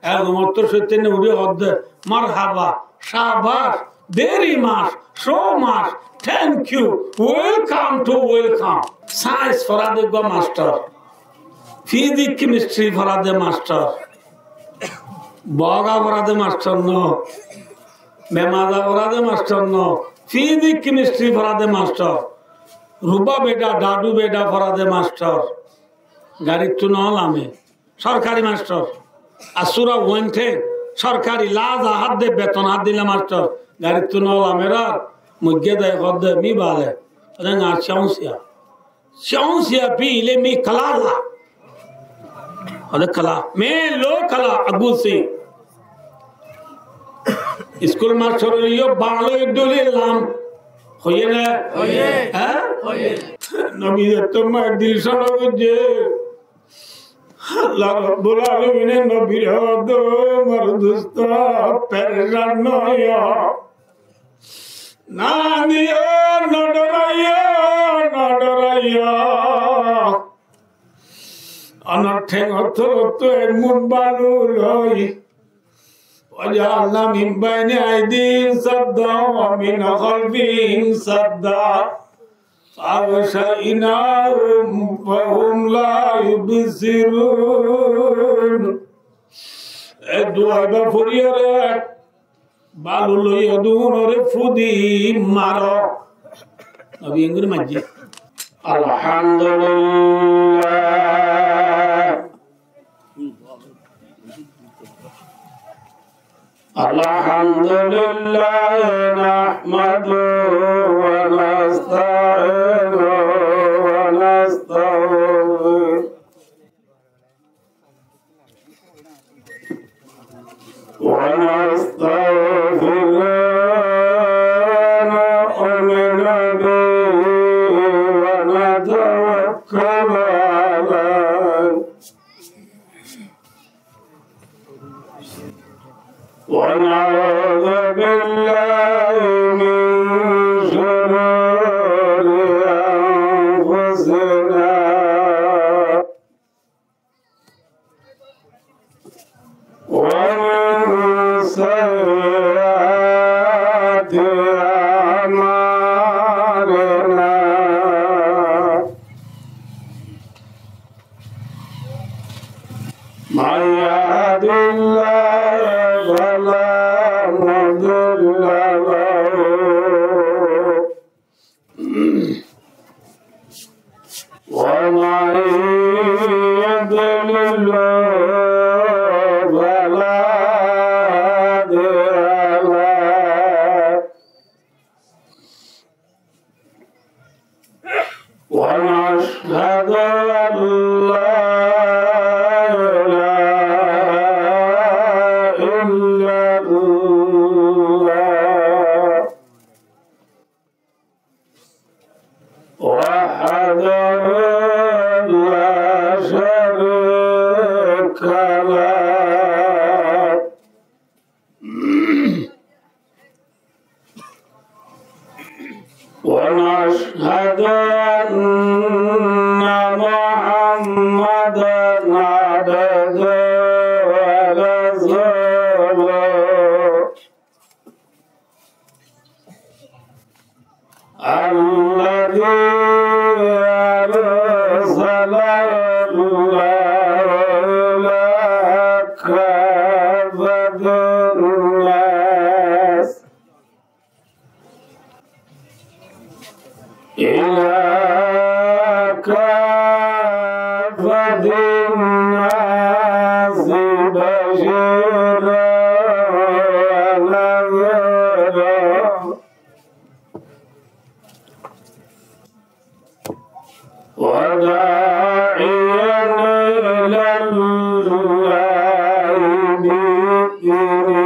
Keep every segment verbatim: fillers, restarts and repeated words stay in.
Ek umottor sóittanne uçí hoódde, "Marhaba, shabash, very much, so much, thank you, welcome to welcome." Science foráde uggwá mastor, physics, chemistry foráde mastor, boga foráde mastor no, memaza foráde mastor no, physics, chemistry foráde mastor, ruba beda, dadu beda foráde mastor, garittú no lame. Sorkari mastor. Asura uente sorkari laza hádde beton hádde illa mastor. Garittú no lamerar, muigge dai hoódde mi bale. Ode na, cóñsiya. Cóñsiya pile mi kalala. Ode kala. Me lo kala agusi. Iskul mastor óiyo bála dóri lam. Hoiyé né? Hoiyé. Há? Hoiyé. Nobi zettót maiyar dil sóna goijjé. Allah Rabbul Alamine nobire hoódde, "Mor dusto, perecán no óiyo. Na diyo, no dhoraiyo, no dhoraiyo. Onor théngor tolottú ek mut balu loi." وجعلنا من بين أيديهم سدا ومن خلفهم سدا فأغشيناهم فهم لا يبصرون. E dua ibá foriyóre balu loi dunore fudi maro. Nobi engori maijjé. Alhamdulillah. الحمد لله نحمده ونستعينه ونستغفره ونستغفره ونؤمن به ونتوكل عليه ونعوذ بالله من شرور أنفسنا ومن سيئات أعمالنا. من يهد الله فلا مضل له ومن يضلل فلا هادي له. ونشهد أن لا إله إلا الله وحده لا شريك له. ونشهد أن محمدا عبده ورسوله الذي أرسله الله إلى كافة الناس إلى كافة الناس بشيرا ونذيرا وداعيا إلى الله بإذنه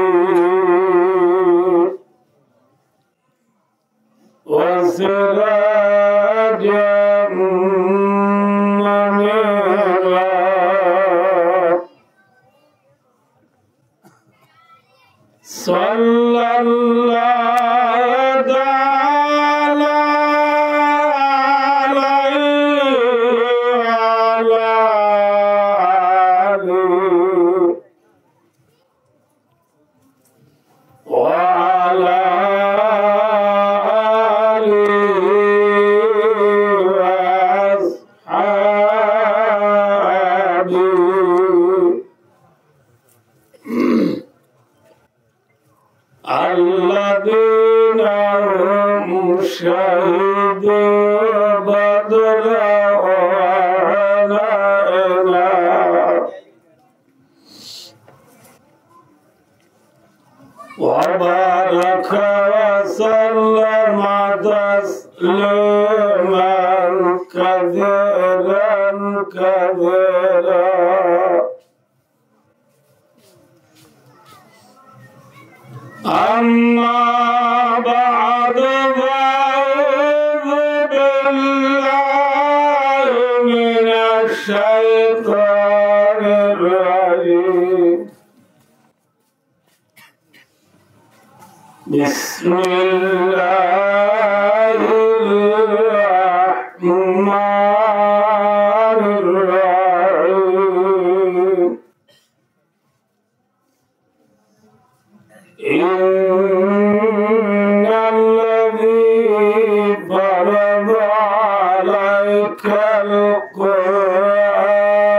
وسراجا منيرا. صلى الله تعالى عليه وعلى آله الذين هم شهدوا بدرا وعينينا وبارك وسلم تسليما كثيرا كثيرا. أما بعد، فأعوذ بالله من الشيطان الرجيم. بسم الله الرحمن الرحيم. إن الذي فرض عليك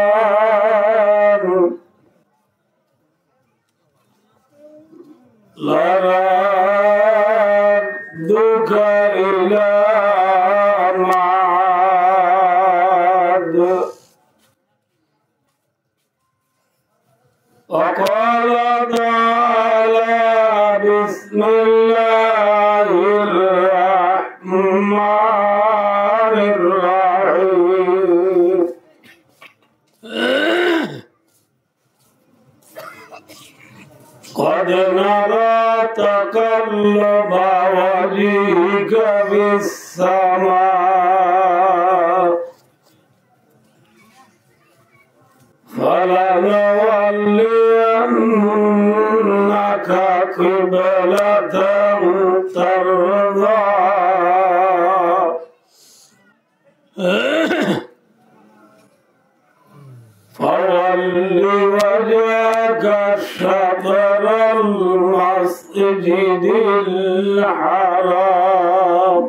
القرآن لرادك إلى معاد. وقال تعالى: بسم الله الرحمن الرحيم. قد نرى تقلب وجهك في السماء فلنولينك قبلة ترضاها فول وجهك شطر المسجد الحرام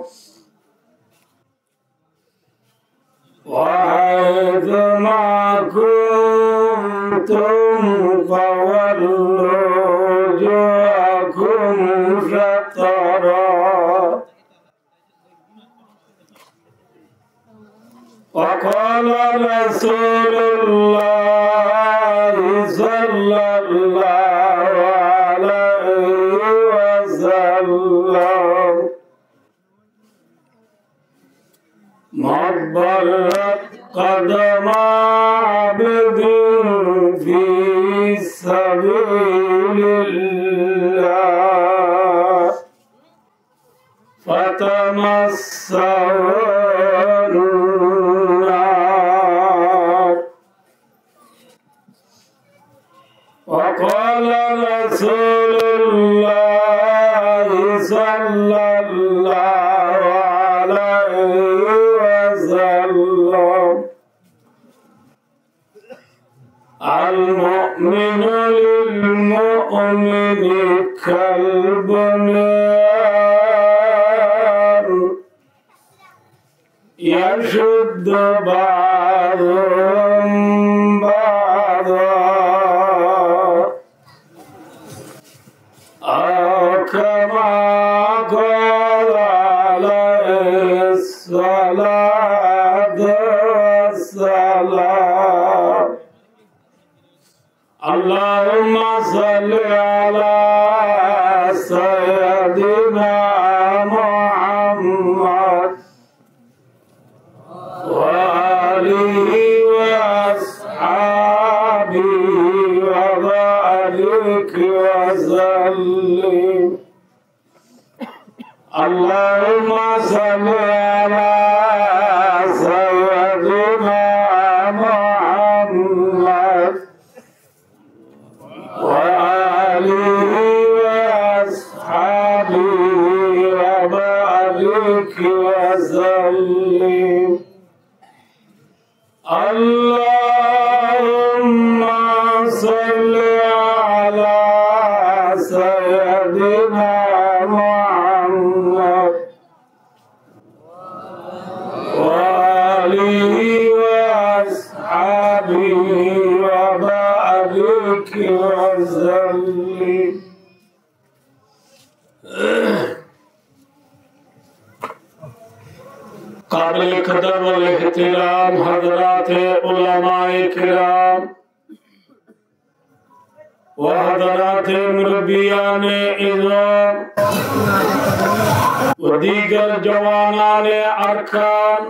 وحيث ما كنتم فولوا وجوهكم شطره. وقال رسول الله صلى الله عليه وسلم: ما ضرت قدما عبد في سبيل الله فتمسه النار. وقال رسول الله صلى الله عليه وسلم: المؤمن للمؤمن كالبنيان يشد بعضهم بعضا أو كما قال عليه الصلاة والسلام. اللهم صل على سيدنا محمد وآله وأصحابه وبارك وسلم. اللهم صل على سيدنا محمد وآله وأصحابه وبارك وسلم. اللهم صل على سيدنا محمد وآله وأصحابه وبارك وسلم. قابل قدر والاحترام حضرات علماء کرام و حضرات مربیان عظام و دیگر جوانان ارکان،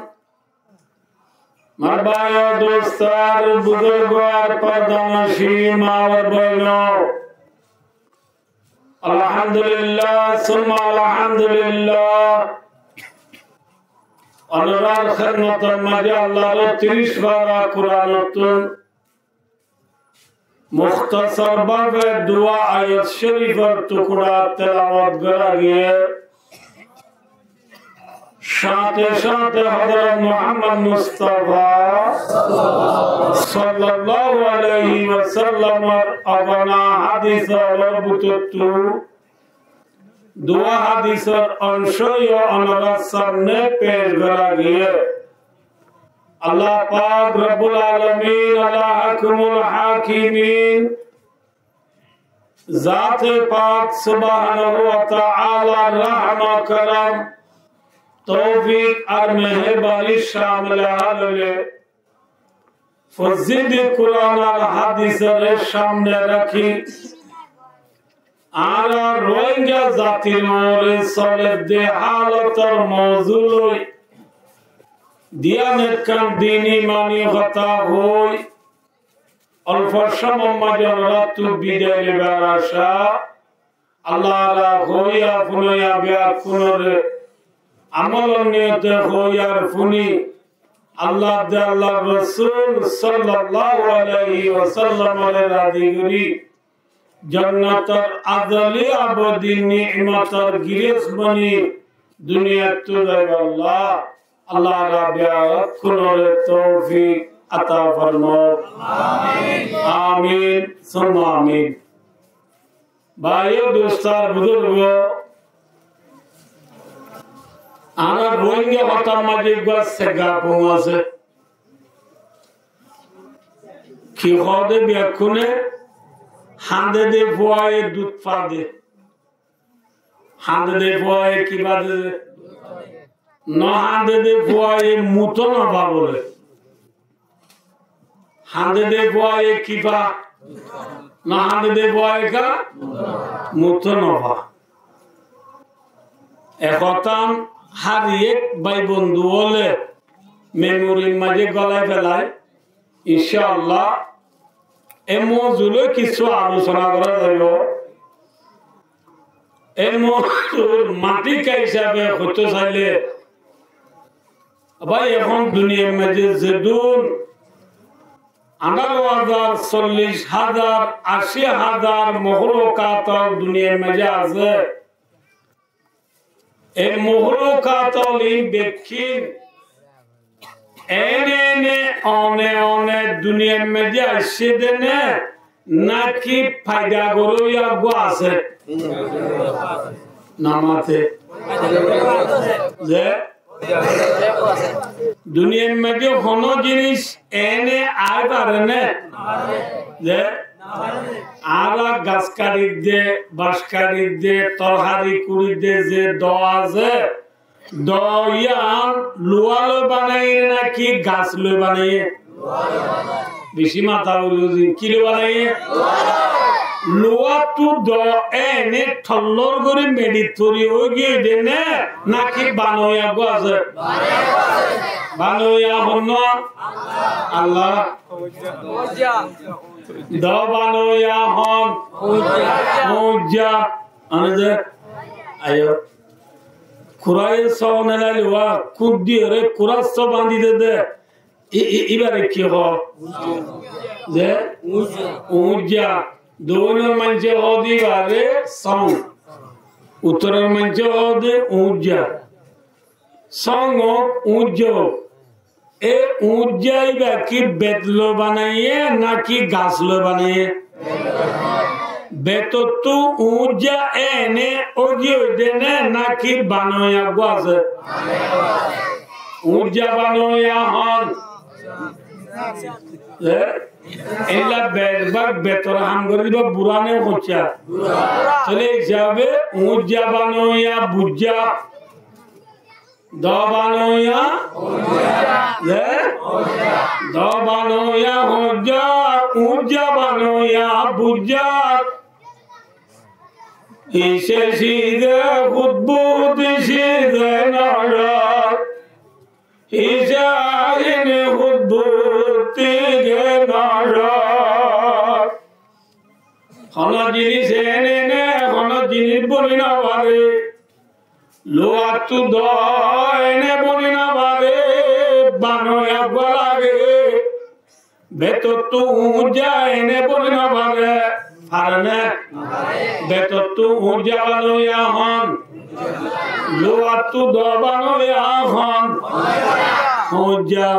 مر بھائیو، دوستار، بزرگوار، پردہ نشین، ماور بوینو، الحمدللہ ثم الحمدللہ۔ Ónorar hédmotor maze Allar tiríc fara Kuranottu muhtasar bábe duwá ayat córifor tukura telawat gorá giyé. Cáñte cáñte Hozorot Muhammod Mustafa sallallahu alaihi wasallamor ogona hádisor bútottu duwá hádisor onco yó ónorar samne pec gorá giyé. Allah pak Rabbul Alamin, Allah Ahkamul Hakimin, Zate pak Subhanahu wa Ta'ala raham, karam, toufik ar meherbani camil óile fozíde Kuran ar hádisore camne rakí, añára Rohingya zatir uore soledde hálotor mouzu loi diyan ekkán dini mani hotá hoi, olfo cómor maze ónorattu bidai loibar acá, Allar hoiya funoiya beggúnore amolor niyote hoiyar funi, Allah de Allar Rosul sallallahu alaihi wasallamore razi gorí, jonnotor azali abodi nimotor giros boni duniyattu zaibolla Allah rabbe beggúnore toufik ata formok. Amin. Amin summa amin. Báiyo, dustó, buzurgo, añára Rohingya hotár maze uggwá segga fon asé. Ki hoó de beggúne? Hañde de fuaye dud fa de. Hañde de fuaye ki fa de? No hañde de fuaye muto no fa bole. Hañde de fuaye ki fa? No hañde de fuaye ka? Muto no fa. E hotán hár ek bái bondú óile memorir maze golai felai. Incá Allah, e mouzu loi kissú alosona gorá zaibo. E mouzur mathíka hísabe hoitó sailé, bái, ehón duniyar maze zedún añçáro házar, sollic házar, ací házar mohlukat duniyar maze asé. E mohlukat ókkol in bekkín ene ene one one duniyar maze aiccé de né, náki foida goróya uggwá asé? No mate. Ze duniyar maze hono jinis ene ai fare né? Ze añára gas kaçir de, bac kaçir de, torhari kuçir de ze do asé, do yián luwa loi banaiye náki gas loi banaiye? Beci matá uri uri, ki loi banaiye? Luwattu do ene thollor gorí meçit fori óigiyoi de né, náki banoya uggwá asé? Banoya hon? Allah. Do banoya hon? Uñjja. Ane de, ayo. Kuraye só ne lailuwa, kuddi ore kura só bandi de de. I, i, ibare ki hoó? Ze? Uñjja. Doinor maincé hoó de ibare sóng. Uttoror maincé hoó de uñjja. Sóng ók, uñjja ók. E uñjja ibá ki bet loi banaiye náki gas loi banaiye? Betottu uñjja ene óigiyoi de né náki banoya uggwá asé? Uñjja banoya hon? E? Éilla beci bák betor ham gorí diba burá né hoijja? Tóile hísabe uñjja banoiya buijja. Do banoiya, ze? Do banoiya hoijja, uñjja banoiya buijja. Híse híse hútbut híse noror. Híse ain hútbut híse noror. Hono jinis ene ene, hono jinis boni no fare. Luwattú do ene boni no fare, banoiya gua lage. Betottú uñjja ene boni no fare, fare né? Betottú uñjja banoiya hon, luwattú do banoiya hon, uñjja.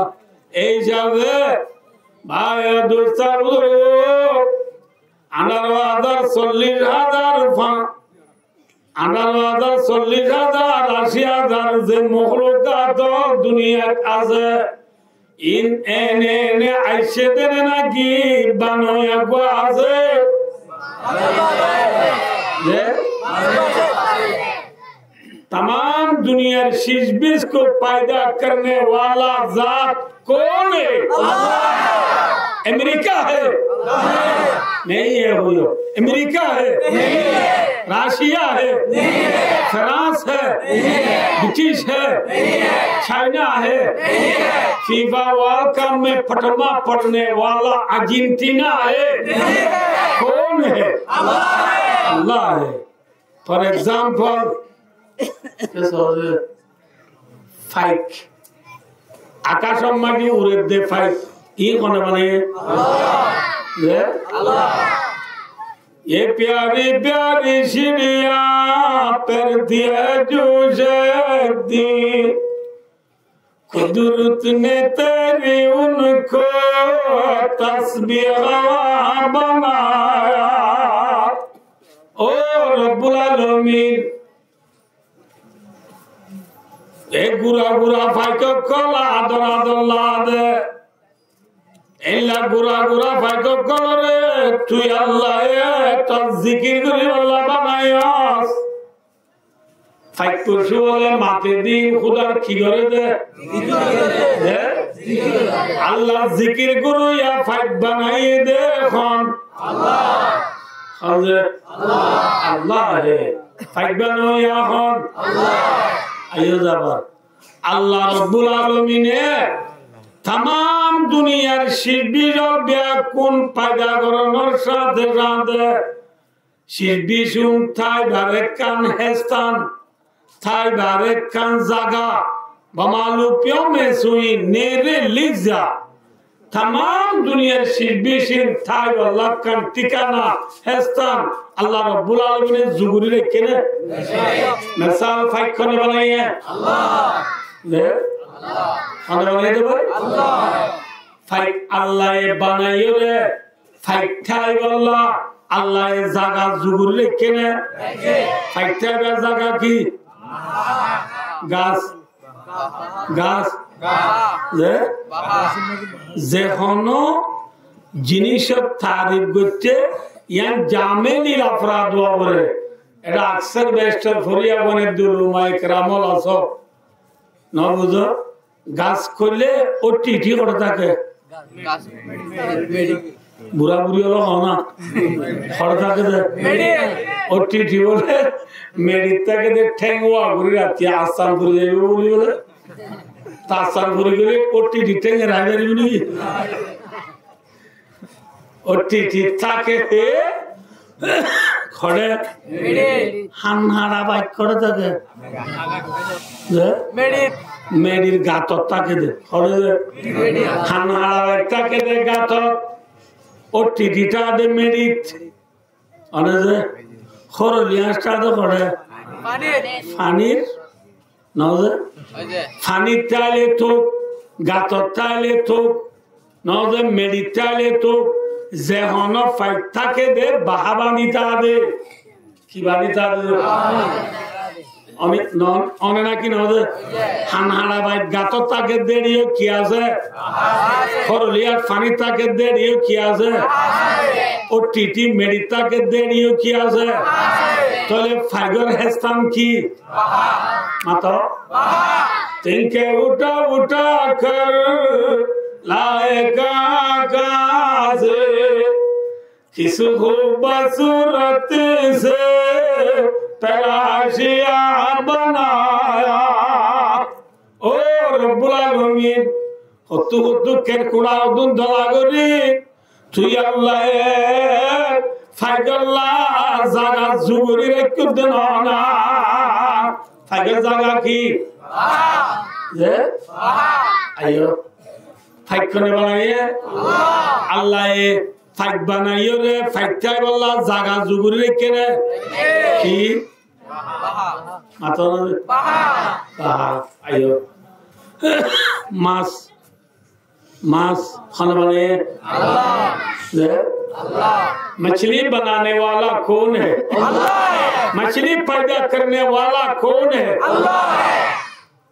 Ei hísabe bái o dustó buzurg, añçáro házar, sollic házar fa-, añçáro házar, sollic házar, aci házar ze mohlukat duniyat asé, in ene ene aicce de né náki banoiya gua asé? Ze? Tamam duniyar ciz biz ko paida karne wala zat कौन है? अल्लाह। अमेरिका है? नहीं है, बोलो। अमेरिका है? नहीं है। रशिया है? नहीं है। फ्रांस है? नहीं है। ब्रिटिश है? नहीं है। चाइना है? नहीं है। फीफा वर्ल्ड कप में पटमा पड़ने वाला अर्जेंटीना है? नहीं है। कौन है? अल्लाह है। अल्लाह है। For example, faik. Akacor maze ure de faik. Ín hone banaiye? Ze? ये प्यारी प्यारी चिड़िया फिरती है जो शहर दी। कुदरत ने तेरी उनको तस्बीह बनाया। Ó Robbul Alamin, e gura gura faik ókkol ador ador lade. Eilla gura gura faik ókkolore tui Allaye tor zikir goribolla banaiyos. Faik pocu bole mate din Húdar ki gore de? He? Allar zikir goroiya faik banaiye de hon? Hon ze? Allah re. Faik banoiya hon? Aiyó zabar. Allah Robbul Alamine tamam duniyar ciz biz beggún faida goronor sáte sáte ciz bizun táibar ekkán héstan, táibar ekkán zaga, ba maluk yome suin nere lizza. Tamam duniyar ciz bizun táibar ekkán thikana, héstan, Allah Robbul Alamine zuguri raikké né? Misal faik hone banaiye? Allah. Ze? Hone banaiye de bái? Allah. Faik Allaye banaiyore, faik táibolla Allaye zaga zuguri raikké né? Faik táibar zaga ki? Gas. Gas. Ze? Ze hono jinisor tarif goitte, yián jameli afrad ówa fore. Eta aksar bestor foriya bone duluma ikramol aso. No buzo? Gas hoile oththi oththi hore táke. Bura buri ókkol hó na. Hore táke de. Oththi oththi bole, meçit táke de, theng uwa gori rati assan fori zaibo buli bole. Ta assan fori gele oththi oththi theng e rái faribo niki? Oththi oththi táke de, hore? Meçit. Hanhara faik hore táke? Ze? Meçit. Meçir gatot táke de. Hore ze? Meçit. Hanhara faik táke de gatot. Oththi oththi táke de meçit. One ze? Horoli añc táke de hore? Fanir. Fanir. No ze? Oi ze. Fanit táile tuk, gatot táile tuk, no ze meçit táile tuk, ze hono faik táke de baha bani táke de. Ki bani táke de? One, no, one náki no de? Hanhaçá bait gatót táke de, eçiyó ki asé? Hóroliyat fanit táke de, eçiyó ki asé? Ó titi meçit táke de, eçiyó ki asé? Tóile faigor héstan ki? Mato. Tinke utha utha kar laye kahan kahan se, kis khubsurat se tarashiya banaya. Ó Robbul Alamin, hottú hottú kerkura odún dola gorí, tui Allaye faigolla zaga zuguri raikko de no na. Faigor zaga ki? Ze? Aiyó. Faik hone banaiye? Allaye faik banaiyóre, faik táibolla zaga zuguri raikké ne? Ki? Mato na de? Bahar. Aiyó. Mas. Mas hone banaiye? Allah. Ze? Allah. Machli banane wala kaun hai? Allah. Machli paida karne wala kaun hai? Allah.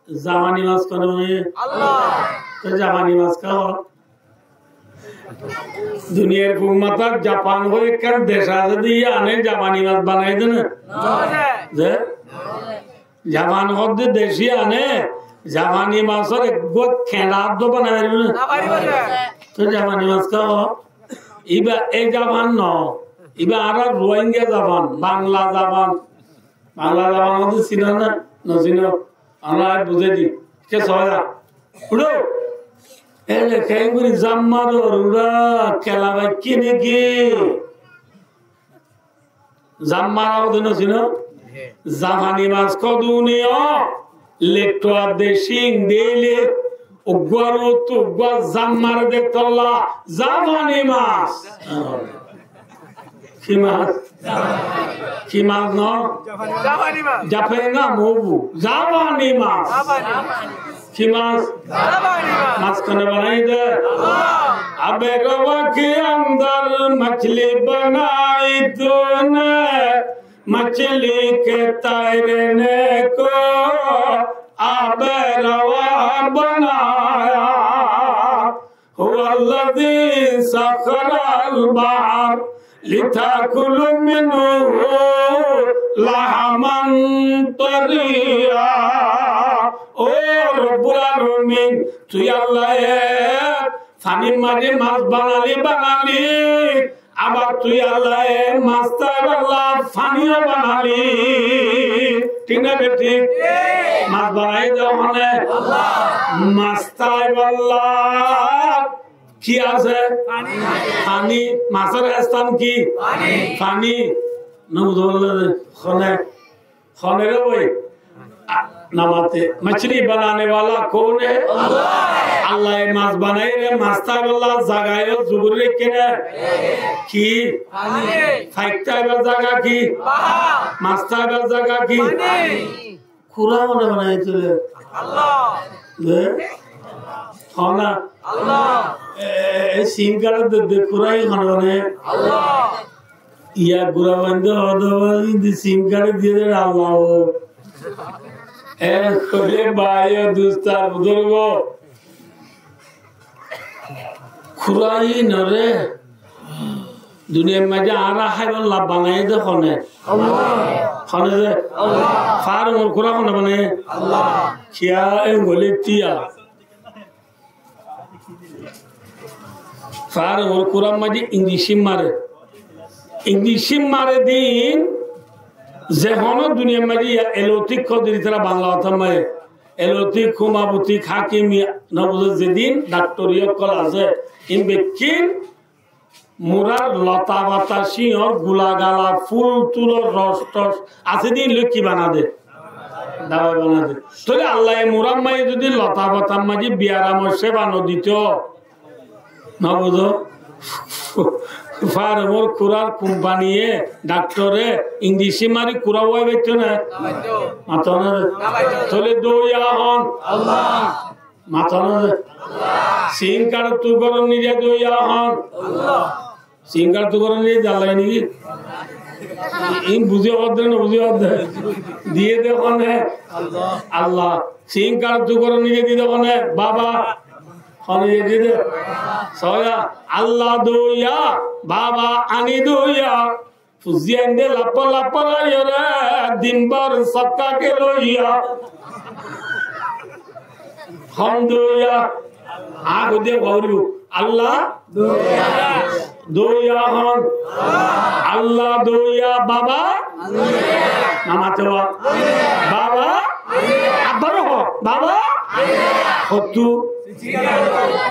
Jafani mas hone banaiye? Allah. To jafani mas kiyá? Duniyar fuk matát Japan hoi ekkán dec asé de, yíane jafani mas banai de né? Ze? Japan hoó de dec yíane, jafani masór eggúa keñça dó banai faribó né? No faribó né. To jafani mas kiyá? Íba e Japan no, íba añára Ruáingga Japan, Bangla Japan. Bangla Japan hoó de sino né? No sino? Añára buzái di. Ke soóya? Uçó. Ele keéngori zammar or ura kela baikki niki? Zammar hoó de no sino? Jafani mas hoó de uni ó, lettuar de, cíng de, ele uggúar uttú uggúa zammar de tolla, jafani mas. Ki mas? Ki mas no? Jafani mas. Jafani mas. Jafani mas. Ki mas? Jafani mas. Mas hone banai de? Abe rawa ke andar machli banai tune, machli ke tairne ko abe rawa banaya. هو الذي سخر البحر لتأكلوا منه لحما طريا. Ó Robbul Alamin, tui Allaye fanir maze mas banali, banali, abar tui Allaye mas táibolla fani ó banali. Thík né bethík? Mas banai de hone? Mas táibolla ki asé? Fani. Masór héstan ki? Fani. No buzó de. Hone, hone re bái. A, no mate. Machli banane wala kaun hai? Allah. Allaye mas banaiyóre, mas táibolla zaga yó zuguri raikké né? Ki? Fani. Faik táibar zaga ki? Bahar. Mas táibar zaga ki? Fani. Kura hone banaiye tóile? Allah. Ze? Hona? Allah. E, e, e sim kard de, de kura hone banaiye? Allah. Iya kura bande hoó de, indi sim kard diye de Allah ó. E, kore bái ó, dustó ar buzurgó. Kura ín ore duniyar maze añára háibolla banaiye de hone? Allah. Hone de? Allah. Farmor kura hone banaiye? Allah. Kiyá engole tiya? Farmor kurar maze injection mare. Injection mare din ze hono duniyar maze ya alopathic hoó de ítara Bangla hotár maze. Alopathic, homeopathic, hakimi, no buzó, zedún daktori ókkol asé, in bekkín murar lota bata, cíñor gula gala, ful tulor ros tos asé de ín loi ki bana de? Dawai bana de. Tóile Allaye murar maze zodi lota batar maze biyaramor céba no dito, no buzó? Farmor kurar kumpaniye, daktore, injection mari kura uwai faitto né? Mato na de. Tóile dóiya hon? Allah. Mato na de. Sim kard tu goron nize dóiya hon? Allah. Sim kard tu goron nize Allah niki? Iín buzí hoódde, nobuzí hoódde? Diyé dé hone? Allah. Siín kaçottú goró niyé diyé dé hone? Baba. Hone diyé dé? Soóya. Allah doiya, baba ani doiya. Fuzí aindé lappá lappá raiyóre, din bór sokká keloiya. Hon doiya. Aññí hoidé hoóribo. Allah doiya. Doiya hon. Allah doiya. Baba? Namate wa. Baba? Abbar ho. Baba? Hottú?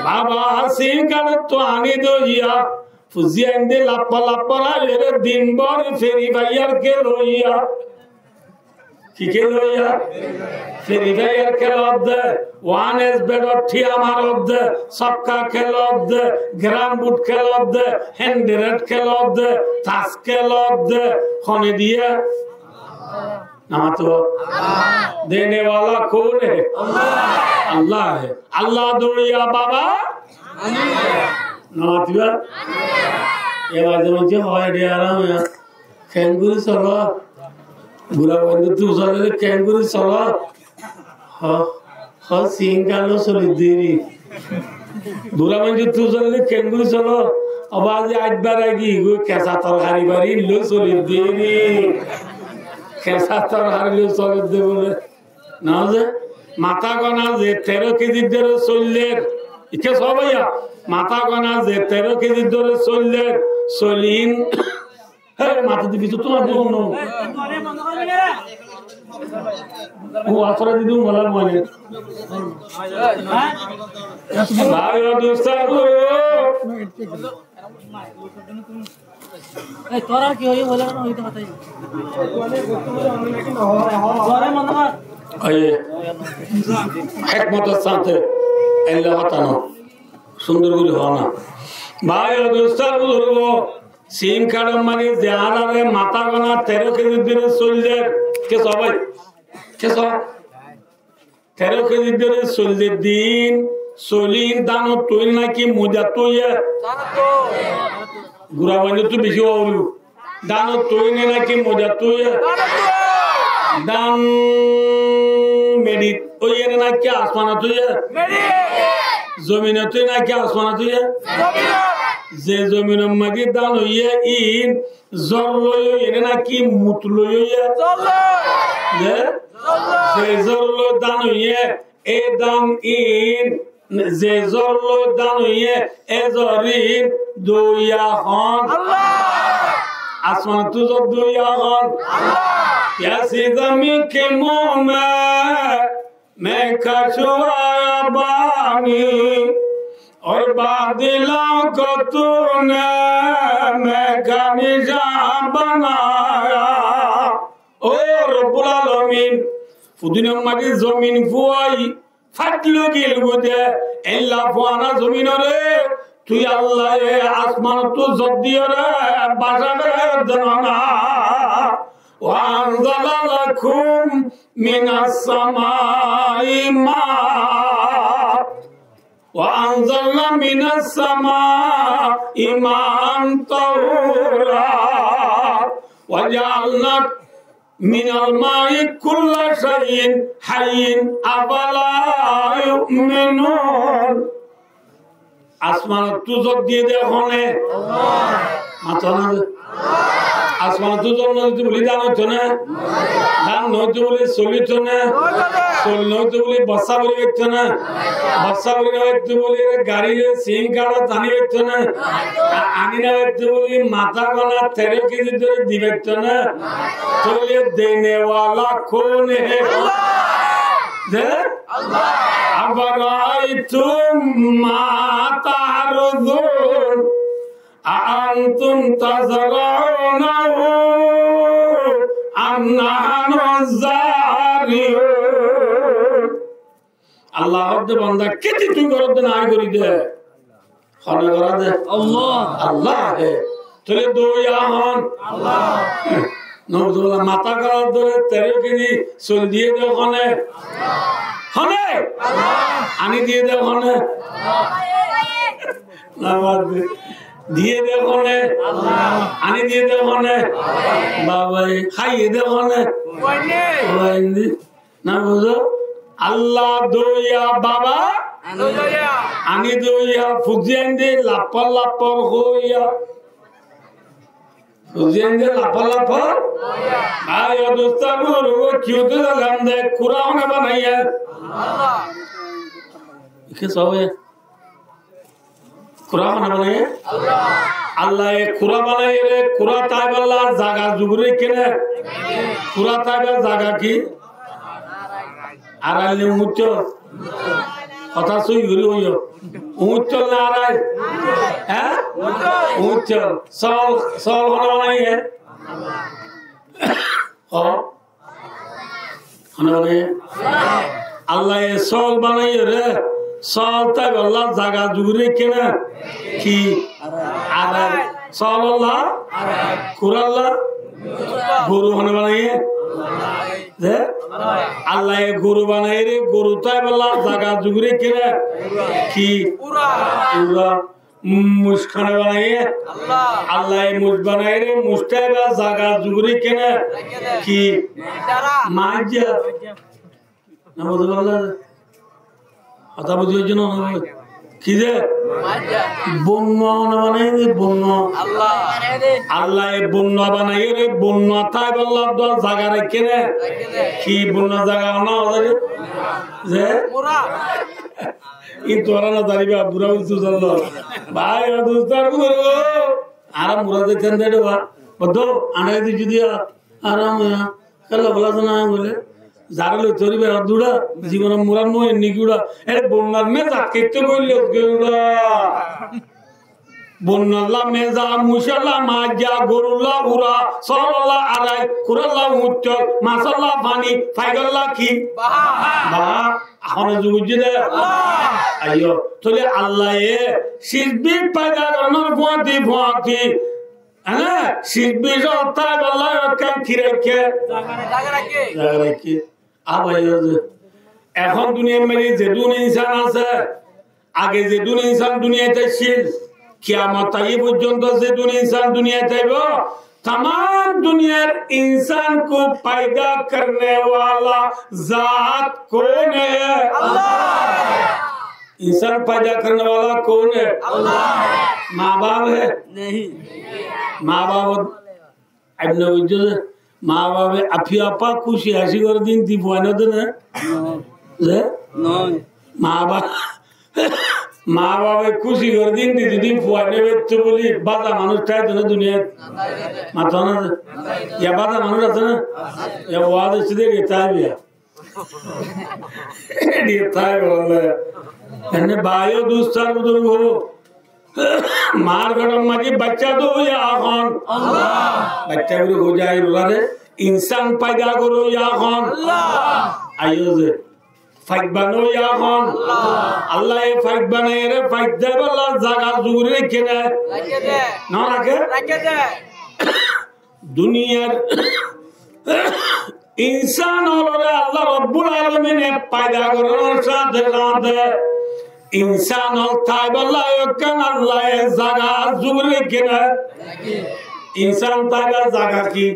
Baba, siín kaçottú ani doiya. Fuzí aindé lappá lappá raiyóre din bór Free Fire keloiya. Ki keloiya? Free Fire kelodde, One X Bet ot thiya marodde, sokka kelodde, Carom Board kelodde, Hundred kelodde, Tas kelodde, hone diyé? Namate wa. Dene wala kon hai? Allah hai. Allah doiya, baba? Namate wa. E maze maze hoó, ede aram ya. Kengori solo. Bura bandu tu solo, kengori solo. Ho, ho, singal lo soli diri. Bura bandu tu solo, kengori solo. Abazi ajbar agi, go kesa torkari bari lo soli diri. Kesa torkari lo soli diri bole. Noze, matá gona ze teró kezi dóre soilder. Ikke soó baiya, matá gona ze teró kezi dóre soilder. Solin. Hé, matá di bisu tuáñr di hono. Ó, asra di dum wala mane. Bái o dustó, Ei, tora ki hoiye bole na, hoite hotá. Tora mone hor. Aye. Hikmot or sáte ella hotá no. Sundor gori hoó na. Bái o dustó buzurgo, sim kard or maze ze añárare matá gona teró kezi dóre soilder. Ke soó bái? Ke soó? Teró kezi dóre soilder din, solin, danottú óiye náki moidattú óiye? Gura baindottú beci óiye. Danottú óiye náki moidattú óiye? Dan meçit óiye náki asmanottú óiye? Zominot óiye náki asmanottú óiye? Ze zominor maze dan óiye, in zor loi óiye né náki mut loi óiye? Zor loi. Ze? Zor loi. Ze zor loi dan óiye, e dan in, ze zor loi dan óiye, e zor in doiya hon? Allah. Asmanottú zor doiya hon? Allah. کسی زمین کے منہ میں میں کشوا پانی اور بادلوں کو تو نے میں کا نشان بنایا۔ او Robbul Alamin, fudinor maze zomin fuwai fáñti loi giyói de, eilla fuana zominore tui Allaye asmanottú zor diyóre báca gorí de na. وأنزل لكم من السماء ماء، وأنزلنا من السماء ماء طهورا، وجعلنا من الماء كل شيء حي، أفلا يؤمنون. Asmanottú zor diyé de hone? Mato na ze. Asmanottú zor no dito buli dan óito na? Dan no óito buli sol óito na? Sol no óito buli bossa bori óito na? Bossa bori no óito buli gari loi sim kard ot ani óito na? A-, ani no óito buli matá gona teró kezi dóre di óito na? Tóile dene wala kon hai? Ze? أفرأيتم ما تحرثون أأنتم تزرعونه أم نحن الزارعون. Allah hoó de banda, keti tui goródde né aññí gorídde? Hone gorá de? Allah. Allah he. Tóile doiya hon? Allah. Nobuzo bóla, matá gona dóre teró kezi soil diyé de hone? Hone? Allah. Ani diyé de hone? Allah. Namaz de. Diyé de hone? Allah. Aní diyé de hone? Allah. Baba, háiye de hone? Hone? Hone de. Na buzó? Allah doiya baba. Aní doiya. Aní doiya. Fuzi ainde lapar lapar hoiya. Fuzi ainde lapar lapar. Ayo dustó, guru, kiyó de zagan de, kura hone banaiye? Allah. Ke sabe? Kura hone banaiye? Allah. Allaye kura banaiye re, kura táibolla zaga zuguri kene. Kura táibar zaga ki? Arai ne uñittor? Hotá sói gorí hoiyó. Uñittor na arai? Há? Uñittor. Sóol, sóol hone banaiye? Ó. Hone banaiye? Allaye sóol banaiye re, sóol táibolla zaga zuguri kene. Ki? Arai. Sóololla? Kuralla? Goru hone banaiye? Ze? Allaye goru banaiye re, goru táibolla zaga zuguri kene. Ki? Kura. Muc hone banaiye? Allah. Allaye muc banaiye re, muc táibar zaga zuguri kene. Ki? Maijja. Na buzó balla? Hotá buzí faijjó na? Ki ze? Maijja. Bonnua hone banaiye re, bonnua? Allah. Allaye bonnua banaiye re, bonnua táibolla zaga raikké ne? Ki bonnua zaga hone banaiye re? Ze? Kura. Ín tuáñra no zariba, bura usu zallo. Bái, o dustó, ar buzurgo, añára mura zaitam de ba. Boddo, añára edi judi a-, añára mura, kalla bola zana bole, zara loi tori ba dura, zibonor mura no enni gura. E bonnar mezaj kette boille gura. Bonnalla meza, mucalla maijja, gorulla ura, sóololla arai, kuralla uñittor, masalla faní, faigolla ki? Baha. Baha. Hone zugujje de? Allah. Aiyó. Tóile Allaye sisbit faida goronor fuañti fuañti, há, sisbit sóol táibolla ekkán ki raikké? Zaga raikké. Zaga raikké. Abar ehón duniyar maze zedún insan asé, age zedún insan duniyait aiccíl, kiyamot aiyé foijjonto zedún insan duniyait aibo, tamam duniyar insan ko faida karne wala zat koun hai? Allah. Insan faida karne wala koun hai? Allah. Maa baap hai? Nahin. Maa baap Añára buijjó de, maa bafe afiya afa kúci hañsi gorér de ín di fuain no de né? No. Ze? No. Maa ba-, maa bafe kúci gorér de ín di zodi fuain no bettó buli, báza manúic táito né duniyait? Mató na ze? Ya báza manúic asé né? Ya waz asé de, ya táibo ya. Edi táibo bóle. Ene bái o dustó ar buzurgó, maar fethor maze bacca dóiya hon. Allah. Bacca gori hojai rulare, insan faida goroiya hon. Allah. Aiyó ze, faik banoiya hon. Allah. Allah ye faik banaiyore, faik zaibolla zaga zuguri raikké né? Raikké de. No raikké? Raikké de. Duniyar insan ólore Allah Rabbul Alamine faida goronor sáte sáte insan ól táibolla ekkán Allah ye zaga zuguri raikké né? Insan táibar zaga ki?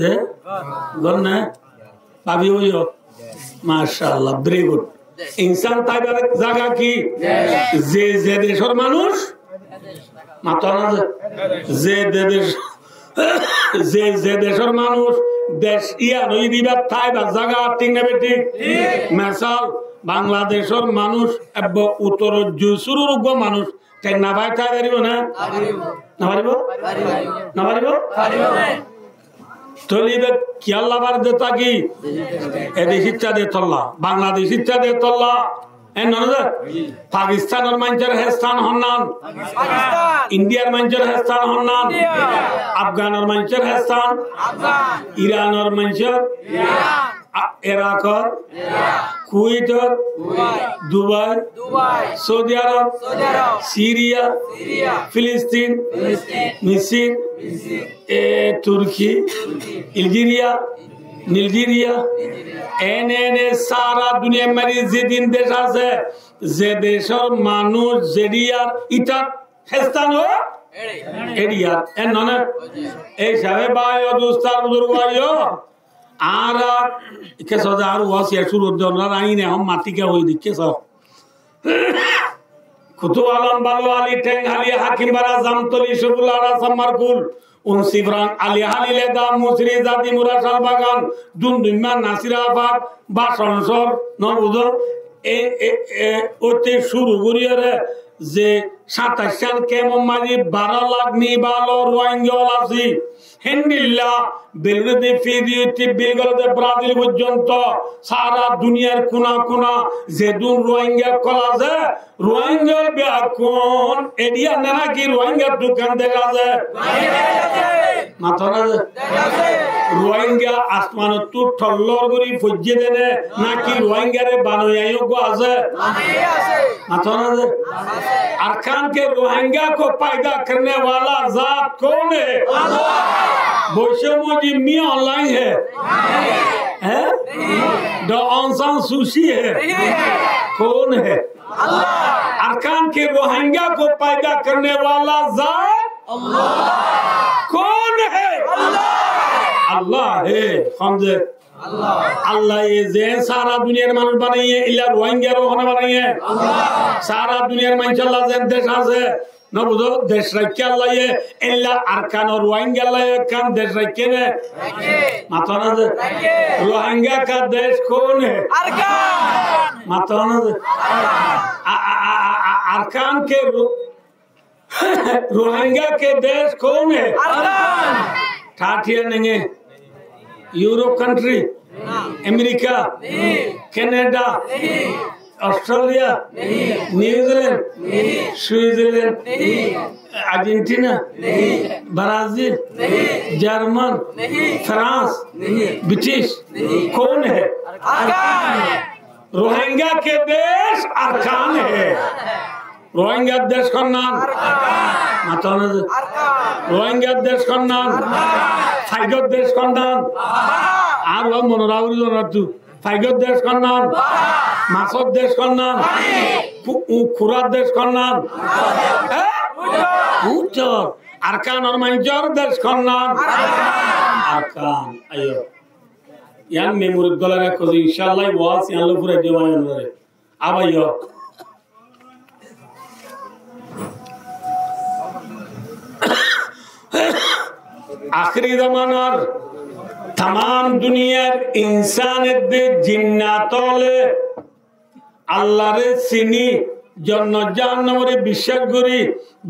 Ze? Gór né? Báfi hoiyó. Mashallah, very good. Insan táibar zaga ki? Ze ze decór manúic, mató na ze? Ze ze dec-, ze ze decór manúic, dec iyan óiye de íbar táibar zaga, thík né bethík? Thík. Mesal, Bangladecór manúic, ebbe uttor ojju cúrur uggwá manúic, Te no fai, tai faribo né? Faribo. No faribo? Faribo. No faribo? Faribo. Tóile iba kiyólla fare de táki? E decítta de tolla, Bangladecítta de tolla. E no de? Pakistanor maincór hestan honnan? Pakistan. Indiyar maincór hestan honnan? India. Afganor maincór hestan? Afgan. Iranor maincór? Iran. A-, Irakor, Irak. Kuwaitor, Kuwait. Dubai, Dubai. Saudi Arab, Saudi Arab. Siriya, Siriya. Filistin, Filistin. Misir, Misir. E, Turki, Turki. Aljeriya, Aljeriya. Aljeriya. Ene ene sára duniyar maze zedún dec asé, ze decór manúic zediyar itar Héstano éçiyar. Énno né? Ei hísabe bái o dustó ar buzurgó bái o, añára kessú de ar waz iyá cúru de, onora añí ehón mati giyé hoói de kessú. Kutub Alom Balo Ali Theng Hali Hakim Bara Zamtoli Cúbul Ara Sammar Kul Unsi Fran Ali Hali Leda Musiri Zadi Mura Cál Bagan Dundumma Nasir Abad Bacon Sór, no buzó? E, e, e, óite cúru goríyore ze sátaicán kemor maze baró lak nibalo Ruáingga ól asé. Héndilla Belgrade, Fiji, Tibbil Golode, Brazil foijjonto sára duniyar kuna kuna zedún Ruáingga ókkol asé, Ruáingga beggún éçiya né náki Ruáingga dukkan dega ze? Mató na ze? Ruáingga asmanottú thollor gorí foijjé de né, náki Ruáinggare banoi aiyó gua asé? Mató na ze? ارکان کے روہنگیا کو پیدا کرنے والا ذات کون ہے؟ بوشمو جی می آنلائن ہے؟ ہیں؟ ڈاکٹر آنگ سان سوچی ہے؟ کون ہے؟ ارکان کے روہنگیا کو پیدا کرنے والا ذات کون ہے؟ اللہ ہے۔ خمزے Allaye ze sára duniyar manúic banaiyé, illa Ruáinggare hone banaiyé? Sára duniyar maincólla ze dec asé, no buzó, dec raikké Allaye, illa Arkanor Ruáinggalla ekkán dec raikké né? Mató na ze? Ruáingga ka dec koun hé? Mató na ze? A-, a-, a-, a-, a-, Arkan ke Ru-, روہنگیا کے دیش کون ہے؟ ارکان۔ ٹھاٹھیا نیں۔ یورپ کنٹری، امریکہ، کینیڈا، آسٹریلیا، نیوزی لینڈ، سوئٹزرلینڈ، ارجنٹینا، برازیل، جرمن، فرانس، برٹش، کون ہے؟ ارکان۔ روہنگیا کے دیش ارکان ہے۔ Ruáinggár dec honnán? Mató na ze? Ruáinggár dec honnán? Faigór dec honnán? Ar ó monor auri zonattu. Faigór dec honnán? Masór dec honnán? Ku-, u-, kurár dec honnán? Hé? Uñthor. Arkanor maincór dec honnán? Arkan. Aiyó. Yián memori gola rakó ze, incállah, waz yián loi furai diyum añí onore. Abaiyó. Ahéri zamanar tamam duniyar insán edde jinnat ókkole Allare sini, jonnot jahannomore biccác gori,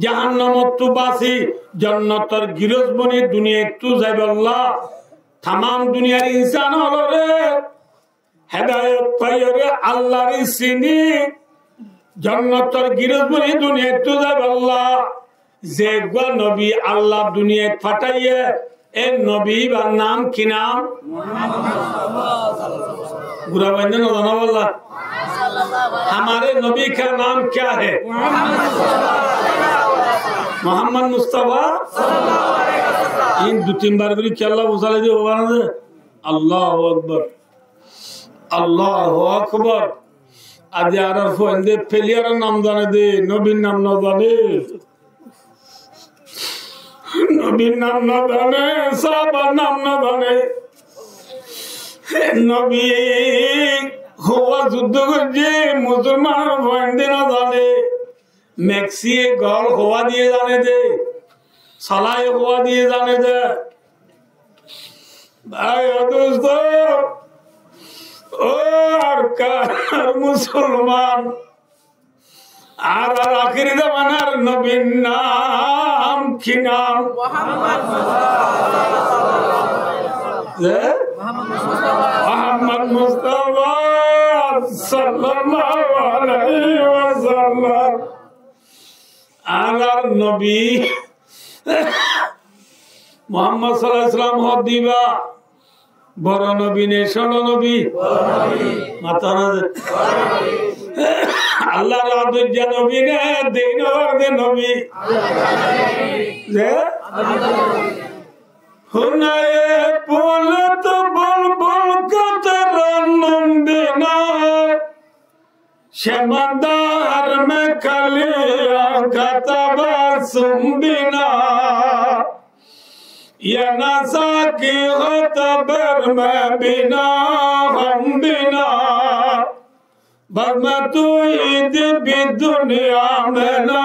jahannomottu basi, jonnotor girós boni duniyattu zaibolla tamam duniyar insán ókkolore hedayot faiyóre Allaré sini, jonnotor girós boni duniyattu zaibolla. Zeggúa nobi Allah duniyat fataiye, e nobi íbar nam ki nam? Gura bainde no zano bolla. ہمارے نبی کا نام کیا ہے؟ محمد مصطفی۔ Iín dui tin bar gori kiyólla buzái diye, hoiba na ze? Allahu Akbar. Allahu Akbar. Aijja añárar fuainde peliyaror nam zane de, nobir nam no zane. Nobir nam no zane, sahabar nam no zane. Nobi howa juddó goijje, musolmanor fuainde no zane. Meksiye gol howa diye zane de, salaye howa diye zane de. Bái o dustó, ó Arkanor musolman, añárar ahéri zamanar nobir nam ki nam? Ze? Muhammad Mustafa sallallahu alaihi wasallam. Añárar nobi Muhammad sallallahu alaihi wasallam hoó de íba boro nobi ne cóto nobi? Mató na ze? Allar adijja nobi ne din or de nobi? Ze? Hunaye pul to bulbul ko tarannum bina, شمندر میں کلیاں کا طبع سنبنا، یہ نہ ساقی ہو تو بر میں بنا ہم بنا، بر میں تو عید بھی دنیا میں نہ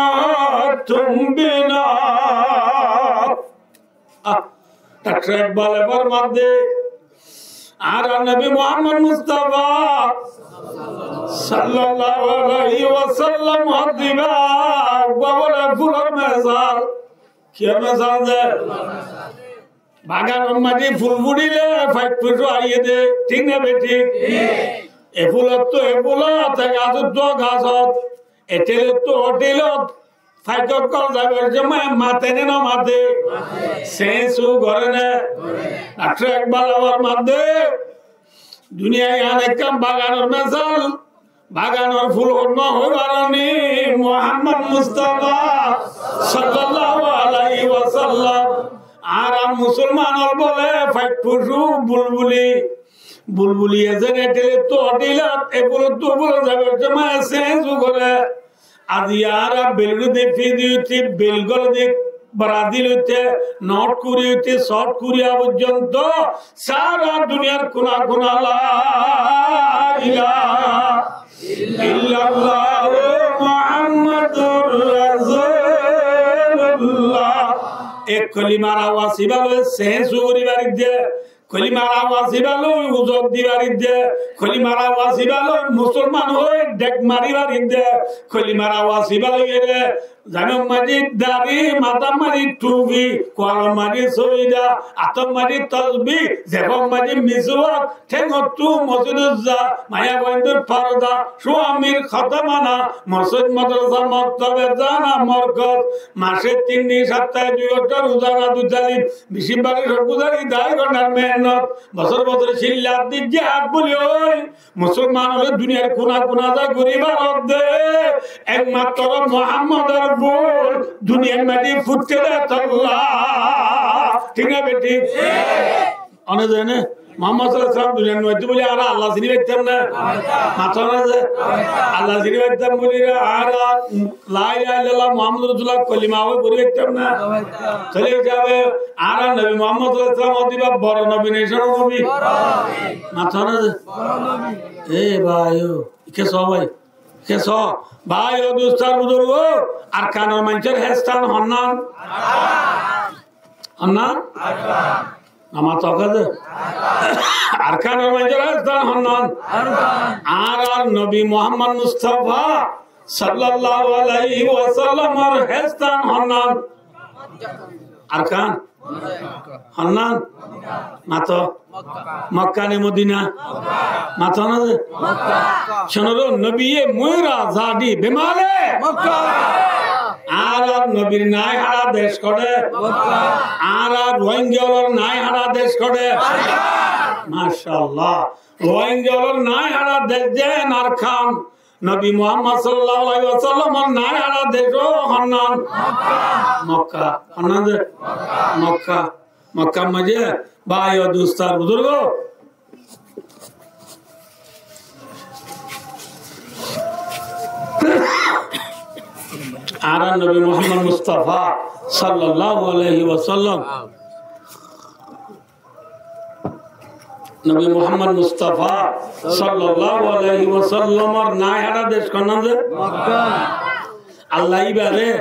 تم بنا۔ Ah, Daktor Ekbale formade, añárar nobi Muhammod Mustafa sallallahu alaihi wasallam hoódde ibá, uggwá bóle fulor mesal. Kiyór mesal de? Baganor maze ful fuçile faic fucu aiyé de, thík né bethík? E fulottú e fulot, e gasottú o gasot, e thelottú o thelot, faic ókkol zaibar somot mate né no mate? Señsu goré né? Daktor Ekbale formade, duniyai yián ekkán baganor mesal, baganor ful hon no hoi faron ni, Muhammod Mustafa sallallahu alaihi wasallam. Añára musolman ókkol bóle faic fucu bulbuli, bulbuli e zene thelottú o thelot, e fulottú e fulot zaibar somot señsu goré. Aijja añára Beluri de Fiji óite, Belgol de Brazil óite, North Korea óite, South Korea forzonto sára duniyar kuna kuna la ilaha illallah Muhammadur Rasulullah. E kolimar awaz ibá loi señsu gori faridde, kolimar awaz ibá loi uzor di faridde, kolimar awaz ibá loi musolman hoi dhek mari faridde, kolimar awaz ibá loi ere zanor maze dari, matar maze tufi, kualor maze soida, átor maze tosbi, zebor maze miswak, théngottú mosjidot za, maiyafuainor porda, suamir hotá mana, mosjid, madrasa, moktobe zana, morkoz, mace tin din, saptahe dui bosór ruza, dui talim, beci bari sók guzari, dai gonthar mehénnot, bosór bosór silla diyé, jihad buli hoi, musolman ókkol duniyar kuna kuna za gori faredde, ekmatro Muhammodor ful duniyar maze fuçe de tolla. Thík né bethík? One zane Muhammod sallallahu alaihi wasallam duniyar maze aitto buli añára Allah sini faitam na? Mato na ze Allah sini faitam buli añára La ilaha illallah Muhammadur Rasulullah kolima hoi gori faitam na? Tóile hísabe añárar nobi Muhammod sallallahu alaihi wasallam ódde ibá boro nobi né cóto nobi? Mato na ze? E bái o, ke só bái? Ke só? Bái o, dustó ar buzurgo, Arkanor maincór héstan honnan? Honnan? Namato hoó de. Arkanor maincór héstan honnan? Añárar nobi Muhammod Mustafa sallallahu alaihi wasallamor héstan honnan? Arkan. Honnan? Mato. Mokka né Modina? Mato na ze? Cónoro nobiye moira zadi bemale. Añárar nobir nai hára dec hoçé? Añárar Rohingya ókkolor nai hára dec hoçé? Mashallah. Rohingya ókkolor nai hára dec ze Arkan. Nobi Muhammod sallallahu alaihi wasallamor nai hára dec honnan? Mokka. Honnan ze? Mokka. Mokka maze bái o, dustó ar buzurgo, añárar nobi Muhammod Mustafa sallallahu alaihi wasallam Nobi Muhammod Mustafa sallallahu alaihi wasallamor nai hára dec honnan ze? Mokka. Allah ibáre,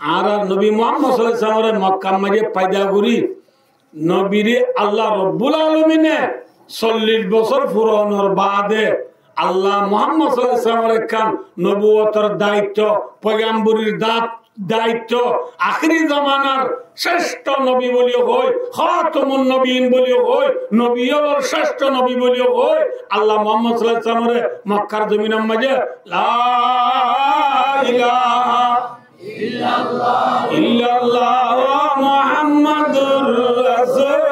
añárar nobi Muhammod sallallahu alaihi wasallamore Mokka maze foida gori, nobire Allah Robbul Alamine sollic bosór furonor baade Allah Muhammod sallallahu alaihi wasallamor ekkán nobuwotor daitto, poigamborir dat, daitto, ahéri zomanar céctho nobi buli hoi, Khatamun Nabiyin buli hoi, nobi ókkolor céctho nobi buli hoi, Allah Muhammod sallallahu alaihi wasallamore Mokkar zominor maze la ilaha illallah Muhammadur Rasulullah.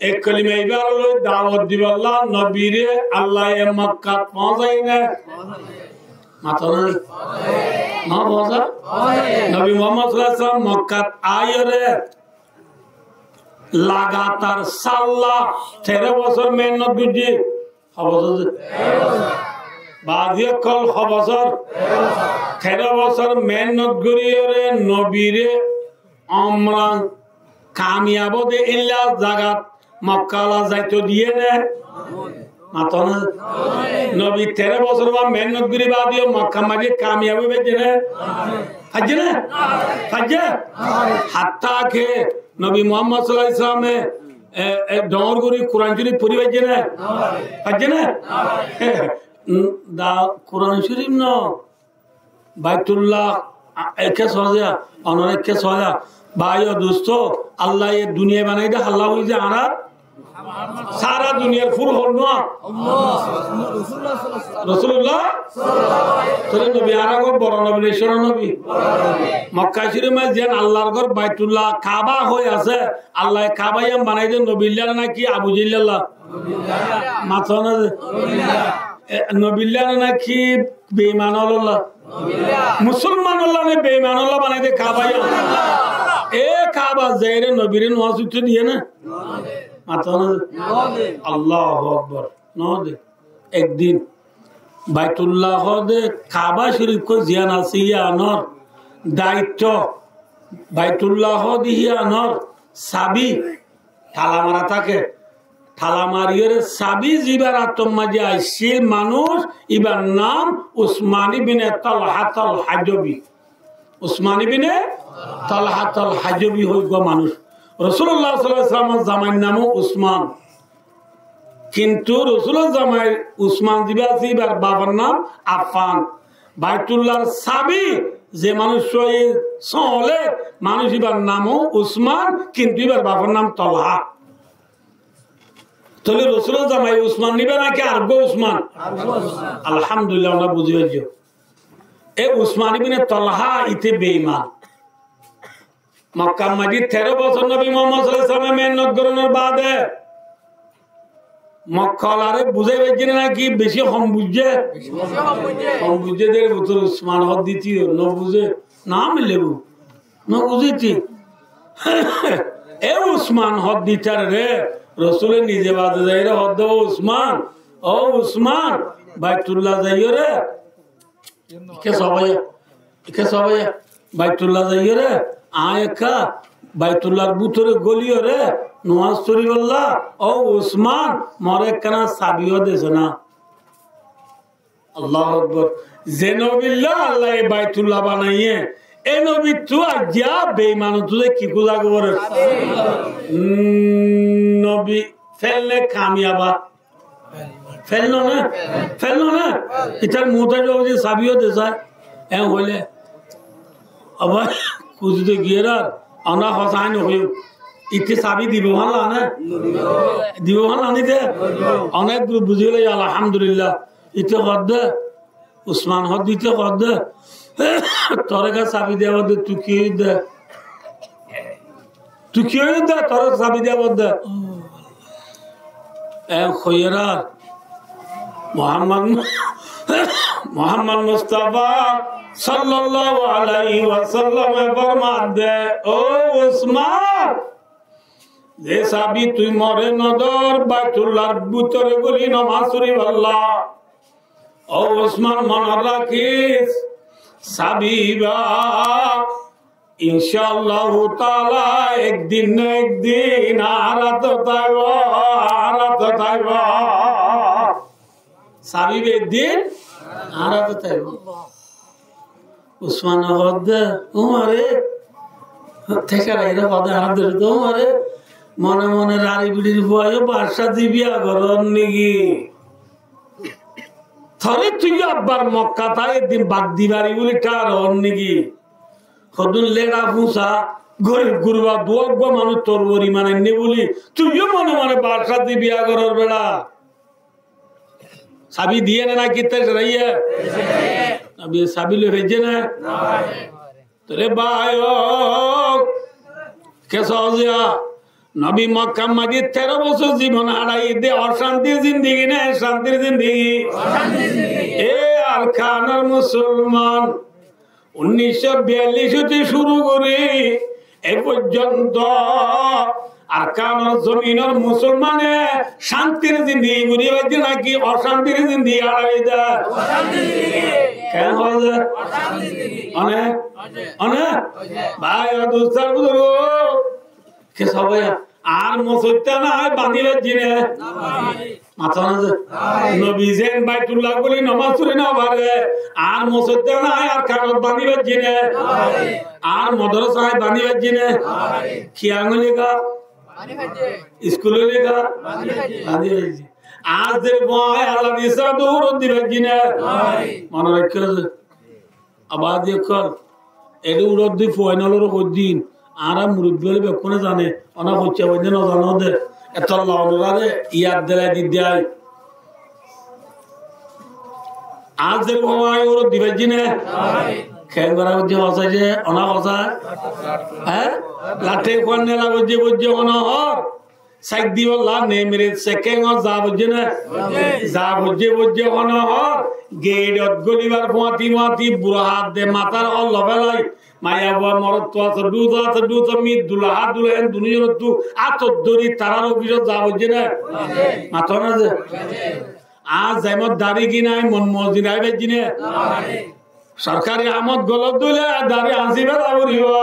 E kolima ibá loi dawot dibálla nobire Allaye Mokkat foóñsaiye né? Mato na? No foóñsa? Nobi Muhammod sallallahu alaihi wasallam Mokkat aiyóre lagatar salla teró bosór mehénnot goijjé. Ho bosór ze? Bazi ókkol ho bosór? teró bosór mehénnot goríyoré nobiré omran kamiyab óde éilla zagat Mokka ola zaito diyé né? Mato na. Nobi teró bosór ba mehénnot gorí baade yó Mokka maze kamiyab ói faijjé né? Faijjé né? Faijjé? Hattá ke nobi Muhammad sallallahu alaihi wasallam e, e, dóñr gorí Kuran Shorif fori faijjé né? Faijjé né? Umm, da Kuran Shorif no. Baitullah, a, ekká soza, onora ekká soza. Bái o dustó, Allah ye duniyai banai de halla óiye de añárar. Sára duniyar ful hon no? Rosulullah. Tóile nobi añárar gor boro nobi né cóto nobi? Mokka Shorif maze ziyan Allahr gor Baitullah Kaaba hoi asé, Allah ye Kaaba yián banai de nobilla naki Abu Jehilla? Mato na ze. E, nobilla naki beiman ólolla? Musolman ólla né beiman ólla banai de Kaaba yián? E Kaaba zaire nobire nomaz foitto diye né? Mato na ze. Allahu Akbar. No de. Ek din Baitullah hoó de Kaaba Shorif hoi ziyan asé yiánor daitto, Baitullah hoó de yiánor sabi tala mara táke. Tala mariyóre sabi zibar átor maze aiccíl manúic, ibar nam Usman ibne Talhatul Hajobi. Usman ibne Talhatul Hajobi hoi uggwá manúic. Rosulullah sallallahu alaihi wasallam or zamair nam ó Usman. Kintu Rosulor zamai Usman ziba asé, ibar bafor nam Affan. Baitullar sabi ze manúic sói sóole manúic, ibar nam ó Usman, kintu ibar bafor nam Tolha. Tóile Rosulor zamai Usman niba naki ar uggwá Usman? Ar uggwá Usman. Alhamdulillah, onora buzí faijjó. E Usman ibne Tolha ite beiman. Mokkar maze teró bosór Nobi Muhammad sallallahu alaihi wasallam e mehénnot gorónor baade Mokkaolare buzái faijjé né naki beci hom buijjé? Beci hom buijjé. Hom buijjé de bútore Usman hoó de ite no buzé. Na mile bu. No buzé ite. E Usman hoó de itaré re, Rosule nize bade zaiyóre hoó de, "Ó Usman, ó Usman, Baitullah zaiyóre." Ikke sóbaiye, ikke sóbaiye, Baitullah zaiyóre, aññí ekká Baitullar bútore góliyóre nomás foribólla, ó Usman, more ekkána sabi yó dese na. Allahu Akbar. Ze nobilla Allah ye Baitullah banaiyé, e nobittú aijja beimanottú ze ki kúza gorer? Umm, nobi félle kamiyaba. Fél no né? Fél no né? Itar muúntu aijjó de sabi yó de sai. En hoilé. Abar kuzi de giyé ar, añára hosa no hoiyum. Ite sabi dibo fán lage né? Dibo fán lage né ite? Onek guruf buzí gele, alhamdulillah. Ite hoó de, Usman hoó de, ite hoó de, "Toré ekká sabi diya hoó de, tui ki hoiyós de? Tui ki hoiyós de, toré sabi diya hoó de?" En hoiyóre Muhammad, Muhammad Mustafa sallallahu alaihi wasallam e formar de, "Ó Usman, ze sabi tui more no dor, Baitullar bútore goli nomás foribólla." Ó Usman, mone rakis, sabi ibá, incaallahu taala, ek din na ek din añárar átot aibo, añárar átot aibo. Sabi ibá ek din añárar átot aibo. Usmane hoó de, "Umare," te karaire hoó de, añárar dece to, "Umare, mone mone rari birir fua yó baccá di biya gorór niki? Toré tui yó abbar Mokkat ek din bad di fari buli kar ór niki? Hodún lera fusa, gorib gurba, duwa uggwá manúic tor uore iman ainné buli, tui yó mone mone baccá di biya gorór bera." Sabi diyé né naki ite saraiyé? Sabi, sabi loi faijjé né? Tóile bái ó, kessá hoó ziya, nobi Mokkar maze teró bosór zibon haçai de, ocántir zindigi né cántir zindigi? Ocántir zindigi. E Arkanor musolman, unnic cót biyallic óti cúru gorí e foijjonto Arkanor zominor musolmane cántir zindigi guzari faijjé naki ocántir zindigi haçai de? Ocántir zindigi. Keén hoó ze? One? One? Bái, o dustó, buzurgó, ke sóbaiya? Añár mosoittá nái, bañdí faijjí né? Mató na ze? Nobi zeén Baitullah goli nomás fori no fare, añár mosoittá nái, Arkanot bañdí faijjí né? Añár modorosá nái, bañdí faijjí né? Kiyá óile kiyá? Iskul óile kiyá? Bañdí faijjí. Añár ze fuain Azadi sáte uçí di faijjí né? Mone raikkó ze. Abadi ókkol, eçé uçódde fuain ólore hoiddín, añára murubbi ókkole bekkúne zane, onorá hoiccá hoiddé no zano de, etolla onoráre yad dilai didde ai. Añár ze fuain uçí di faijjí né? Keén gora hoiddé hosá ze, onorá hosá? Hé? Laṭe fuain nela boijjé boijjé honó hoór. Saik dibolla nemre sekéngot za foijjé né? Za foijjé, foijjé honó hoór. Gedot gólibar fuañti fuañti bura hát de matár holló félai. Maiyafua morotfua soddusa soddusa mi dula hát dula en duniyonottu átot dóri tarár ofisot za foijjé né? Mató na ze? Añár zaimot dari gin ai mon mozin ai faijjí né? Sorkari hamot golot dóile dari hañsi fela foribo.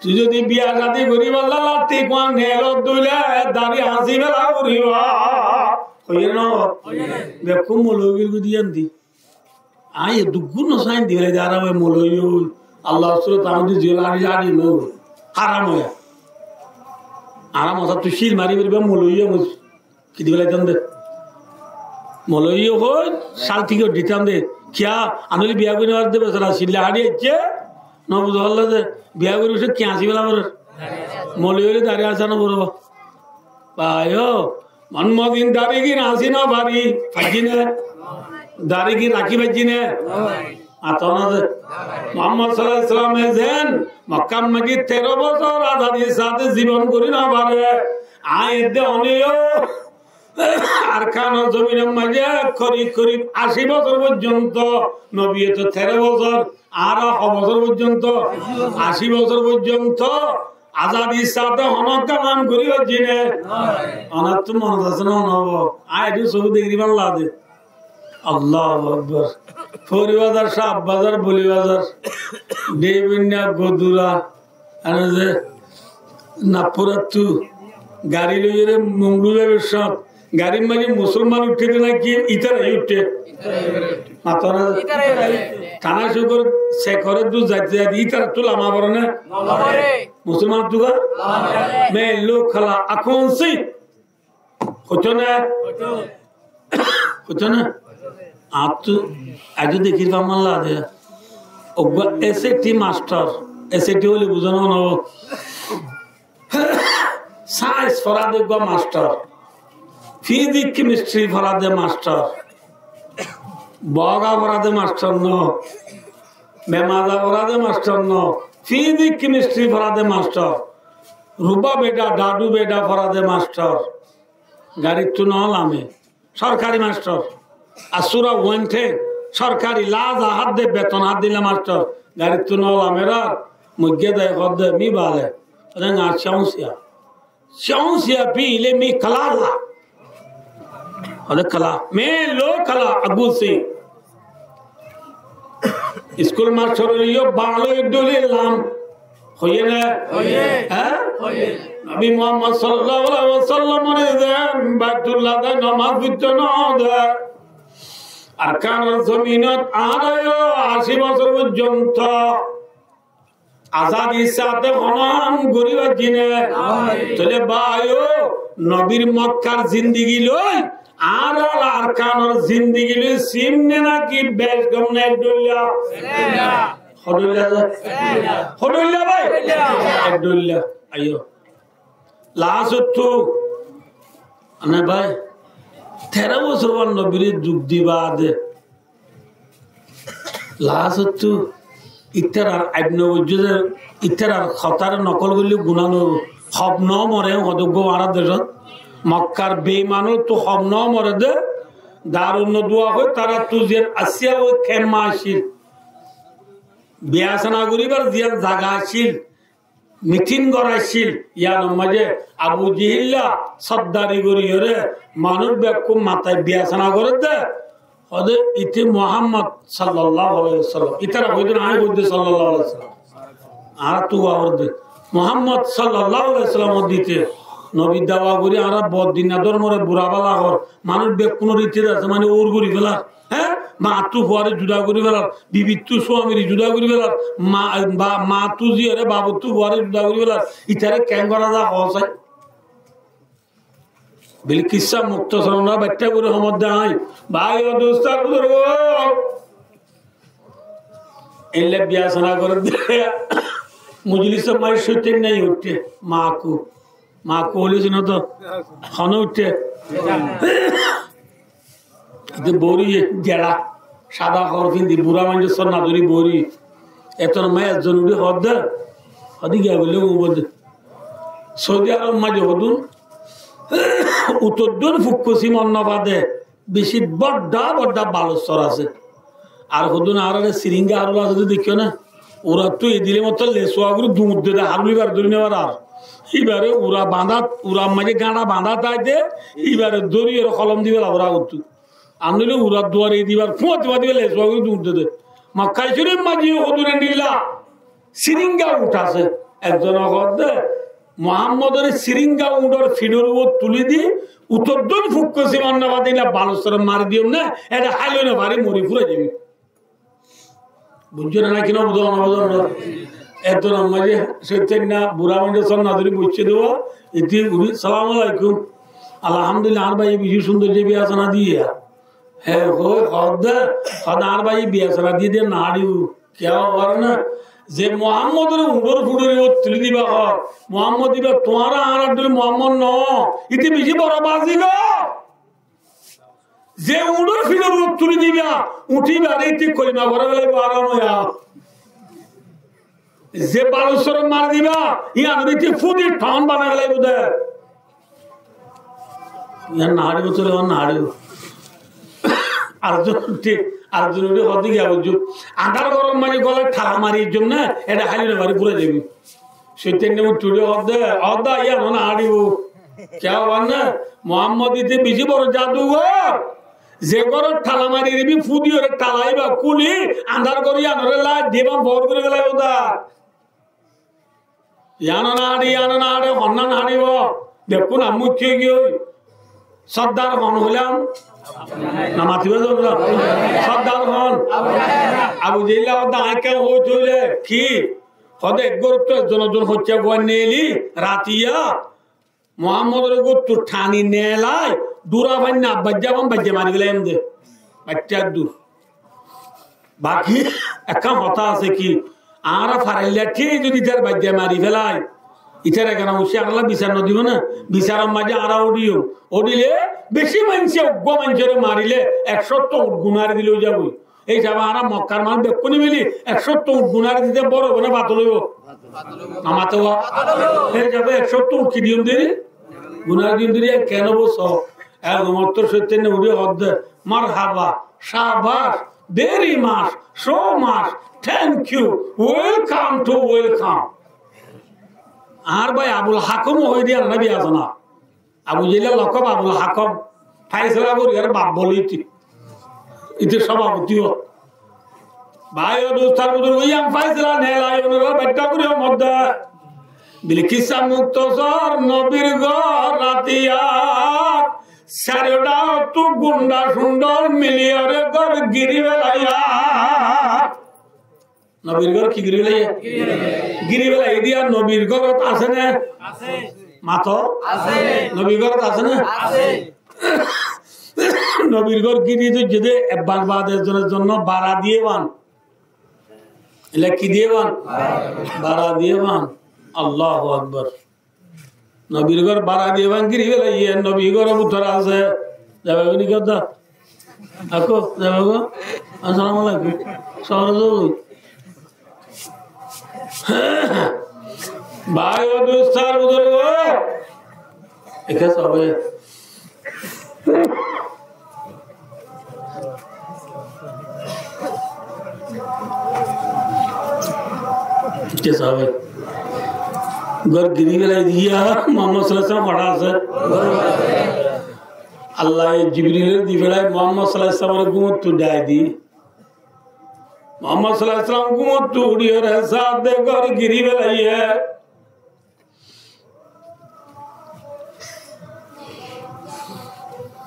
Tui zodi biya cádi goríballa laṭi kuañ nelot dóile dari hañsi fela foribo. Hoiyé no? Bekkún moloibir gudi yandi. Añí e duggún no sain di félai de, añára moloibi. Allah surat añára ziyól añára zadi no. Haram óiye. Añára mosattu cíl mari félaiba moloibi. Ki di félaitam de? Moloiye hoi, sal tiket ditam de. Kiyá, añára biya gorí no fari de, besara silla haçi aiccé, no buzó falla de, biya gorí ucce kiyá así fela forer. Moloiye óile dari asá no foribo. Bái o, mon mozin dari gin así no fari, faijjí né? Dari gin rakí faijjí né? Mató na ze. Muhammad sallallahu alaihi wasallam e zeén Mokkar maze teró bosór azadir sáte zibon gorí no fare. Añí edde oneyo Arkanor zominor maze korib korib ací bosór foijjonto, nobiye to teró bosór, añára ho bosór foijjonto, ací bosór foijjonto azadir sáte honó kaam gorí faijjí né? Onottú monot asé né, honó hobo? Añí edde sóbu dekí fán lade. Allahu Akbar. Fori Bazar, Shah Bazar, Boli Bazar, Deibanna, Godura, ene ze Napurattú gari loiyóre Monglu zaibar cómot, garir maze musolman uiththé de náki ítara uiththé? Mató na ze. Thana cukor sekore dú zaite zaite ítarattú lama fore né? Musolmanottú ga? Main log khala akhon se. Hoito né? Hoito né? Añáttu aijjó dekír fán lade. Uggwá S A T mastor, S A T hoile buzó no, no. Sains fora de uggwá mastor, fizik, kemistri fora de mastor, boga fora de mastor no, bemaza fora de mastor no, fizik, kemistri fora de mastor, ruba beda, dadu beda fora de mastor. Garittú no lame. Sorkari mastor. Asura uente sorkari laza hádde beton hádde illa mastor. Garittú no lame rar. Muigge dai hodde mi bale. Ode nga siya unsiya. Siya unsiya pi ile mi kalala. Ode kala. Me lo kala agusi. Iskul mastor óiyo bála dóilla lam. Hoiyé né? Hoiyé. Hé? Hoiyé. Nobi Muhammad sallallahu alaihi wasallam ore ze Baitullah de nomás foitto no de. Arkanor zominot añára yo ací bosór foijjonto azadir sáte honó ham gorí faijjí né? Noó. Tóile bái o, nobir Mokkar zindigi loi añárar Arkanor zindigi loi sim né náki bec gom né ek dhoilla? Ho dhoilla ze? Ho dhoilla bái? Ek dhoilla. Aiyo. Lasottú, mane bái, teró bosór bar nobire duk di bade, lasottú ítarar aib no buijjó de, ítarar hotáre nokol goille guná no óibo. Hob no more, hodde uggwá añárar decót Mokkar beimanottu hob no more de, Darun Nadwa hoi tarattú ziyán asíya hoi kemma accíl, biyasana goríbar ziyán zaga accíl, mitin goraccíl, iyanor maze Abu Jehilla soddari goríyore manúic bekkún matai biyasana gorédde, Hoóde ite Muhammad sallallahu alaihi wasallam. Itara hoóde na, añí hoóde sallallahu alaihi wasallam. Añára tu hoóde Muhammad sallallahu alaihi wasallam hoóde ite. Nobir dawa gorí añára bor din na dórmore bura bála hoór. Manúic bekkúnor ite asé, mane, óur gorí félar. Hé? Maáttu fuare juda gorí félar. Bibittú suamire juda gorí félar. Ma-, ba-, maáttu ziyore babottú fuare juda gorí félar. Itare keén gora za hoó sai. Bili kissá muktasar ónora baittá gorí hoómot de añí. Bái o dustó ar buzurgó, eilla biya sana gorér de mujlisor maze cóitan nai uiththé, maku. Maku hoile sino to? Hone uiththé? Ede bori, jera, sada hor findi, bura maincór sónna dóri bori. Eton maze ekzon uçí hoódde, hoóde giya boille gom hoódde. Saudi Arob maze hodún, uttor dóin fukkosim onnofade beci bodda bodda balussor asé. Ar hodún añárar siringa harul asé de, deikkó na? Urattú edile mottor lesua gorí duñr de de, harul ibare dóri no farer. Ibare ura bañdát, urar maze gáñça bañdá táite, ibare dóri ere holom dibe labar agottú. Ar noile urar duare edibar fúañti fúañti lesua gorí duñr de de. Mokka Corif maze hodún endilla siringa uñth asé. Ekzone hoódde, Muhammodore siringa uñthor fiçor uore tuli di, uttor dóin fukkosim onnofade illa balussore mari diyum ne, ede háil no fari mori furai zaiboi. Buijjó né naki no buzó, no buzó, no? Eton maze cóitan na bura maincór sónna dóri boiccé de, iti uçí, "Salamu alaikum." "Alhamdulillah, añár báiye beci cúndor ze biya sana diye." Hé, hoi, hoódde, hoódde añár báiye biya sana diye de, na dibo. Kiyá hoór na? Ze Muhammodore uñthor fiçor uore tuli diba hoó, Muhammod iba tuáñra añárar dóilla Muhammod no, ite beci boro bazigor. Ze uñthor fiçor uore tuli diba, uñth ibare ite kolima forai félaibo aram óiya. Ze balussore mari diba, iyanore ite fúdi thon banai félaibo de. Iyan no háribo, tóile iyan no háribo. Ar zon uçí, ar zon uçí hoóde giya buijjó. Andár góror maze gólai tala mari zon na, ede háil no fari furai zaiboi. Cóitan uçí uçí hoódde, hoódde iyan no háribo. Kiyá hoór na? Muhammod ite beci boro jadugor. Ze góror tala mari dibi, fúdi ore tala iba kúli, andár gór iyanore lait diban for gorí félaibo de. Iyan no hári, iyan no hári, honnán háribo? Bekkún ammú ki ói giyói? Sóddar hon hoilam? No matiba zon na? Sóddar hon? Abu Jehile hoódde añí kiyá hoói tóile ki? Hoódde ek górottu ekzon ekzon hoicca fuain neeli, ratiya Muhammodore góttu thani neelai, dúra fainna baijja fan baijja mari felaiyum de. Baijja dur. Baki ekkán hotá asé ki, añára farailla thík zodi itar baijja mari felai, itar egana ucce añára bisar no dibo na, bisaror maze añára uçiyum. Uçile beci maincé, uggwá maincóre marile ek cót uñth gunári dile ói zagói. Ei hísabe añára Mokkar manúic bekkúne mili ek cót uñth gunári dite boro óibo né fatal óibo? No mate wa? Ei hísabe ek cót uñth ki diyum deri? Gunári diyum deri, en kene buzó? Ek umottor cóitanne uçí hoódde, "Marhaba, shabash, very much, so much, thank you, welcome to welcome." Añár bái Abul Hakom hoói diya na, biya sana. Abu Jehilor lokob Abul Hakom, Faisala Boriyar baf bole ite. Ite sobaboti ó. Bái o dustó ar buzurgó, iyan Faisala neelai ónora baittá gorí hoómot de. Bili kissá muktasar, nobir gór ratiyat, sairó dhákottu gunda cundor miliyóre gór giri felaiyé. Nobir gór ki giri felaiyé? Giri felaiyé. Giri felaiyé diya nobir górot asé né? Asé. Mato? Asé. Nobir górot asé né? Asé. Nobir gór giri dóijje de, ebbar baade ekzon ekzonor bara diye ban. Ila ki diye ban? Bara diye ban. Allahu Akbar. Nobir gór bara diye ban giri felaiyé, nobir góror bútore asé. Zaiba goi né ki hoddá? Akó, zaiba goi? Assalamu alaikum. Sóhore zaiba goi? Bái o dustó ar buzurgó, ekká sabe. Ekká sabe. Gór giri felai diya, Muhammad sallallahu alaihi wasallam hoçé asé? Allaye Jibril di félai Muhammad sallallahu alaihi wasallam re gúmottu dháki di. Muhammad sallallahu alaihi wasallam gúmottu uçíyore sáadde gór giri félaiye.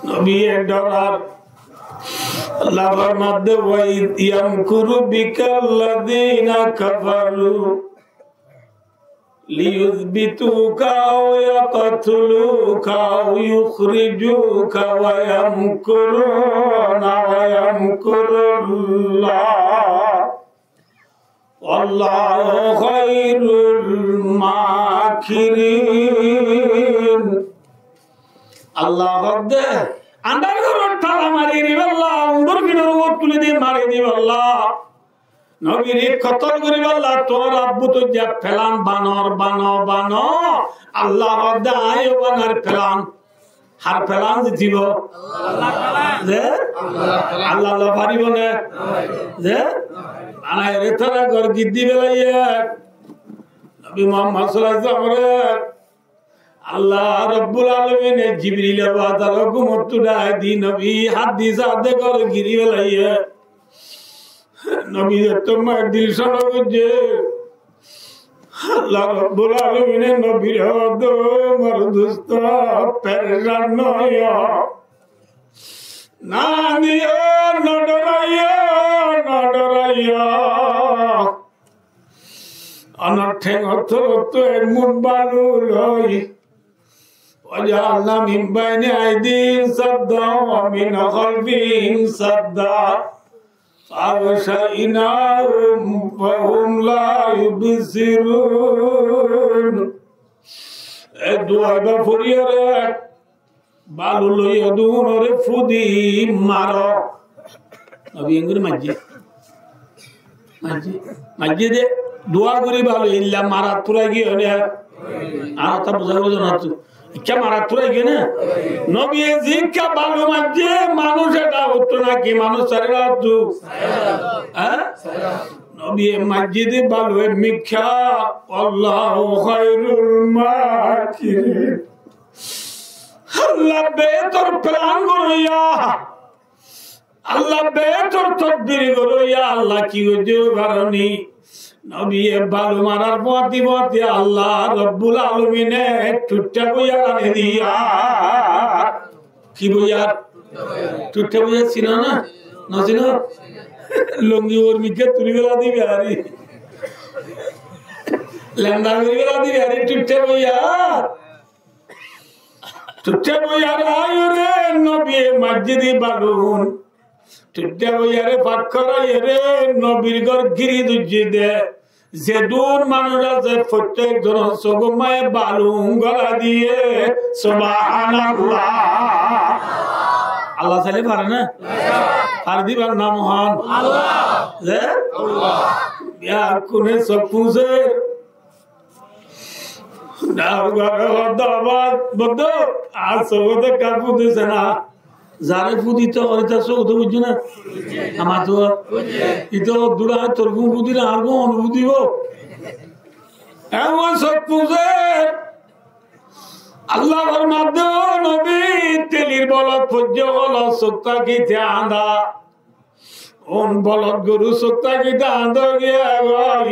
Nobiye dhorar. Allah formar de, "وإذ يمكر بك الذين كفروا ليثبتوك أو يقتلوك أو يخرجوك ويمكرون ويمكر الله والله خير الماكرين." Allah hoódde, andár górot tala mari dibálla, undur finor uore tuli di mari dibálla, nobire kotol goríbálla tuáñra bútoijja pelan banor, bano, bano. Allah hoódde, aññí yó banar pelan. Har pelan zitibo? Ze? Allah, Allah faribó né? Ze? Banaiyóre tará gór giri félaiye. Nobi Muhammad sallallahu alaihi wasallam re Allah Rabbul Alamine Jibril or bátor gúmottu dháki di nobi háddisa de gór giri félaiye. Nobi zettót maze dil sóna goijjé, Allah Rabbul Alamine nobire hoódde, "Mor dusto, perecan no óiyo. Na diyo, no dhoraiyo, no dhoraiyo. Onor théngor tolottu ek mut balu loi, وجعلنا من بين أيديهم سدا ومن خلفهم سدا فأغشيناهم فهم لا يبصرون." E duwa ibá foriyóre balu loi edún ore fúdi maro. Nobi engori maijjé. Maijjé, maijjé de, duwa gorí balu illa marat furai giyé né? Ar ekká buzá foribó de na tu. Ekká marat furai giyé né? Nobiye zikká balu maijjé, manúic e dháwottu naki manúic sairé dháwottu? Há? Nobiye maijjé de balu e mikká, والله خير الماكرين. Allah behétor pelan goróya. Allah behétor todbir goróya, Allah ki goijjé baroni. Nobiye balu marar fúañti fúañti Allah Rabbul Alamine thuiththá boiyar ani diyé. Ki boiyar? Thuiththá boiyar sino na? No sino? Lungi uore mikká tuli félai dibo ari. Lenda gorí félai dibo ari, thuiththá boiyar. Thuiththá boiyar aiyóre nobiye maijjé de balun. Thuiththá boiyaré fak goráiyore nobir gór giri dóijje de. Zedún manúic asé, fottek zonor suk or maze balun golai diyé. Subhanallah. Allah sailé fare né? Fare dibar nam hon? Allah. Ze? Allah. Bekkúne suk fúñser. Dahar gare hoódde, "Baba, boddo, añár suk ot ekká fudi se na." Zaré fudi to, ore tar suk ot buijjó na? Amar to. Ito dura tor fudi na, ar fudi bo. Emon suk fúñser. Allah formar de, "Ó nobi, telir bolot foijjé, holo suk tákite andá." Un bolot goru suk tákite andá giyé goi.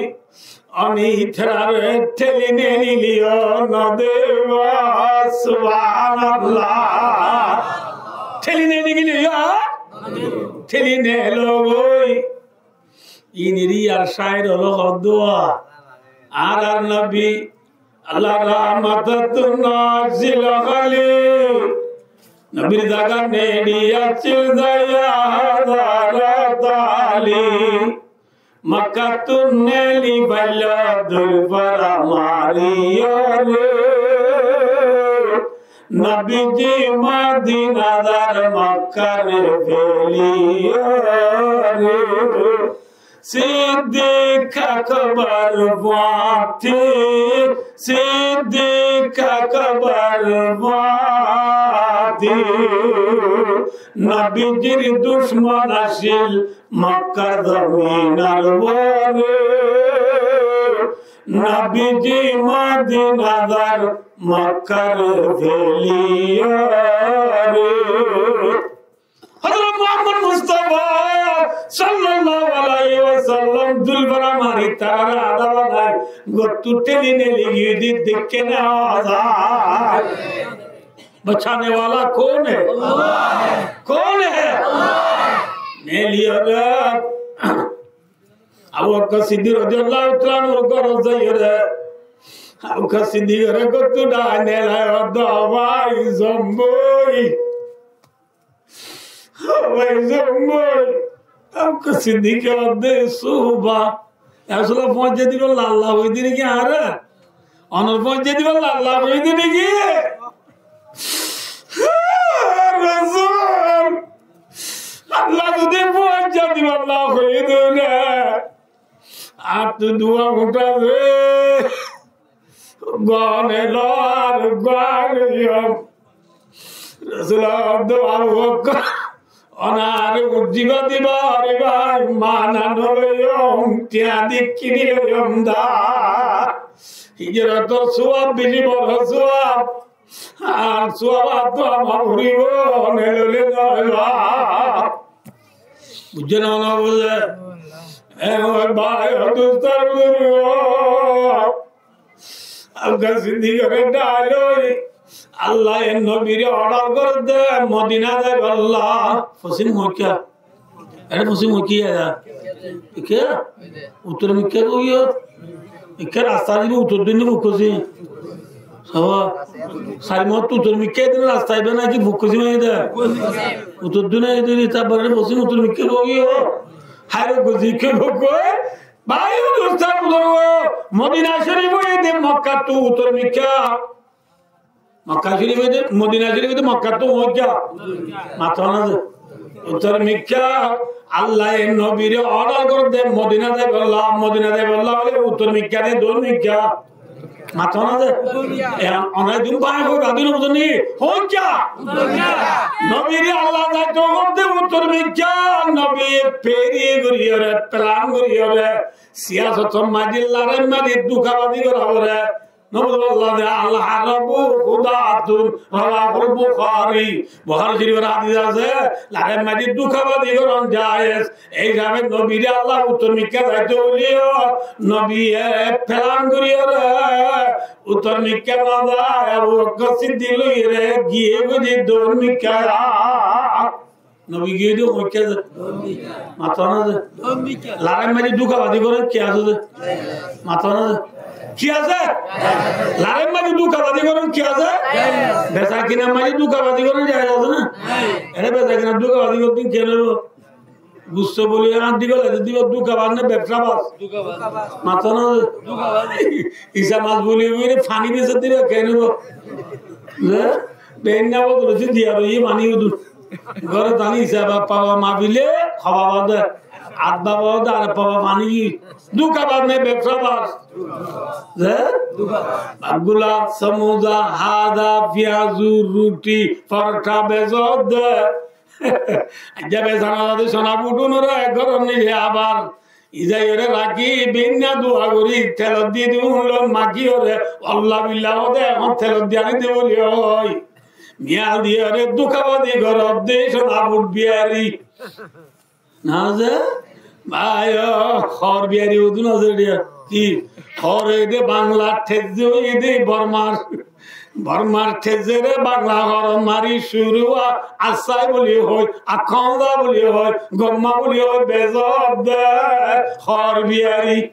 Oni ítarare theli neli loi no deba. Subhanallah. Theli neli giyé, theli nelo goi. Iniri ar shair olo hoddua. Añárar nobi Allah rahmat tun nazil hali. Nobir zaga neri accíl zaiya Hazrat Ali. Makka tun neli faillo dur fara mariyore. Nobiji Madina zar Makkare feliyore. Siddik Akbar fúañti, Siddik Akbar fúañti, nobijir ducmon accíl Makkar zominor uore. Nabiji Madina zar Makkar feliyore. Hozrot Muhammod Mustafa sallallahu alaihi wasallam zulfara mari tarare ada banai gottú teli neli giyé de dekké na za. بچانے والا کون ہے؟ کون ہے؟ Neliyore Abu Bakkar Siddik rodiyallahu taala anhur górot zaiyore, Abu Bakkar Siddik ore gottú dai nelai, "O bái zomboi, o bái zomboi." Abu Bakkar Siddik ore de suba. Asóle foóñjai dibolla Allah hoiyé de niki añáre? Onor foóñjai dibolla Allah hoiyé de niki? Rasul, Allah zodi foóñjai dibolla hoiyé de óile, añáttu duwa uñth asé, gone loi ar gone loi. Rasul, Abu Bakkar, onare uñth diba diba, are bái, mana no loiyum, tiañ di kini loiyum da. Hijrotor suwab beci boro suwab. Ar suwab ar to ama foribo, no loile no óibo. Buijjó né, no buzé? E, o bái, o dustó, buzurgo. Abu Bakkar Siddik ore dai loi, Allah e nobire order gorédde Modina zaibolla. Fosim hoikká? Ere fosim hoikká ya? Ikká? Uttor mikká hoiyo. Ikká rasta dibo uttor dine fokkosí. Saba, sari mot uttor mikká dine rasta iba naki fokkosí mani de? Uttor dine dine tabare fosim uttor mikká hoiyo. Hairo gozi ke fokkoi. Bái, o dustó, buzurgo, Modina Shorif óiye de Makkattu uttor mikká. Makka Shorif óiye de, Modina Shorif óiye de Makkattu hoikká? Mato na ze. Uttor mikká. Allah e nobire order gorédde Modina zaibolla, Modina zaibolla óile uttor mikká ne doin mikká? Mato na ze. E, onai dun bái hoi badi no buzó ni? Hoikká? Nobire Allah zaito hoódde uttor mikká, nobi feri goriyore, plan goriyore, siyasotor maze, lorair maze dukabazi gora fore. Nobi Allah de al harbu khudatun, rawahul Bukhari. Bukhari Shorifor hadis asé, lorair maze dukabazi goron jaiz. Ei hísabe nobire Allah uttor mikká zaito hoileyo, nobiye plan goriyore, uttor mikká no zai, Abu Bakkar Siddik loiyore giyé goi de doin mikká. Nobi giyé de hoikká ze? Mato na ze. Lorair maze dukabazi goron ki asé ze? Mato na ze. Ki asé? Lorair maze dukabazi goron ki asé? Besa kinar maze dukabazi goron jaiz asé na? Ere besa kinar dukabazi goron din kene Gusto buli añár diba, lede diba, dukabaz ne bebsabaz? Dukabaz. Mato na ze? Dukabaz. Isa mas buli buli fani besi diba, kene bo? Ze? Bein na bo, dore si diya ro, iye fani udu. Goro tani isa ba, paba mabile, haba bade. Adba bade, are paba fani. Dukabaz ne bebsabaz? Ze? Dukabaz. Bagula, samosa, hada, piyazu, ruti, porotha, bezod de. Aijja besana zade sona butunore goron nize abar izaiyore raki binna dua gori telot di dun loi makiyore Allah billa hode ehon telot di ani de buli hoi. Miya diyore dukabazi gorot de sona but biyari. Na ze? Bái o, hor biyari udu na ze diya. Ki? Hor ede Banglar thezze ede Bormar. Bormar thezzere Bangla hor mari curu a, asai buli hoi, akonda buli hoi, gomma buli hoi, bezod de, hor biyari.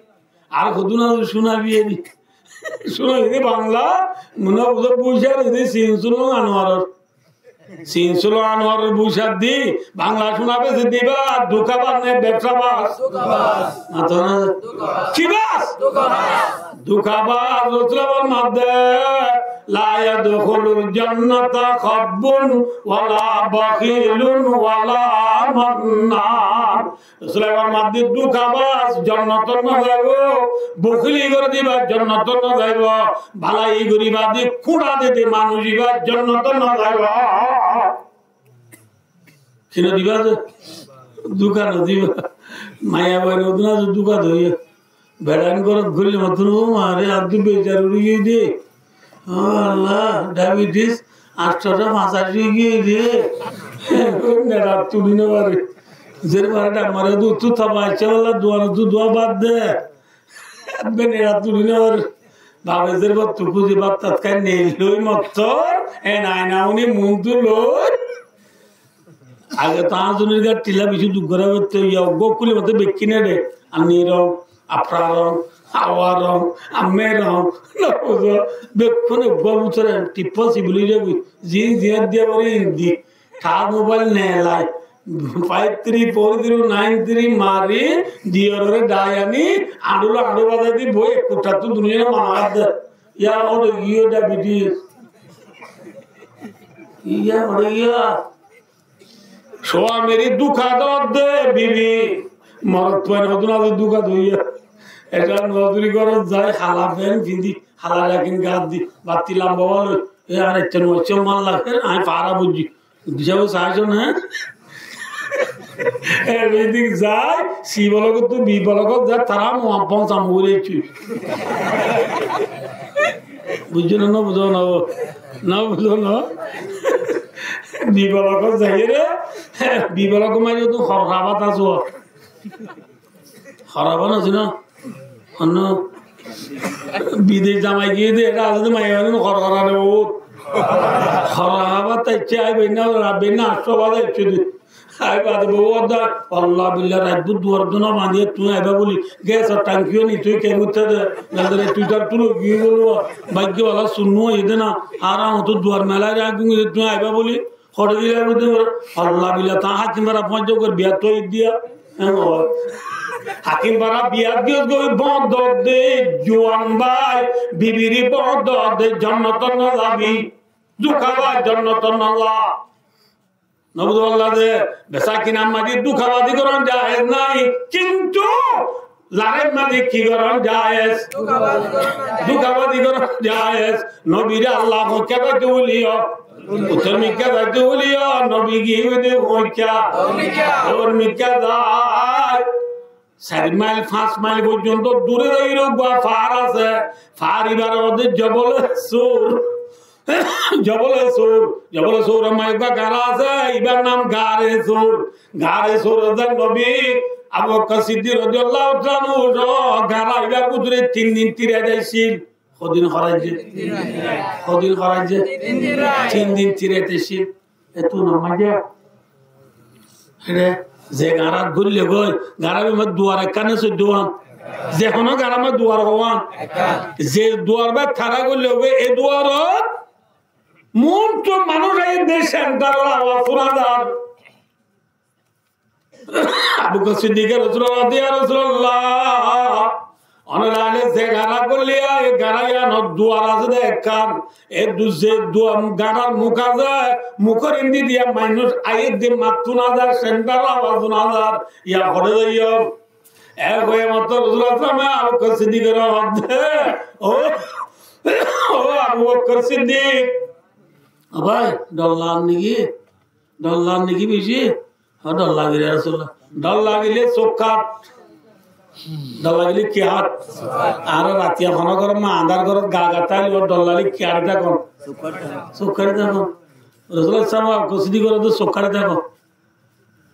Ar hodun ar suna biyari. Suna biyari Bangla, mone buzo bushar ede sin sulo Anwaror. Sin sulo Anwaror bushar di, Bangla suna besi diba, dukabaz ne bebsabaz? Dukabaz. Mato na. Dukabaz. Ki baz? Dukabaz. Dukabaz, Rosule formar de, "La yadkhulul jannata khabbun wala bakhilun wala mannan." Rosule formar de dukabaz jonnotot no zaibo, bokhili gori diba jonnotot no zaibo, balai goriba de kura de de manuj iba jonnotot no zaibo. Kino diba ze? Duka no diba. Maiya boi no duna ze duka doiye. Beçain górot goille mottón, ó mare, añáttu bejar uri giyé de. Ó Allah, diabetes añctho fañsaci oi giyé de. Nerat tuli no fare. Zer fare dam mare de, uttú taba aiccé, Allah, duanottú dua bad de. Ebbe nerat tuli no fare. Bafe zer bottu kuzi bát tat hái nei loi mottor, en aina uni muntu loi. Age to añzunir gat tilla beci duk gora foitto, iya uggwá kuli mate bekkín ede, anni rong, afra rong, awa rong, amme rong, no buzo, bekkún uggwá butore tippa sibili jagoi, zin ziyat diya bari indi, ta mobile nelai, five three four zero nine three mari, diyorore dayani, añdula añdu bazai di boi, ek kutta tu duniya mana adde. Iya, ore giya diabetes. Iya, ore giya. Suamire duka dodde bibi. Morot fuain hodún aze duka doiye. Eta noduri gorot zai, hala fen findi, hala lakin gat di, batti lamba walo. E ar ecce no ecce mal lage, añí fara bujji. Disa bosór aisón, hé? Everything zai, C block ottu B block ot zai, tara muam pon sam hure chu. Bujjo na, no buzo na, no buzo na. B block ot zai re, B block ot maze tu hor haba ta so. Hor haba na sino. Honno bidec zamai giyé de, eta asé de maiyafuain ókkol hor hora ne bout. Hor hora hábar taicce, añí beinna, beinna añctó bazai aiccí de. Añí bade bout de, Allah billah, rait bóut duar duna bañdí, tui aibá buli. Ges or thanki ó ni, tui ken goittá de. Nalde tui tar tulo giyé bolo. Baiggí bala sunnu aiyé de na. Ar añttu duar melai rakí de, tui aibá buli. Hoçé dile buli de, Allah billah, ta Hakim Bara foñsé goi biyat toi diya. Hakim Bara biyat giyé goi, bóñt dodde, juan bái, bibire bóñt dodde, jonnotot no zabi. Duka bái, jonnotot no za. No buzo Allah de, besa kina maze dukabazi goron jaiz nai, kintu Lorai maze ki goron jaiz? Dukabazi goron jaiz. Dukabazi goron jaiz. Nobire Allah hoikka zaito buli yo. Uttor mikká zaito buli yo. Nobi ki hoide hoikka? Dór mikká. Dór mikká zai. Sair mail, fañs mail foijjonto dure zai re uggwá fahar asé. Fahar ibar hoó de Jobole Sur. Jobole Sur, Jobole Sur or maze uggwá gara asé, ibar nam Gare Sur. Gare Sur ot zai Nobi Abu Bakkar Siddik rodiyallahu taala anhu só gara ibar bútore tin din tirai aiccíl. Hodin horaijje? Hodin horaijje? Tin din tirai aiccíl. Etún maze Ere, ze garat goille goi, garar maze duar ekkán né soiddo wán? Ze hono garar maze duar howán? Ze duar ba tara goille goi, e duarot muúntu manúic aiyé de sentaror awaz fúna zar. Abu Bakr Siddiqe Rosulullah, "Ya Rosulullah, Ónora aile ze gara gollíya, e gara iyanot duar asé de ekkán. E du-, ze duar garar muk asé, mukor indi diya mainúic aiyé de mat fúna zar, sentar awaz fúna zar, ya hoçé zaiyum?" E hoi mattor Rosul Akram e Abu Bakr Siddiqore hoó de, "Ó, ó Abu Bakr Siddiq, ó bái, dor lager niki? Dor lager niki beci?" Ó, dor lagile ya Rosulullah. Dor lagile suk kat. Dor lagile ki kat? Añára ratiya hono górot ma andar górot ga ga táile ó dor lagile ki kat tákon? Suk kat tákon. Rosulullah sahab Abu Bakr Siddiq górot suk kat tákon.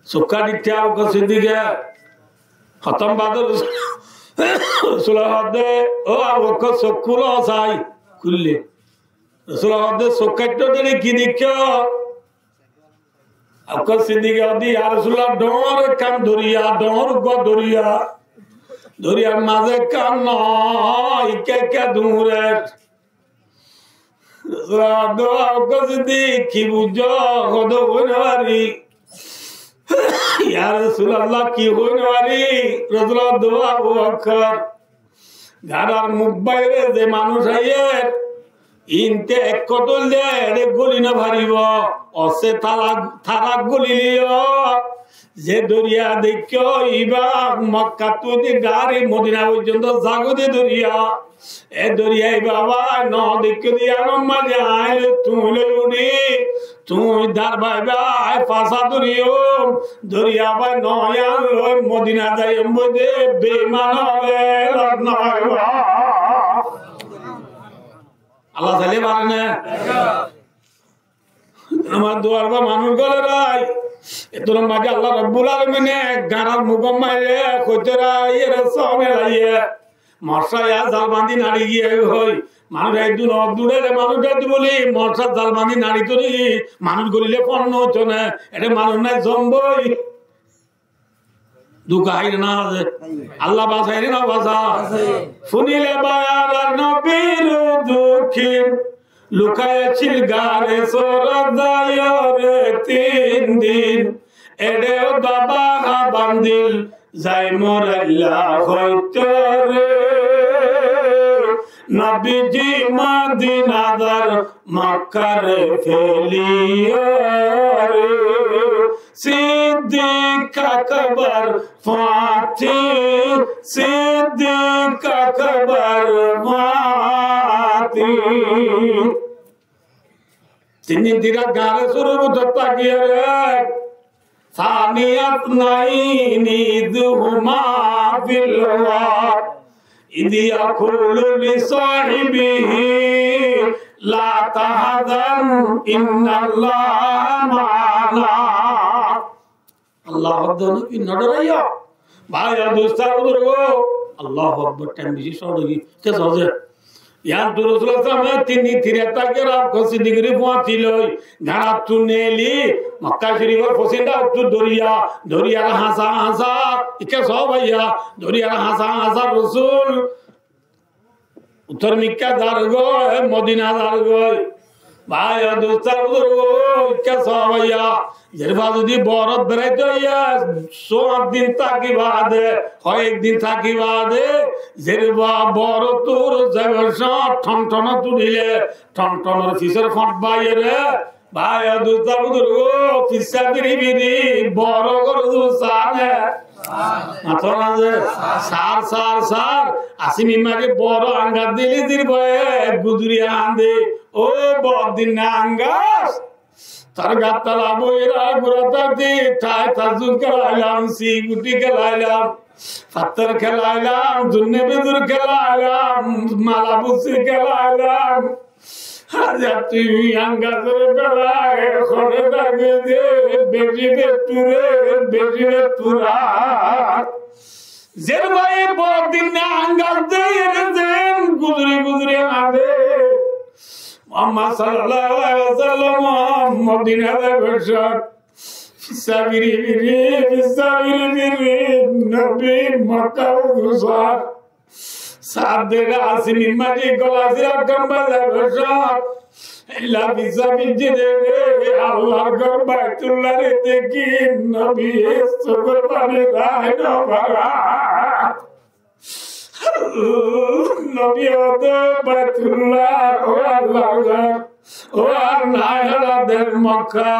Suk kat ittá Abu Bakr Siddiqe hotom bade Rosul-, Rosulullah hoó de, "Ó Abu Bakr, suk kúlo sai." Kúlle. Rosulullah hoó de, "Suk kaitto de ki deikko?" Abu Bakr Siddiqe hoó de, "Ya Rosulullah, dhoóñr ekkán doriya, dhoóñr uggwá doriya. Doriyar maze ekkán noó, ikká ikká duñr." Rosulullah hoó de, "Abu Bakr Siddiq, ki buijjó?" Hoó de, "Hoi no fari." "Ya Rosulullah, ki hoi no fari?" Rosulullah hoó de, "Abu Bakr, garar muk baire ze manúic aiyér, inte ek kotol de ere goli no faribo. Óse tara, tara golile yó ze doriya deikko, iba Mokkattú de dhari Modina foijjonto zagói de doriya. E doriya baba, no dekké de yíanor maze aññí loi tuñí loi uçí, tuñí dar baiba, aññí fasa dóri, doriya baba, no yían loi Modina zaiyum boi de, beiman ókkol loi no aibá. Allah sailé fare né? Añár duar bá manúic gólor ai. Etunor maze Allah Rabbul Alamine gañrar mugor maze hoitó ra, iyére sóne laiye. Mocá ya zal bandi naçi giyé hoi. Manúic eddún no dúrele manúic eddún buli, mocá zal bandi naçi dóri, manúic goríle fon no óito né. Ete manúic nai zomboi. Duka háire na háze? Allah basaire na basa? Funile bayar ar nobir dukin, lukai acil gare sora zaiyo re tin din. Ede o baba ha bandil, zai morilla hoitore. Nobiji Madina dar Makkare feliyore. Siddik Akbar fati, Siddik Akbar fati. Tin din tin rat gañre surur bútore tákiyore. Saniya tnaini iz huma fil ghar. Iz yaqulu li sahibihi la tahzan innallaha ma'ana. Allah Akbar, no dóriyo. Bái o dustó buzurgo, Allahu Akbar, thaim beci cót óiye. Ke soze? Yián tu Rosul sallallahu alaihi wasallam e tin din tin rat tákiyore Siddik re fúañti loi, gañrattú neeli, Makka Corifor focinda ottu doriya, doriyar hañsa hañsa, ikke sóbaiya, doriyar hañsa hañsa Rosul uttor mikká zargói, Modina zargói. Bái o dustó buzurgo, ikke sóbaiya, zerfua zodi boorot beraito óiye, sót din táki baade, hoyek din táki baade, zerfua boorot tur zaibar cómot thonthonot udile, thonthonor fisor fóñt baiyore, bái o dustó buzurgo, fissá firi firi, boorot gor du sane. Mato na ze, sar, sar, sar, Asim imma ge boorot angas dile zerfuaye guzuri ande, o boor din na angas. Tar gat tola boiyore gura tákte, tai tazun kelailam, siguti kelailam, fattor kelailam, dunne bedur kelailam, mala busi kelailam. Aijja tui angasor belai hone dagi de, beci beture, beci betura. Zerfua boor din na angas de, ere zen guzuri guzuri ande. Muhammad sallallahu alaihi wasallam Modina zaibar cómot fissá firi firi, fissá firi firi, nobi Makka udu sar. Sar de Asim imma ge gola sira gamba zaibar cómot. Ella fissá firi de, Allar gór Baitullah re deki, nobi sukor pani rai no fara. Nobi hoóde, Baitullah, ó Allar gór, ó añár nai hála de Mokka,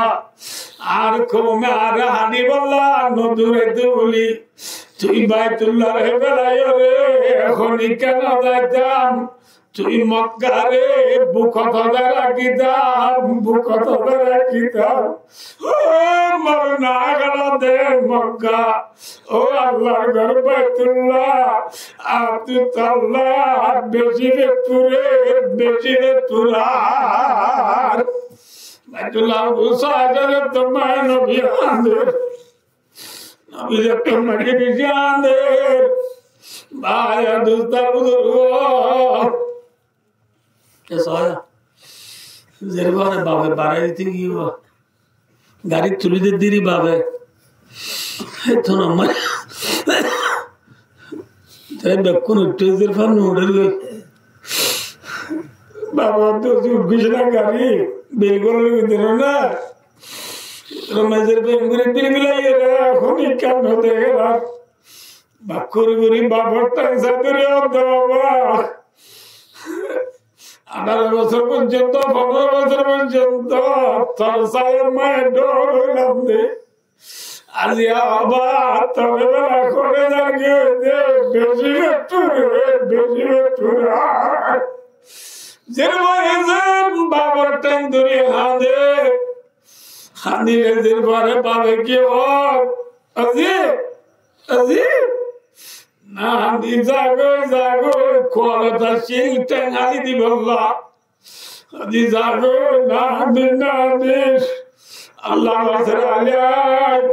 añár koume añáre háñdibolla no duraito buli, tui Baitullah re felaiyore honikka no zaitam, tui Mokkare bukot zai rakítam, bukot zai rakítam. Ó mor nai hála de Mokka, ó Allar gór Baitullah, ar tui tolla beci beture, beci beturar. Baitullah udu sai de, zettót maze nobi añde, nobi zettót maze beci añde. Bái, dustó, buzurgo. Ke soya? Zerfua re bafe barai dite giyé ba. Garit tuli de diri bafe. Etó no mane. Te bekkún uththé zerfua no uthé goi. Baba to uthgói na gari, bilkul uthgói na. Roma zerfua enguri bilbilaiyore, honikka no dekér. Bakkur guri bafor thañ sai dóri, ó baba. Añçáro bosór foijjonto, fondoro bosór foijjonto tor sáyar maze dhor óilam de. Aijja abar tore bela kore zar giyé de, beci bettur, beci bettur. Zir bore zir babar theng dóri hañde. Hañdile zir bore babe ki hoó? Aijja, aijja. Nani zagói, zagói, kuwalot accíl, theng háli dibolla. Aijja zagói, nani, nani. Allah basar alai,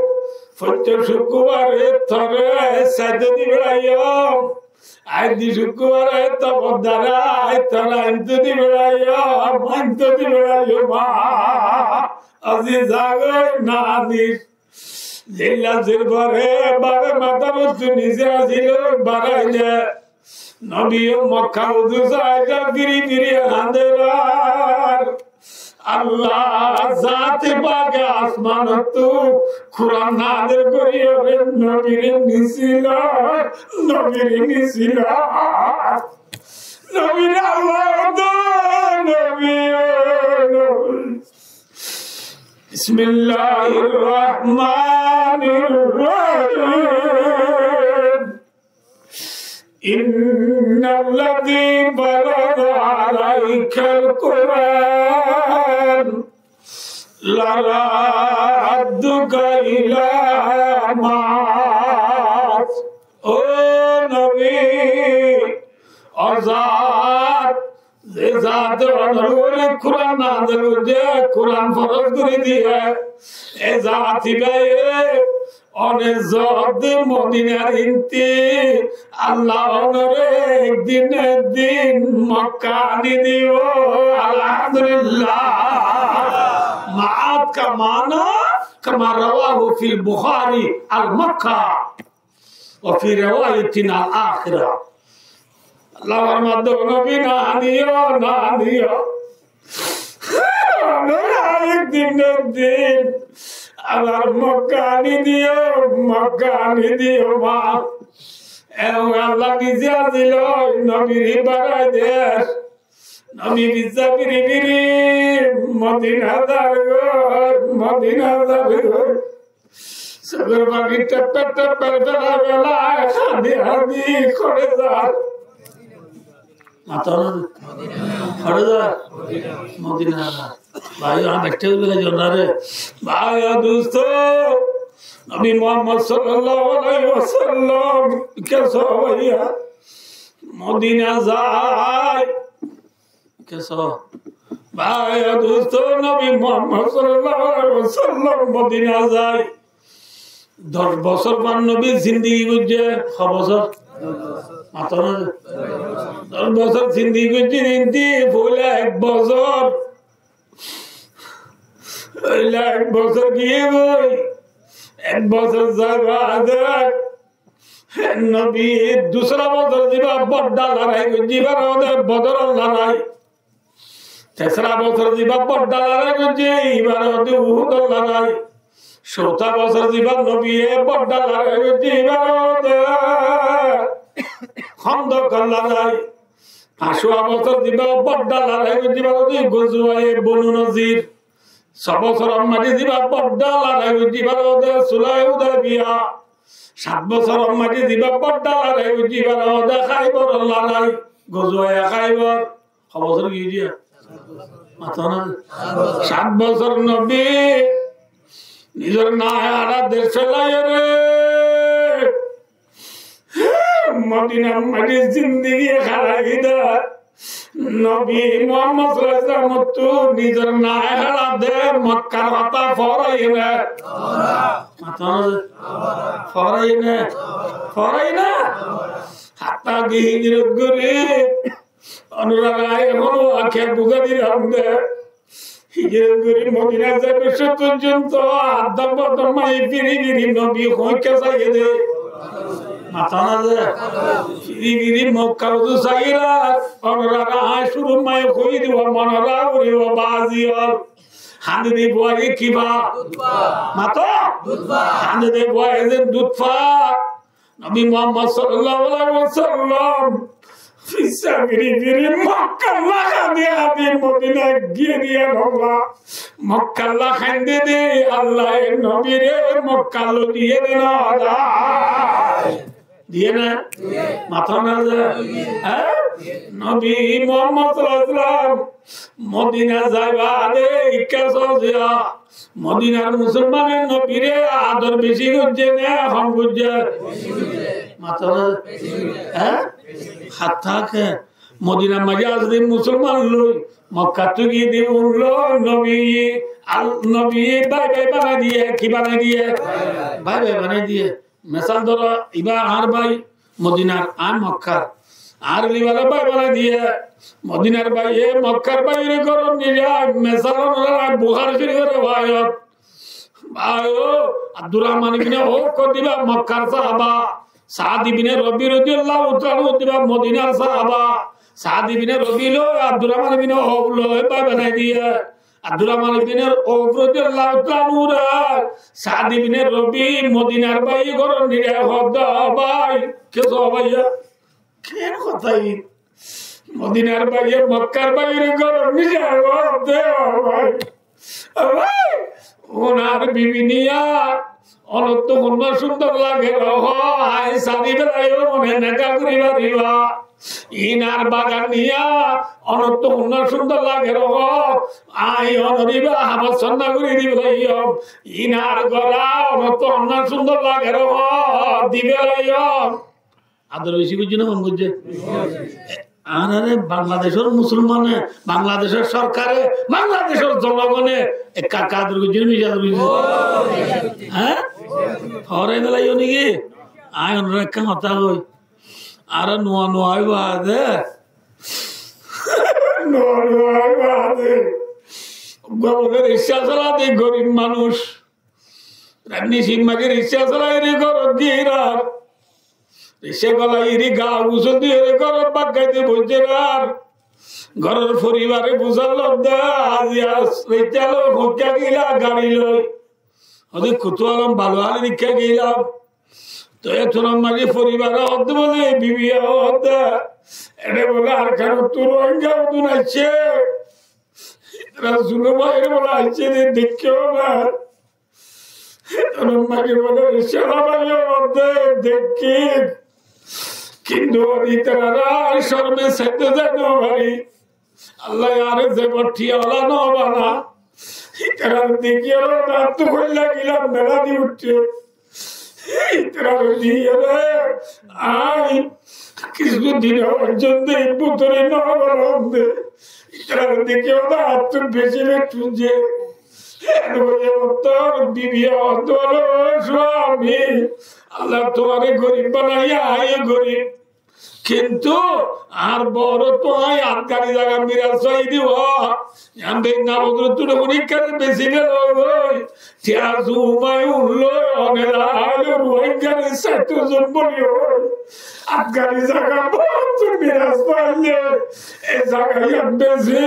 fottí cúkkurbare tore saidde di beraiyum. Aijja cúkkurbare tobor dara, tore ainto di beraiyum, ainto di beraiyum, ma. Aijja zagói, nani. Zeilla zir bore babe matar uore nise asíl, barai de. Nobi Mokka uzu sai de, firi firi hañder. Allah zate pake asmanottú Kuran nazil goriyóre nobire nisíl, nobire nisíl. Nobire Allah do, nobi o, nobi. بسم الله الرحمن الرحيم. إن الذي فرض عليك القرآن لرادك إلى معاد. Ó nobi, ó zat, ze zate onor uore Kuran nazil goijje, Kuran foroz gori diye, e zat íbaye one zodde Modinar inti Allah onore ek din ek din Mokka ani dibo. Alhamdulillah. معاد کا معنی كما رواه في البخاري المكة وفي رواية الآخرة. Allah formar de, nobi, na aniyo, na aniyo. Onore ek din ek din abar Mokka ani diyo, Mokka ani diyo, ma. Ebong Allah nise asíl, nobire barai der. Nobi fissa firi firi Modina zargói, Modina zargói. Sókor fani tepper tepper felai felai, hañdi hañdi hoçé zar? Mató na. Hoçé zar? Modina zar. Bái, añár baittá ókkol zon na re. Bái, ó dustó, Nobi Muhammad sallallahu alaihi wasallam, kessú bái, Modina zai. Kessú? Bái, ó dustó, Nobi Muhammad sallallahu alaihi wasallam Modina zai. Doc bosór fán nobi zindigi goijjé, ho bosór? Mató na. Doc bosór zindigi goijjé, zindigi foila ek bosór. Foila ek bosór giyé goi, ek bosór zai baade Nobi dusra bosór ziba bodda lorai goijjé, ibar ode Bodoror lorai. Tesra bosór ziba bodda lorai goijjé, ibar ode Uhudor lorai. Cóuta bosór ziba nobiye bodda lorai goijjé, ibar ode Hóndokor lorai. Fañswa bosór ziba bodda lorai goijjé, ibar ode Gozuwaye Bonu Nozir. Só bosóror maze ziba bodda lorai goijjé, ibar ode Sulhe Hudaybiya. Sát bosóror maze ziba bodda lorai goijjé, ibar ode Háiboror lorai, Gozuwaye Háibor. Ho bosór giyé? Mató na. Sát bosór nobi nizor nai hára dec felaiyoré Modinar maze zindigi hárai de. Nobi Muhammad sallallahu alaihi wasallam ottu nizor nai hára de Mokkar hotá foóraiyé né? Mató na. Foóraiyé né? Foóraiyé né? Hatta ki hijrot gorí, onorare ehón wakiya buzái dilam de. Hijrot gorí Modina zaibar cómot forzonto adda bodda maze firi firi nobi hoikka saiyé de. Mató na ze. Firi firi Mokka uzu saiyé de. Onorare añí cúrur maze hoi dibo, mone rakíbo, bazi ol. Hañdi de fuaye ki fa? Mató. Hañdi de fuaye ze dud fa. Nobi Muhammad sallallahu alaihi wasallam Fissá firi firi Mokkalla hañdi hañdi Modinat giyé de Allah. Mokkalla hañdé de Allah e nobire Mokkalla diyé de no da. Diyé na? Mató na ze? Há? Nobi Muhammad sallallahu alaihi wasallam Modina zaiba de ikká sosiya. Modinar musolmane nobire ador beci goijjé ne hom goijjé? Mató na? Há? Hatta ke Modinar maze asé de musolman loi Mokkattú giyé de ullo nobi, al-, nobi bái bái banai diye, ki banai diye? Bái bái banai diye. Mesal dóro, ibá añár bái Modinar, añí Mokkar. Añáre ibáre bái banai diye. Modinar báiye Mokkar báiyore górot nizai, mesal onora Buhári Córifor rewayot. Bái o, Abdurrahman ibne Auf hoddé ibá Mokkar sáhaba, Saad ibne Robi rodiyallahu taala anhu hoddé ibá Modinar sáhaba, Saad ibne Robi loi Abdurrahman ibne Auf loi bái banai diye. Abdurrahman ibne Auf rodiyallahu taala anhu re Saad ibne Robi Modinar báiye górot nizai hoddé, "Ó bái, kessú bái, ken hotá ín?" Modinar báiye Mokkar báiyore górot nizai hoddé, "Ó bái, ó bái, onar bibi niya, onottú honnúa cúndor lage, rohó, añí sári felaiyum, one neka gorí faribá. Inar bagan niya, onottú honnúa cúndor lage, rohó, añí onor ibá habas sonna gorí di felaiyum. Inar gora, onottú honnúa cúndor lage, rohó, di felaiyum." Ador beci goijjé né hom goijjé? Añáre Bangladecór musolmane, Bangladecór sorkare, Bangladecór zonogone ekka ekka ador goijjé né beci ador goijjé? Há? Hoói felaiyó né ki? Añí onore ekkán hotá hoi. Añára nuwa nuwa óiba de. Nuwa nuwa óiba de. Uggwá bole rikcá sola de gorib manúic. Ranni sin maze rikcá solai eri górot giyé ar. Rikcá solai eri ga gusól di eri górot bággaite boijjé ar. Góror foribare fusár lodde, aziya rikcá loi hoikká gila gari loi. Hoddé kutu alam balo ali rikká gilam. Toi etunor maze foribare hoddé bole bibiye hoddé. Ere bole Arkanottú Rohingya udun aiccé. Rasulullah ere bole aiccé de dekkó na. Onor maze bole rikcá solaiye hoddé dekí. Kintu itarare córme saite zai no fari. Allah añáre ze bottiya ola no bana. Itarare dekí ore dañttú hoilla gilam mela di uiththé. Itarare dekí ore añí kissú din forzonto e bútore no gorom de. Itarare dekí ore dañttú beci bettunje. Ene bole ottór bibi ottór suami, Allah tuáre gorib banaiye, añí gorib. Kintu añár borottú añí adgari zaga miras fai dibo. Yián de nabodrottú de unikare beci gelo goi. Tiya zumai ullo onera ailo Ruáinggare saito zumboli oi. Adgari zaga borottú miras faile e zaga yián beci.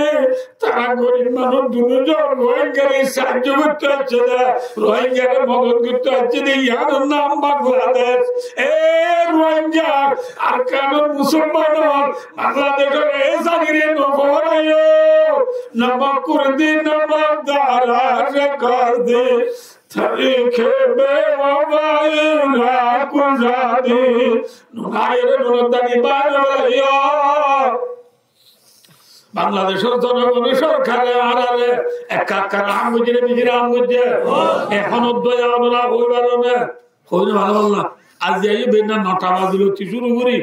Tará gorib manúic dunúzon Ruáinggare saijjo goittó aiccé de, Ruáinggare modot goittó aiccé de, yiánor nam Bangladec. E Ruáingga, Arkanor musolmanor, Bangladecor e zagire no foraiyo, na Mokkur di, na Bagdad, na Kor di, tarikhe bewafai ra kujá di, nunayere nunadani bana foraiyo. Bangladecor zonogone sorkare añárare ekka ekka rahám goijjé né, beci rahám goijjé? Ehón oddoya onora hoi faro né? Hoi no faro Allah. Aijja aiyé beinna nota baze lóti cúru gorí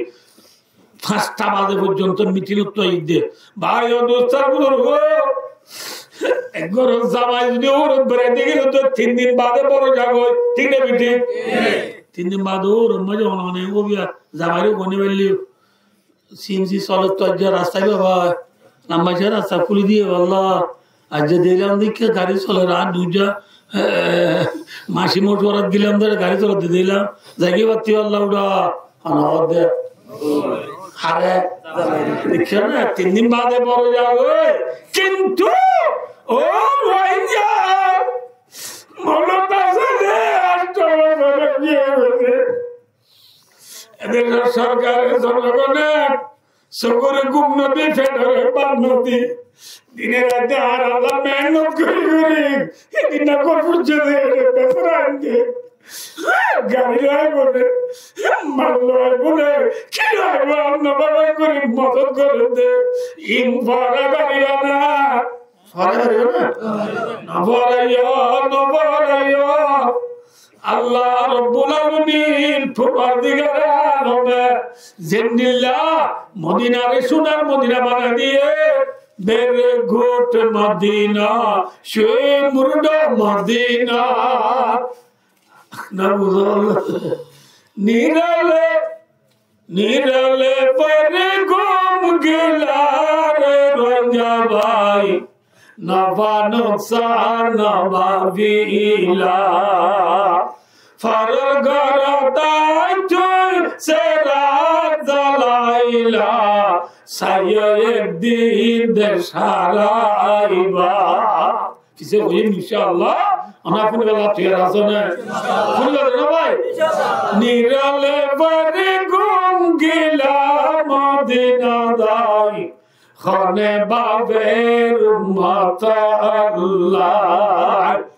fañsta baze foijjonto miting ottú aiyé de. Bái o dustó buzurgo, ek góror zamai zodi óurot berai de gele to tin din bade boro zagói, thík né bethík? Tin din bade óuror maze one one óibo, zamaire hoi no faille. Simsi soler to aijja rasta baba, lamba se rasta kúli diye balla. Aijja deilam de ki gari soler, ar duijja, eh, masi mocuwarat gilam de gari soler de deilam. Zagi batti balla uda, hana de. Hare, dekho na, tin din bade boro zagói. Kintu, o Ruáingga, mulot asé de, añcto bosór ói giyé. Edecor sorkare zonogone Sógor gúm no di, feçor bát no di, dine raite añára mehénnot gorí gorí, e din na gor fúijje de, e besara ainde. Gari loi aibo ne, mal loi aibo ne, ki loi aibo, añára baba gorí modot gorí de, in fora gari ana. Fora gari ana. No foraiyo, no foraiyo. Allah Rabbul Alamin, Forwardigare Alome, zendilla Modinare sunar Modina banai diye, very good Modina, sweet Modina. Na buzón? Nirale, nirale fare gom gila re Rohingya bái, nafa nuksan nababila. Farar gora tai tui serat zalaila, saiyo ek din desh haraiba. Kise hoiyum, inshaAllah. Ana funibolla toiyar asó né? Funibolla na bái? Nirale fare gom gila Modina dai, hone baber ummat Allah.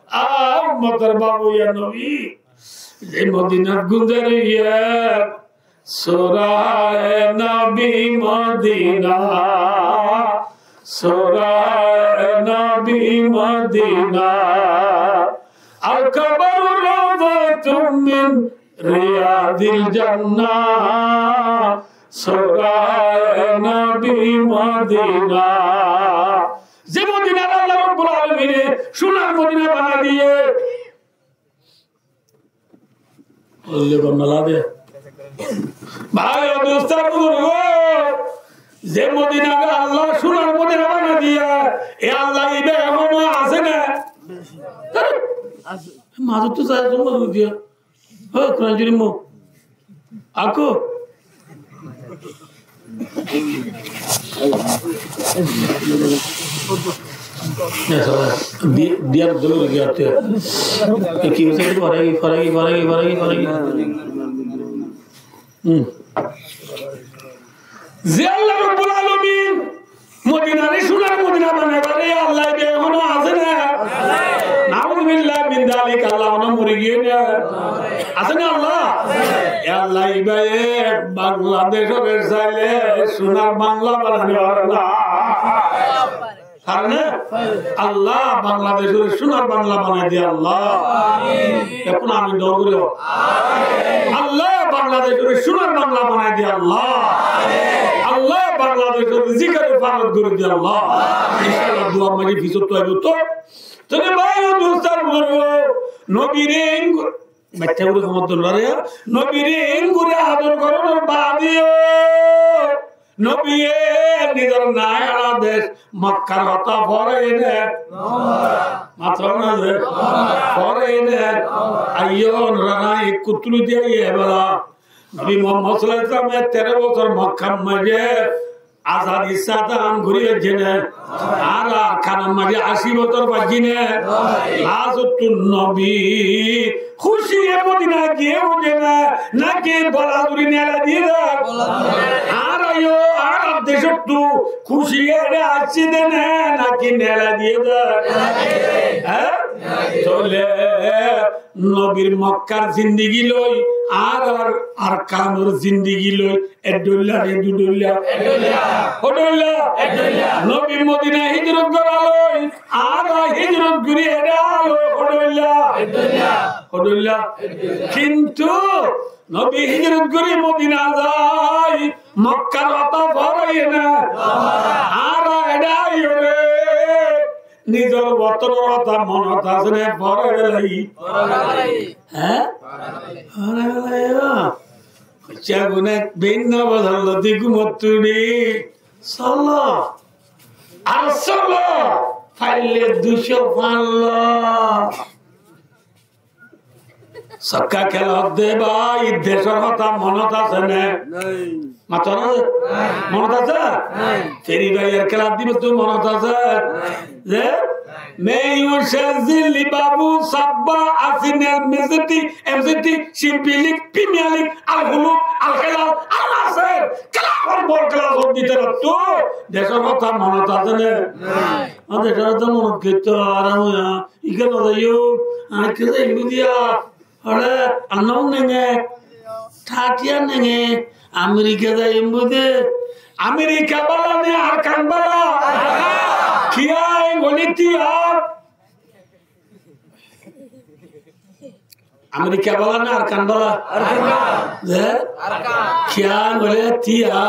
A ummator bab, ya Nobi, ze Modinat gúzariye, Suraye Nabi Madina, Suraye Nabi Madina. Al-Kabaru rawdatun min riyadil jannah, Suraye Nabi Madina. Ze Madinar Allah Rabbul Alamine sunar Madina banai diye, Bái o dustó buzurgo, ze Modinare Allah sunar Modina banai diye, e Allah iba ehóno asé né? Mazur to sai, mazur diye. Ó, Kuran Shorif mo. Akó. Di-, diyar dóri giyé. E ki hoiyé? Faragi, faragi, faragi, faragi, faragi. Hmm. Ze Allah Rabbul Alamin Modinare sunar Modina banaibar, e Allah iba ehóno asé né? Nauzubillah min zalik, Allah ehóno mori giyé né? Asé né Allah? E Allah ibaye Bangladecóre saile sunar Bangla banai fare né? Fare né? Allah Bangladecóre sunar Bangla banai de Allah. Ehón amin dua gori. Allah Bangladecóre sunar Bangla banai de Allah. Allah Bangladecóre rizikore farot gori de Allah. Inshallah, dua magi fisot to aibo to. Tóile bái o dustó buzurgo, Nobire Baittá gori homot dóri, Nobire en gori ador gorónor baade yó, Nobiye nizor nayara dec Mokkar hotá foraiyé né? Mató na ze? Foraiyé né? Aiyó, onora nái ekku tuli diya, aiyó bela. Nobi Muhammad sallallahu alaihi wasallam e teró bosór Mokkar maze azadi satan gori faijjé né? Añára Arkanor maze aci bosór faijjí né? Lazottun Nobi kúciye Modina giyé óiye né, náki bola duri nelai diyé dé? Añára yó añárar decóttu kúciye ere aiccí dé né, náki nelai diyé dé? Hé? Tóile Nobir Mokkar zindigi loi, añárar Arkanor zindigi loi, ek dhoilla né du dhoilla? Ek dhoilla. Ho dhoilla? Ek dhoilla. Nobi Modina hijrot gora loi, añára hijrot gori ere ailo ho dhoilla? Ek dhoilla. Ho dhoilla? Ek dhoilla. Kintu Nobi hijrot gori Modina zai, Mokkar hotá foraiyé né? Añára ere aiyóre nizor wotonor hotá monot asé né? Forai félaiyi. Hé? Forai félaiyi. Hoiccé gune binna bosór loti gúmot uçí. Solo. Ar solo. Faille ducó fallo. Sokka kéla de bái, decór hotá monot asé né? Nai. Mató na ze? Nai. Monot asé? Nai. Feri báiyor kéla dibo to monot asé? Nai. Ze? Nai. Meyucezi, Liverpool, Sabba, Arsenal, Man City, M City, Champions League, Premier League, Al Hulud, Al Hilal, Al Nassr, club-or bol club-or bútore to decór hotá monot asé né? Nai. Ar decór hotá monot goittó, ar ami, ah, iká no zaiyum, ar ki zaiyum diya? Ore, annou nenge, tatiya nenge, Amerika zaiyum bude. Amerika bála ne Arkan bála? Arkan. Kiyá engoli tiya? Amerika bála ne Arkan bála? Arkan. Ze? Arkan. Kiyá engoli tiya?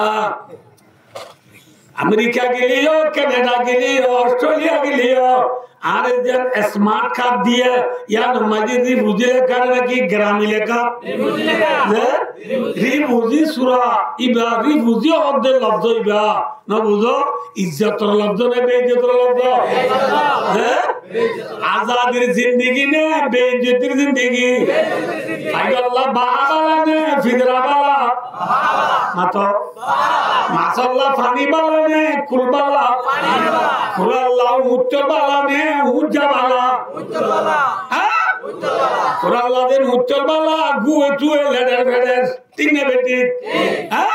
Amerika geleyo, Kanada geleyo, Australia geleyo, ar zen smart card diye, iyan maze rifuzi lekha naki grami lekha? Rifuzi lekha. Ze? Rifuzi. Rifuzi sura, iba rifuzi hodde lofzo iba. No buzo? Izzotor lofzo ne beizzotor lofzo? Beizzotor lofzo. Ze? Azadir zindigi ne beizzotir zindigi? Faidolla baha bála ne fidora bála? Mato. Masolla fani bála ne kul bála? Kuralla uñtor bála ne uñja bála? Há? Kuralla den uñtor bála, guwe tuwe leder feder. Thík né bethík? Há?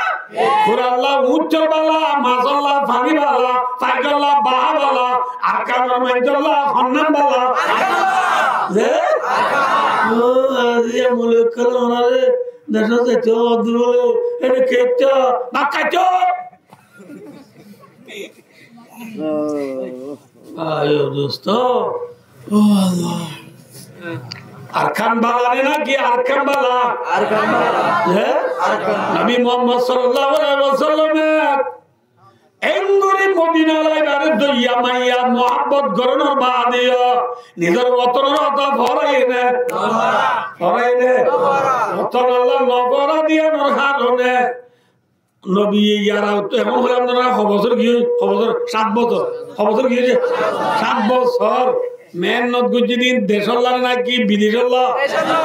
Kuralla uñtor bála, masolla fani bála, faidolla baha bála, Arkanor maincólla honnán bála? Ze? Ó, aijja muluk ókkol onare decót zaito hoó de bóle, ene kettó, bát kaitto. Ayo, dosto. Ó Allah. Arkan bála ne naki Arkan bála? Arkan bála. Hé? Arkan. Nobi Muhammad sallallahu alaihi wasallame engori Modina laibare doiya maiya muhabbot goronor baade yo nizor wotonor hotá forai né? Forai né? Wotonor hotá no forai diyanor harone Nobiye yara uttu, ehón hoilam de na, ho bosór giyói, ho bosór, sát bosór, ho bosór giyói de, sát bosór mehénnot goijjé de, decólla naki bidecólla? Decólla.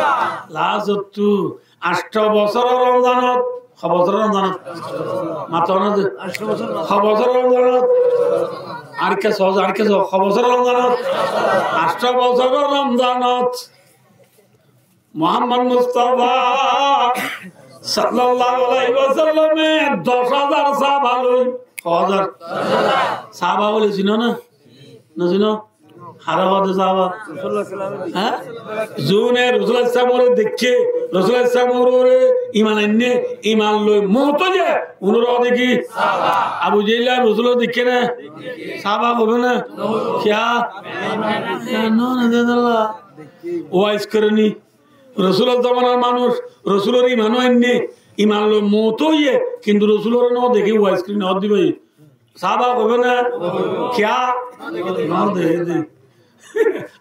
Last ottu ancto bosór Romzanot, ho bosór Romzanot? Mato na de. Ho bosór Romzanot? Ar ke soó, ar ke soó, ho bosór Romzanot? Ancto bosór Romzanot. Muhammad Mustafa sallallahu alaihi wasallame doc házar sáhaba loi, ho házar? Sáhaba bóle sino na? No sino? Háré hoó de sáhaba? Há? Zune Rosul Islamore deikké, Rosul Islamore iman ainné, iman loi mout óiye, unore hoó de ki? Sáhaba. Abu Jehil Rosulore deikké né? Sáhaba hoibo né? Kiyá? No, no, no, no. Wais goréni. Rosulor zomanar manúc, Rosulor iman ó ainné, iman loi mout óiye, kintu Rosulore no dekí wais goréni, hoó de bái. Sáhaba hoibo né? Kiyá? No dekí de.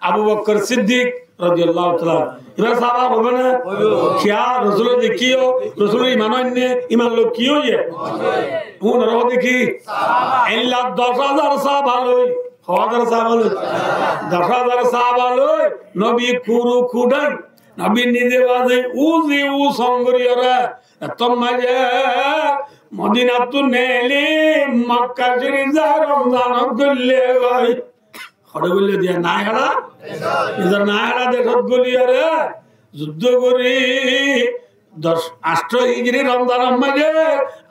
Abu Bokkor Siddik radiyallahu taala anhu. Ibá sáhaba hoibo né? Kiyá? Rosulore deikké, Rosulor iman ó ainné, iman loi ki óiye? Unore hoó de ki? Eilla doc házar sáhaba loi. Ho házar sáhaba loi? Doc házar sáhaba loi. Nobi kuru kudai. Nobi nize baze uzi u song goríyore, ettór maze Modinattú neeli Mokka Córif zai Romzanot góille goi. Hoçé góille diya? Nai hára, nizor nai hára decót góillore, zuddó gorí, doc, ancto hijri Romzanor maze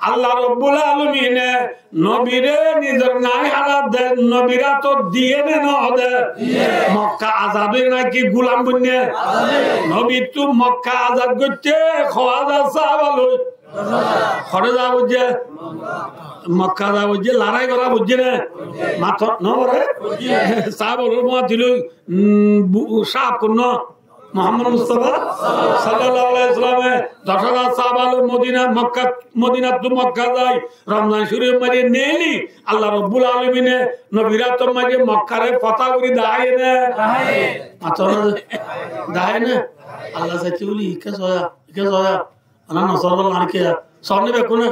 Allah Rabbul Alamine nobire nizor nai hára de, nobir átot diye né no de? Diye. Mokka azad óiye naki gulam boinné? Azad óiye. Nobittú Mokka azad goitté ho házar sáhaba loi. Hoçé zaa foijjé? Mokka zaa foijjé, lorai gorá foijjé né? Mato no goré? Sáhaba loi, um, bu-, sáhab hon? Muhammad Mustafa sallallahu alaihi wasallame doc házar sáhaba loi Modina, Mokka, Modinattú Mokka zai, Romzan Córifor maze neeli, Allah Rabbul Alamine nobir átor maze Mokkare fotah gorí daháiye né? Daháiye. Mato no de. Daháiye né? Allah saitté bóli, ikká soó, ikká soó. Ana nosor bol ar ke? Sónni bekkúne.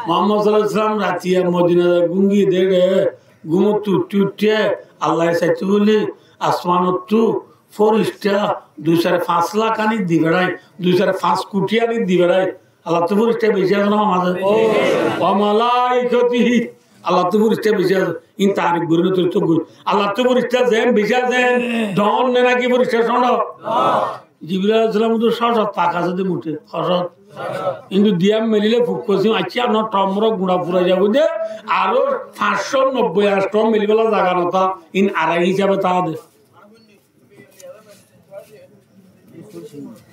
Muhammad sallallahu alaihi wasallam ratiya Modina gúm giyé de, gúmottú uththé uththé Allah saitté bóli asmanottú fórista dui sar fañs lak aní di beçái, dui sar fañs kuthi aní di beçái. Allah ttú fórista beci asé né hom asé? Wa malaikatihi. Allattú fírista beci asé. Ín tarif gorí no tui to goi. Allattú fírista zeén beci asé, dhoóñr né náki fírista cóñço? Jibril aláihis salam to cóñço tak asé de muthé, cóñço. Kintu diyá melile fuk goijjé, aiccá, no thomro guñça furai zagói de, aró fañs cót nobboi añc thom melibálla zaga no tá, ín arai hísabe tá de.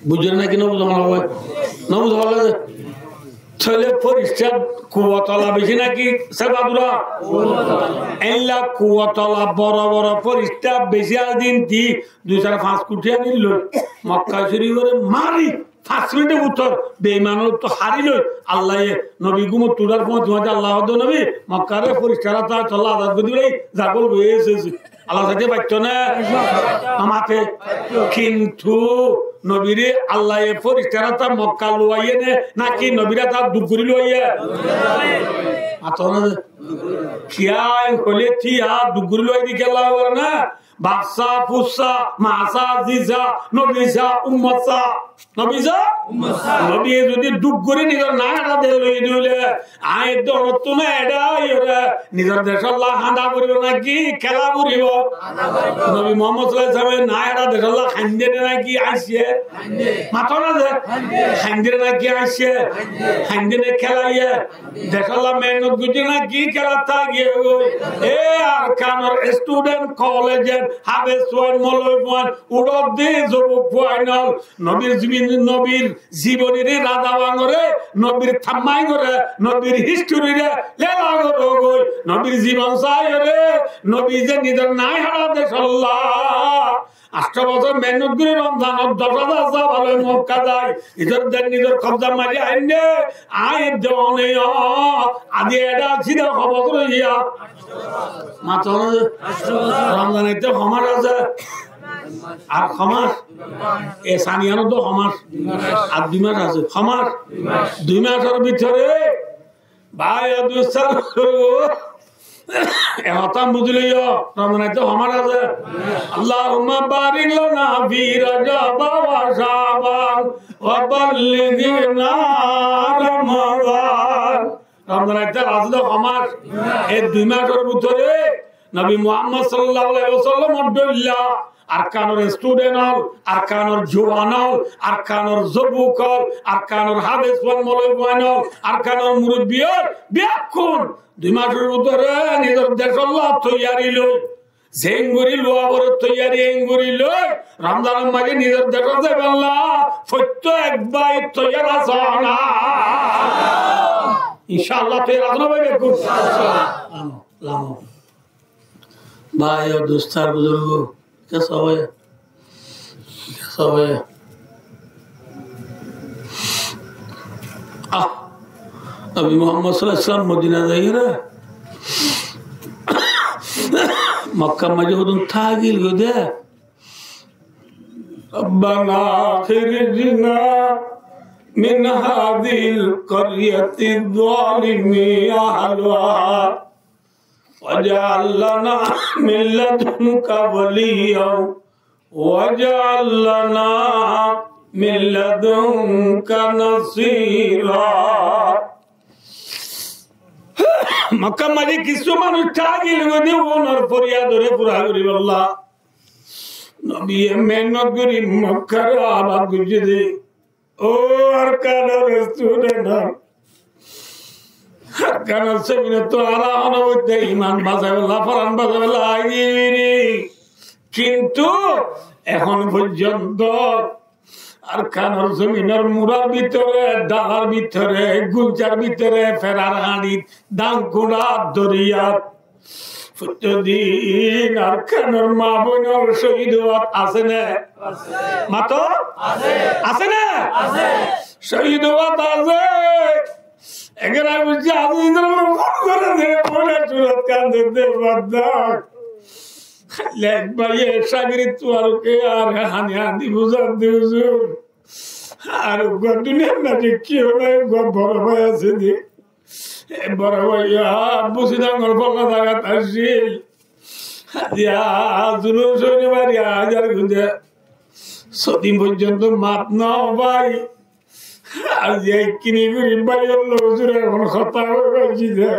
Buijjó né náki no buzó mone hoó? No buzó mone hoó? Tóile fírista kuwot ola beci náki seba dura? Éilla kuwot ola boro boro fírista beci asé de ín dui sar fañs kuthi aní loi Mokka Córiforé mari fañs minitor bútore beimanor ottú hári loi Allaye nobi gúmottu uçár fúañti fúañti Allah hoó de nobi Mokkaré fíristar átta tolla azad gorí dibá, zagói goi ese ese. Allah saité faitto né? No mate. Kintu nobiré Allaye fíristar átta Mokka luwaiye né, náki nobir átta duk gorí luwaiye? Mato na ze. Kiyá hoilé tiya duk gorí luwai de kiyólla hoibar na? Baf sá, fus sá, ma sá, zi sá, nobi sá, ummot sá. Nobi sá? Ummot sá. Nobiye zodi duk gorí nizor nai háñça dec loi de óile, añí edde onottú no eçé aiyóre nizor decólla hañça foribó náki kéla foribó? Hañça foribó. Nobi Muhammad sallallahu alaihi wasallam nai háñça decólla hañdé né náki añcce? Hañdé. Mato na ze? Hañdé. Hañdé né náki añcce? Hañdé. Hañdé né kélaiye? Decólla mehénnot goijjé náki kélat táki giyé goi? E Arkanor student, kolejor háfes fuain, moloi fuain, uçódde zobuk fuain ól, nobir zibin, nobir ziboniré raza bangoré, nobir tamma íngoré, nobir historire lela goró goi, nobir zibon saiyóre, nobi ze nizor nai háñça decólla añctho bosór mehénnot gorí Romzanot doc házar sáhaba loi Mokka zai, nizor dec nizor kobzar maze ainné, añí edde one ó, azi eçé así de ho bosór óiye? Mato na ze. Romzan aitté ho mac asé? Ar ho mac? E saniyanottú ho mac? Ar dui mac asé. Ho mac? Dui macor bútore Bái o dustó, e hotá buzí loiyó, Romzan aitté ho mac asé. اللهم بارك لنا في رجب وشعبان وبلغنا رمضان. Romzan aitté asé de ho mac, e dui macor bútore Nobi Muhammad sallallahu alaihi wasallam or dhoilla Arkanor student ól, Arkanor juwan ól, Arkanor zobuk ól, Arkanor háfes fuain, moloi fuain ól, Arkanor murubbi ól, beggún dui macor bútore nizor decólla toiyari loi, zeén gorí luwa foré toiyari, eén gorí loi, Romzanor maze nizor decót zaibálla fottí ek bái toiyar asó né? Incállah toiyar asó né bái beggún? Lamo, lamo. Bái o dustó ar buzurgo, ke sóbe, ke sóbe. Ah, Nobi Muhammad sallallahu alaihi wasallam Modina zaiyóre Mokkar maze hodún tágil goi de. ربنا أخرجنا من هذه القرية الظالم أهلها واجعل لنا من لدنك وليا واجعل لنا من لدنك نصيرا. Mokkar maze kissú manúic tágil goi de, ónor foriyadoré fura goríbolla. Nobiye mehénnot gorí Mokkar abad goijjé de. Ó Arkanor student ól, Arkanor zobinottú añára honó goitte iman basaibálla, foran basaibálla aiyí. Kintu ehón foijjonto Arkanor zobinor murar bútore, dhalar bútore, guncar bútore, ferar hañçit, dhankuñçat, doriyat, fottí din Arkanor maa boin ól cóhid ówat asé né? Asé. Mato? Asé. Asé né? Asé. Cóhid ówat asé. Eggúa buijjé asé, ítarar fún goré de, fúnor surot kandé de, baddák. Lek báiye cagiri tuwar ke ar hani hani buzar de huzur. Ar uggúa duniyar maze kiyó nai, uggúa boro bái asé de. E boro bái ya Busidangor folla zagat accíl. Aijja zulum soiné bari aizar goi de. Sodin foijjonto mat no bái. Aijja ekkini gori báiyor loi zure ehón hotá hoi faijjí de.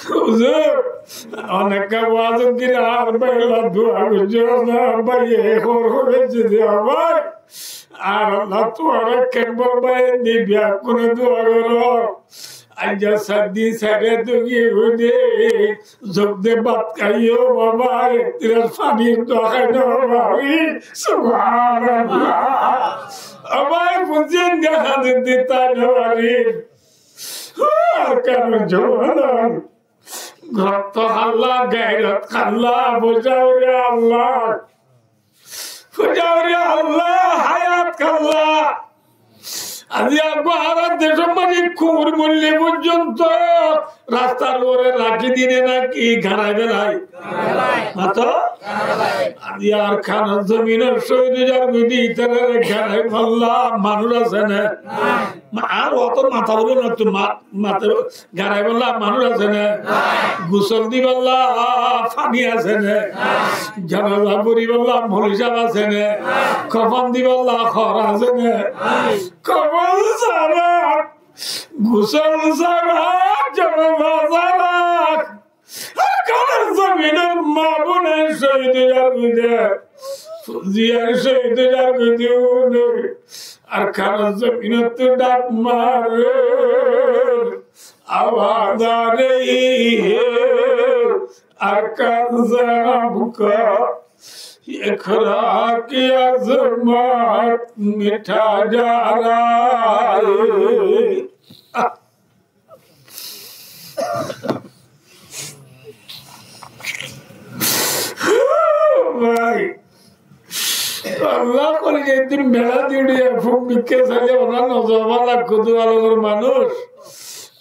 Huzur, onek waz goijjé, ar bái, Allah dua goijjó na, bái, e hór hór goijjé de, bái. Ar Allah tuáñra kemfor bái di bekkúne dua goró. Aijja sair din sair rát ói giyé de, zuk de bát háiyo, baba, ek gilas fanir dua hái no farir. Subhanallah. Baba, e fuzin de hadir di tai no farir. Arkanor juwan. Rokto hálla, gairot hálla, foisa óre hálla. Foisa óre hálla, háyat hálla. Aijja añárar decór maze kuñir moille foijjonto rastar uore rakí dine náki garai felai? Garai felai. Mato? Garai felai. Aijja Arkanor zominot cóhid ói zargói de, ítarare garai félaibolla manúic asé né? Nai. Ma-, ar oto mata bolo na, tui ma-, mata bolo, garai félaibolla manúic asé né? Nai. Gusól dibolla faní asé né? Nai. Janaza foribálla moloi sáb asé né? Nai. Kofon dibolla hór asé né? Nai. Kofon sára, gusól sára, janaza sára, Arkanor zominot ma boin cóhid ói zargói de, fuain cóhid ói zargói de, Arkanor zominot tu dhak marer, awaz a rahi hai, Arkan se hamko ek rah ki azmat mitha ja raha hai. Bái, Allah kore je din bera diye, fuk mikká saile onar nozor bála Kutufalongor manúc.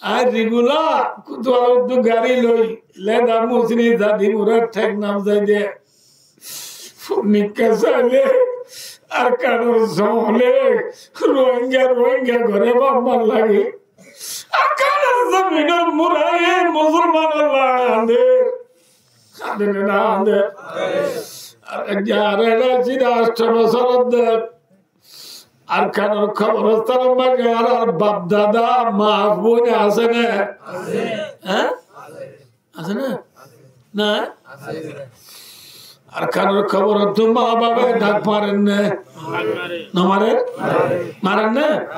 Ar regular Kutufalongttu gari loi, leda musini zadi mura thek nam zai de. Mikká saile Arkanor zone Rohingya, Rohingya gore bambar lage. Arkanor zominor mura e musolman Allah ande. Ande na ande. Ar jara era sida añctho bosór de Arkanor koborostan maze añárar baf dada, ma boin asé né? Asé. Há? Asé né? Na? Arkanor koborot ma bafe dhak maren né? No maren? Maren né?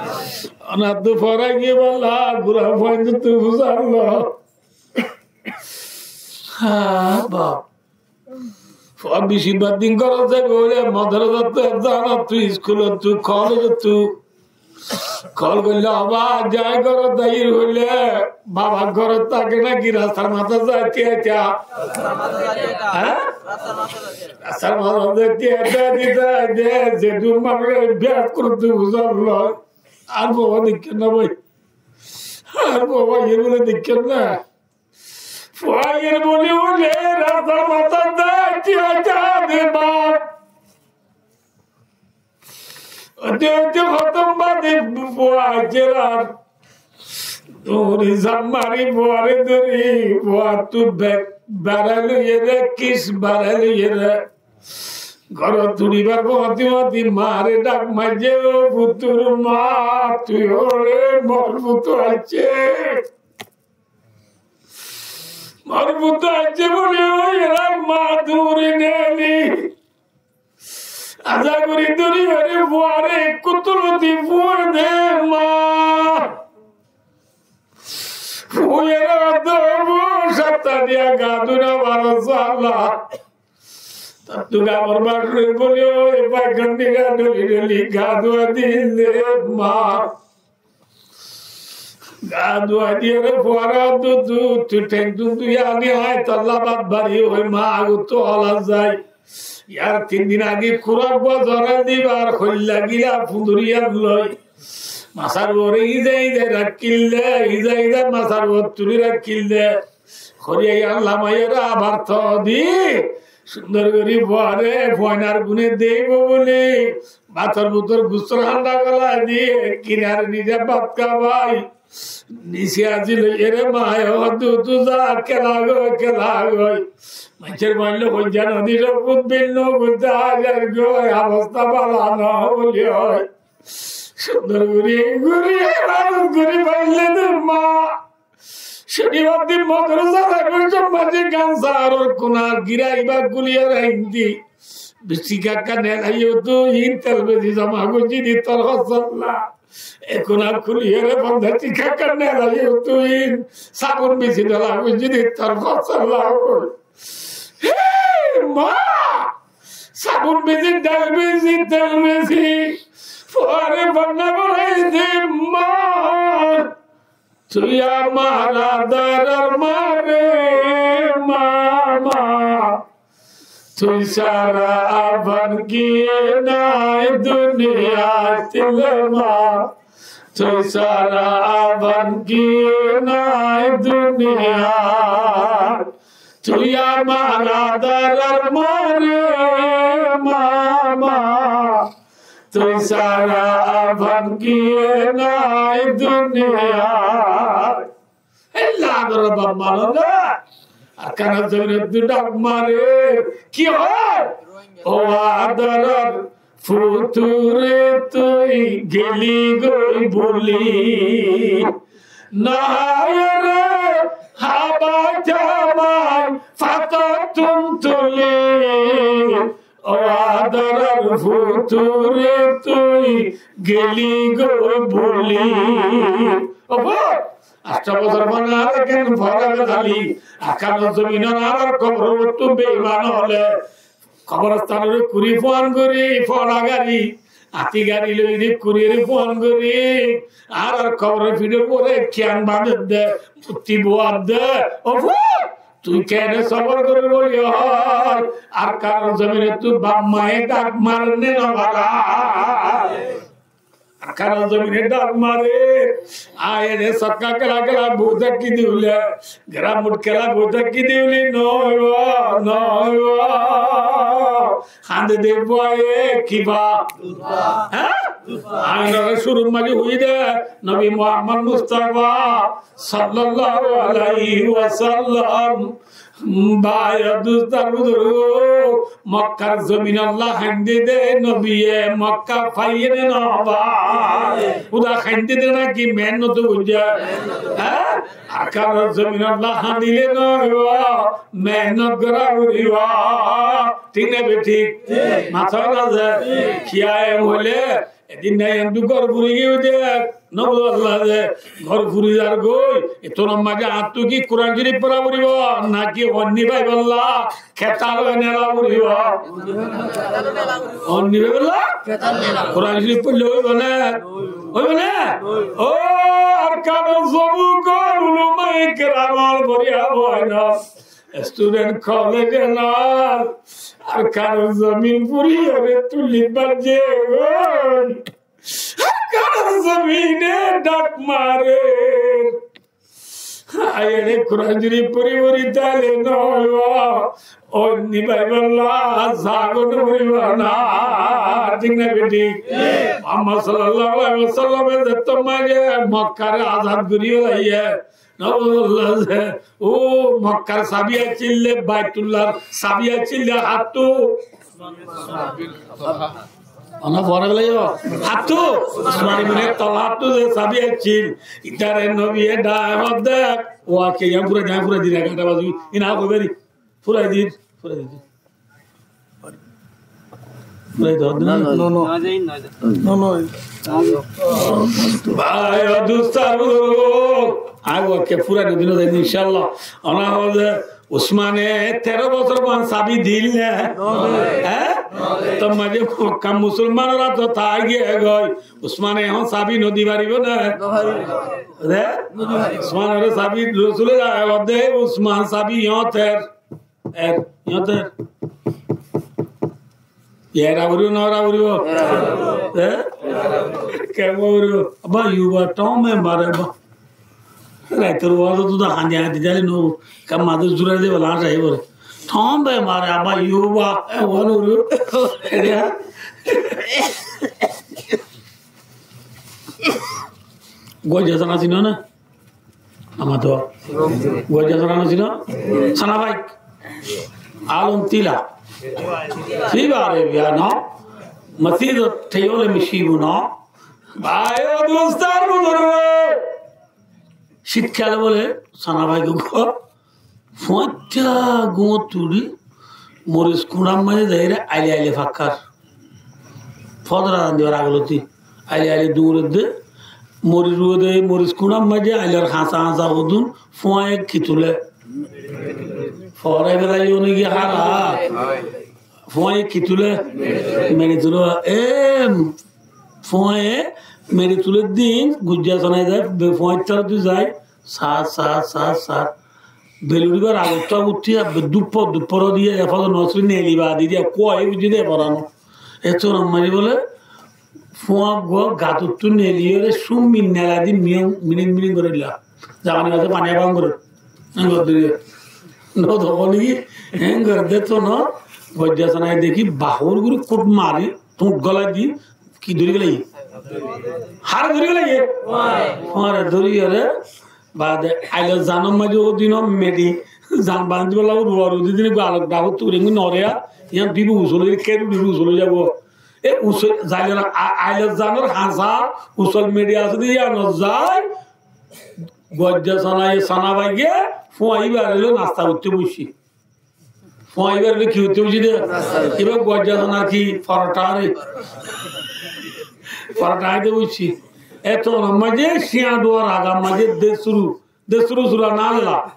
Onar dupore giyé bála, gura fuain duttu fusarlo. Há, baf. Fua beci bad din górot zaibo hoile, modrasattu, ezanattu, iskulottu, kolejottu. Kol goille, "Baba, zai górot zai," hoile, "Baba górot táke náki rastar mazé zai tiya tiya?" Há? Rastar mazé zai tiya tiya, di zai de, ze dun manúce biya gorer de buzar loi. Ar baba dekké na bái. Ar baba, iye bole dekké na. Fuain boli hoile, "Rastar mazé zai tiya tiya de baf." Óite óite hotom bade fua aiccé ar. Duri zam mari fuare duri, fuattu bek barai loiyere, kis barai loiyere. Górot uçibar foti foti mare dhak maijje, "O futur ma, tui ore, mor futu aiccé." Mor futu aiccé buli hoiyere ma duri neli. Aza gori duri ore fuare ekku tuloti fue de ma. Fuere addo bu satta diya ga duna baro sala. Tattu gabor bar buli oi, e bai gandi ga duli duli ga dua dile ma. Ga dua diyere fuare addu du, tui theng tun dui ani ai, tolla baf bari oi, ma aguttu ola zai. Yar tin din age kurak bozore dibar hoilla gila funduriyan loi. Masar uore iza iza rakkil de, iza iza masar uore tuli rakkil de. Hori ai Allah maiyore abar to di. Sundor gori fuare, fuainar gune deibo buli. Bátor bútor gustor handa golai di, kinare nize bát hábai. Nise azi loi ere maye hoddu tu za, kela goi, kela goi. Maincor maille hoijja nodi, robut bin no gulta hajar goi, obosta bala no buli hoi. Sundor gori, gori, ibadat gori faille de ma. Cóndibar din modorasar agor maze gan saáror kunar girá ibá guliyóre aindí. Bicí kakká nelaiyó tui, tel beci zoma goijjí de tor hósolla. Ekuna kuliyóre fonzaic tiká kakká nelaiyó tui, sabun beci dola goijjí de tor hósolla. Hé ma! Sabun beci, dal beci, tel beci, fuare fanna borai de ma. Tui amar adorar ma re, ma, ma. Tui sára afan kiyé nai duniyait le ma. Tui sára afan kiyé nai duniyait. Tui amar adorar ma re, ma, ma. Tui sára afan kiyé nai duniyait. Hélla adoror baf ma no de. Arkanor zobinot dui dhak mare. Ki hoó? Ó adoror future tui geli goi buli. Nahayore habai tamai fatottun tuli. Ó adoror future tui geli goi buli. Ó fut, añcto bosór fore ar ken fore de hali. Arkanor zobinot añárar kobor ottu beiman ókkole. Koborstanore kuri fuan gori, fora gari, ati gari loire kuriyore fuan gori, añárar kobor fidor fore kiyan bande de, mutti buwa de. Ó fut, tui kene sobor gori boli hoó, Arkanor zobinot tui baf maye dhak mare ne no mare? Arkanor zobinot dhak mare. Añí ene sokka kela kela boi táki de óile, geramot kela boi táki de óile no óibo, no óibo. Hande de boi e ki ba? Hé? Añí onorare cúrur maze hoiyí de, Nobi Muhammod Mustafa sallallahu alaihi wasallam. Bái o dustó ar buzurgo, Mokkar zobinolla hañdé de nobiye Mokka faiyé ne no fai? Húda hañdé de náki mehénnot goijjé? Hé? Arkanor zobinolla hañdíle no óibo, mehénnot gora foribo. Thík né bethík? Mató na ze? Kiyá hoilé Edin nai endu gór furi giyói de, no buzó Allah de, gór furi zargói, ettór maze añáttu ki Kuran Córif fora foribo, náki onni faibolla ketal ene ela foribo? Onni faibolla? Kuran Córif foille óibo né? Óibo né? Ó, Arkanor zobinor ulamaye keram ol foriya boina. Student college nol, Arkanor zobin furiyóre tuli baijjé goi. Arkanor zobine dhak mare. Aiyóre Kuran Córif fori fori táile no óibo. Onni faibolla zaga no foribo na. Thík né bethík? Muhammod sallallahu alaihi wasallam e zettót maze Mokkare azad gori félaiye. No buzó Allah de, ó Mokkar sabi accíl de, Baitullar sabi accíl de, hattú. Ona fore bole yo, hattú. Usman ibn Talha hattú de sabi accíl. Itare nobiye dháke de, ó ke yan fura, yan fura dile, gata bazi, ina ko beri. Furai dir, furai dir. Furai dir. No, no. No, no. No, no. Bái o dustó ar buzurgo, añí uore furai no dile de, inshallah. Ona hoó de, Usmane teró bosór fuan sabi dil né? Hé? Tar maze Mokka musolmanor átot tái giyé goi. Usmane ehón sabi no di faribo né? Hé? Usmanore sabi, Rosule hoó de, Usman sabi iñótor. Er, iñótor. Era foribo, no era foribo? Hé? Kemon foribo? Abba, yuba, thom e mare, abba. Raitor wazot to hañdi hañdi dile no, kam maze zura de bala sai fore. Thom e mare, abba, yuba, e, wano foribo. Era. Goja zana sino na? Ama to. Goja zana sino? Sana bhai. Alum tila. Fiba re biya no. Masjid teyole mishibu no. Bái o dustó ar buzurgo. Cítkale bóle, sana bái gó, fuañitta gúmot uçí, moris kuñçar maze zaiyóre aile aile fakkár. Fódora randibar age lóti aile aile duñredde, moris ruwede, moris kuñçar maze ailor hañsa hañsa hodún, fuañye ki tulé? Foórai felaiyó né ki hála? Fuañye ki tulé? Meçi tulé. E, fuañye meçi tulé din, guijja sanai zai, be-, fuañittar uddí zai, sat, sat, sat, sat. Bel uçíbar agottú agottú, abbe dúppor, dúppor diya, e fódor nosri neli baade diya, kuwa e bujjí de e forano. Etó nammazi bóle, fuañ gua gatottú neliyóre, summi nela di miyón, mining mining gorí la. Zamani maze fani aban gorí. Engor dóri. No, tokon ki, engor de to no, guijja sanai deki, bahur gori kut mari, tuñt golai di, ki dóri félaiye? Hare dóri félaiye? Fuañre dóri félaiye. Baade ailor zanor maze ó din meçi, zan bandi bolla ruwa rudi din gua alok dagor turi engi noreya, iyan dibu usol ói, keru dibu usol ói zaibo. E usol, zailor a-, ailor zanor hañsar usol meçi asé de iyanot zai, guijja sanaye, sana báiye, fuañ ibar loi nasta goittó boiccí. Fuañ ibar loi ki goittó boiccí de? Nasta goittó. Ibar guijja sanar ki forota re? Forota háito boiccí. Etó nammazi ciañ duar agar maze de suru, de suru sura na lela.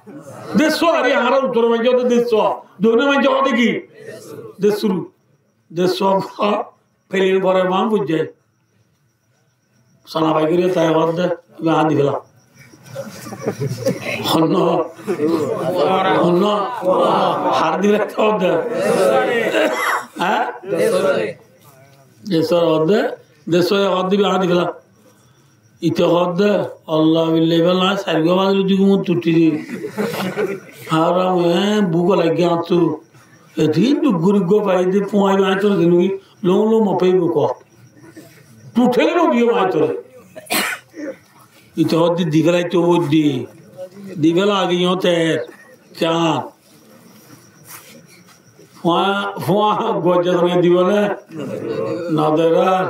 De suari añára uttor maze de sua. Doine maze de ki? De suru. De sua pelin bore ban bujjai. Sana bái gori tai hoódde, iba añára di fela. Honno, honno, har di fela hoódde. Há? Desor hoódde, desor hoódde, iba añára di fela. Ite hoódde, Allah billah, iba lai sair gua bade lodi gumot uthi di. Ar añí, e, buk lagi añáttu. Edin duk gori gua fai de, fuañ iba añáttu dinu ki, lom lom mo paibo ko. Tuthele no diyo mai tore. Ite hoódde di felaito hoódde. Di fela age iñote kiyan. Fuañ, fuañ guijja sanaye dibo né? No der ar.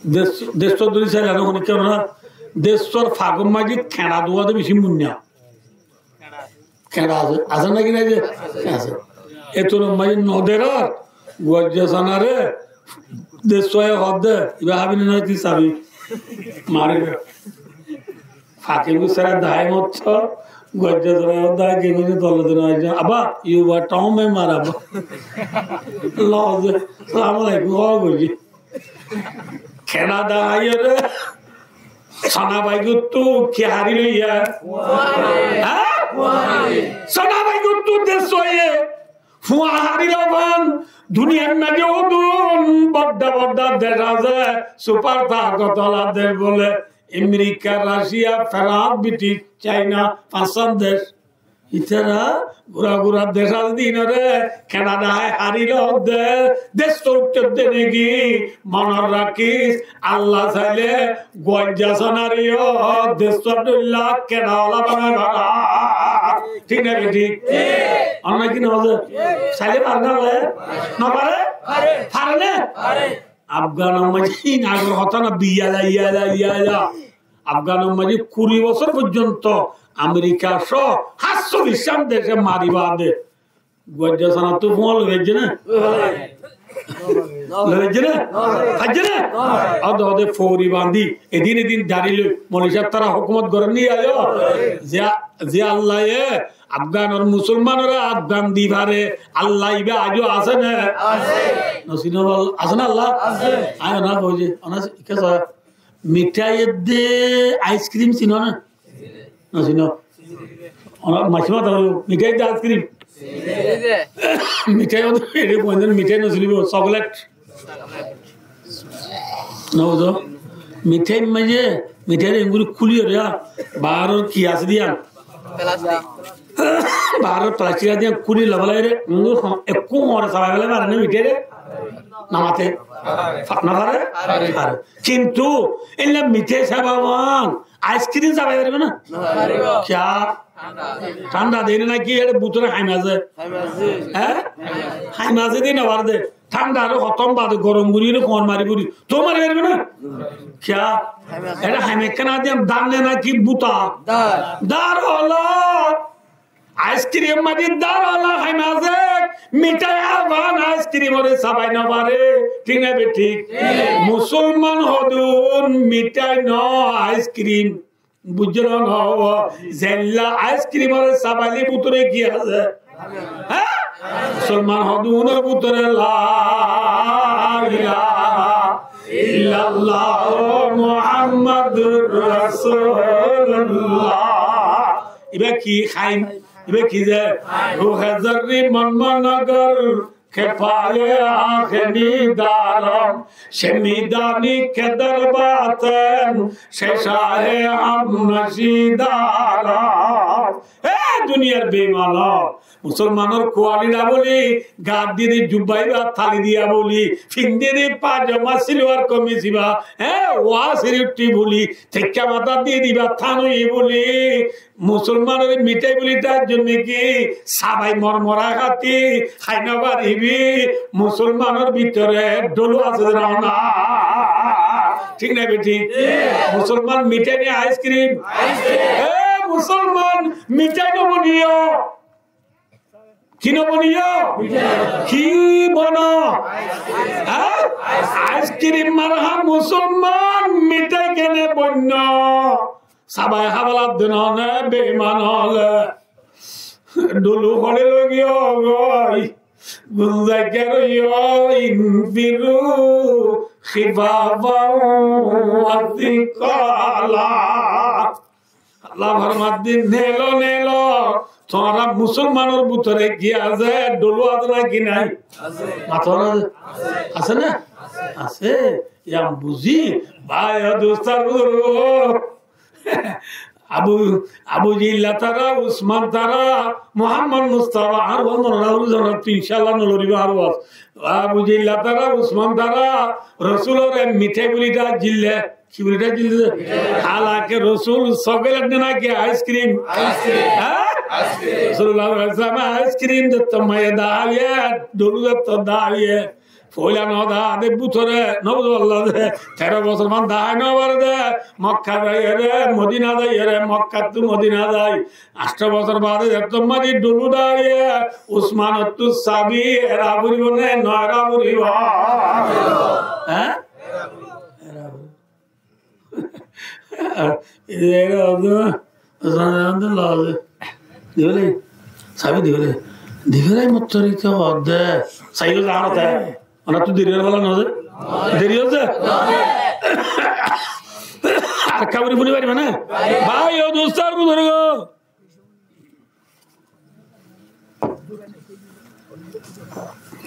Des, desor dóri saile no honi kiyá na. Desor fagor maze keñça duwa de beci munna. Keñça asé, asé náki nai de? Asé. Etó nammazi no der ar, guijja sanare, de suaye hoódde, iba hábi né náki sabi? Mari. Fake gusara dahai motto, guijja sanare hoódde, ke gori dolla dina aijja. Abba, you were town member, abba. Loze, salamu alaikum, ó gori. Keñça dahaiyoré, sana báigottú ki hári loiye? Há? Sana báigottú de suaye. Fuañ hári lofan, duniyar maze hodún bodda bodda dec asé, super takot ola dec bóle, Amerika, Racia, Frans, British, China, fañsán dec. Itara gura gura dec asé de inore Keñça dahai hári lodde, dec to uttodde negi, monot rakis, Allah saile guijja sanareyó dec to dhoilla Keñça ola banai fara. Thík né bethík? Ar naki no hoó? Saile fare né? No fare? Fare né? Afganor maze in agor hotá no, biyala, iyala, iyala. Afganor maze kuri bosór foijjonto Amerika só háñtcóllic cán dece mari bade guijja sanattú fuañ loi faijje né? Loi faijje né? Faijje né? Ode ode fori bandi, edin edin dari loi, Malaysiar tara hókumot gorer né ayo. Ze, ze Allaye Afganor musolmanore Afgan di fare, Allah iba aijjó asé né? Asé. No sino, asé né Allah? Asé. Añí na hoiye, ona kesa. Mithai edde ice cream sino né? No sino. Ona maci mata hoiyo, mithai edde ice cream. Mithai edde, ere koindiya mithai no sinibo, chocolate. No buzo? Mithai maze, mithai enguri kuli ore, baharor ki asé diyan? Plastic. Baharor plastic diyan kuli lobelai re, enguri hom, ekku hore sabai bele mare ne mithai re? No mate. Fa-, no fare? Fare. Kintu, ella mithai sababan, ice cream sabai faribo na? No faribo. Kiyá? Thanda. Thanda de naki ere butore haim asé? Haim asé. Há? Haim asé de no fare de. Thánda re hotóm bade gorom gorí re kuñr mari gorí. Tou mari faribó né? Kiyá? Ere haim ekkán adiyam dán ne náki buta? Dán. Dán ola. Aiskrim mari dán ola haim asé. Mithai aban aiskrim ore sabai no fare. Thík né bethík? Thík. Musolman hodún mithai no aiskrim. Buijjó né no? Zeilla aiskrim ore sabaile bútore ki asé? Há? Musolman hodúnor bútore la ilaha illallah Muhammadur Rasulullah. Iba ki haim? Iba ki ze? Ruhe zarri mon mon agar ke paye aake midanam, she midani ke dar baten, she shahe hamnashidanam. E duniyar beiman, musolmanor kuwali da buli, gat diyé de jubba iba tali diya buli, findé de pajama silwar komiz iba, e, wa siri uthi buli, tekka mata diyé de iba than óiye buli, Musolmanor mithai buli tar zonne ki sabai mormora hati hái no faribi? Musolmanor bútore dolu asé de no? Thík né bethík? Musolman mithai ne aiskrim? Aiskrim. E musolman, mithai no boniyo. Ki no boniyo? Ki bono? Há? Aiskrim mara há musolman mithai kene bonno? Sabai hábala de no né beiman ókkol. Dolu hole logiyo goi. Gunzai kero yo infiru khifafan wa thiqala. Allah formadde, nelo, nelo, tuáñra musolmanor bútore ki asé? Dolu asé náki nai? Asé. Matón asé? Asé né? Asé. Yián buzí, bái o dustó ar buzurgó. Abu, Abu Jehil tara, Usman tara, Muhammad Mustafa, ar waz mone no óile, inshallah no loribo ar waz. Abu Jehil tara, Usman tara, Rosulore mithai buli dá zille. Ki buli dá zille? Halake Rosul chocolate de náki aiskrim? Aiskrim. Há? Aiskrim. Rosulullah sallallahu alaihi wasallam aiskrim de to maiye dahaiye, dolu de to dahaiye. Foila no dahade bútore no buzó Allah de. Tero bosór man dahai no fare de. Mokka zaiyore, Modina zaiyore, Mokkattú Modina zai. Ancto bosór bade de to mari dolu dahaiye. Usmanottú sabi era foribo né no era foribo? Há? Era foribo. Sabi dibole. Dibole. Mottori ke hodde. Saiyo zano te. Ona tu deri bala no de. Deri hoiye. Ar kaburi funi bari mane. Bái o dustó ar buzurgó.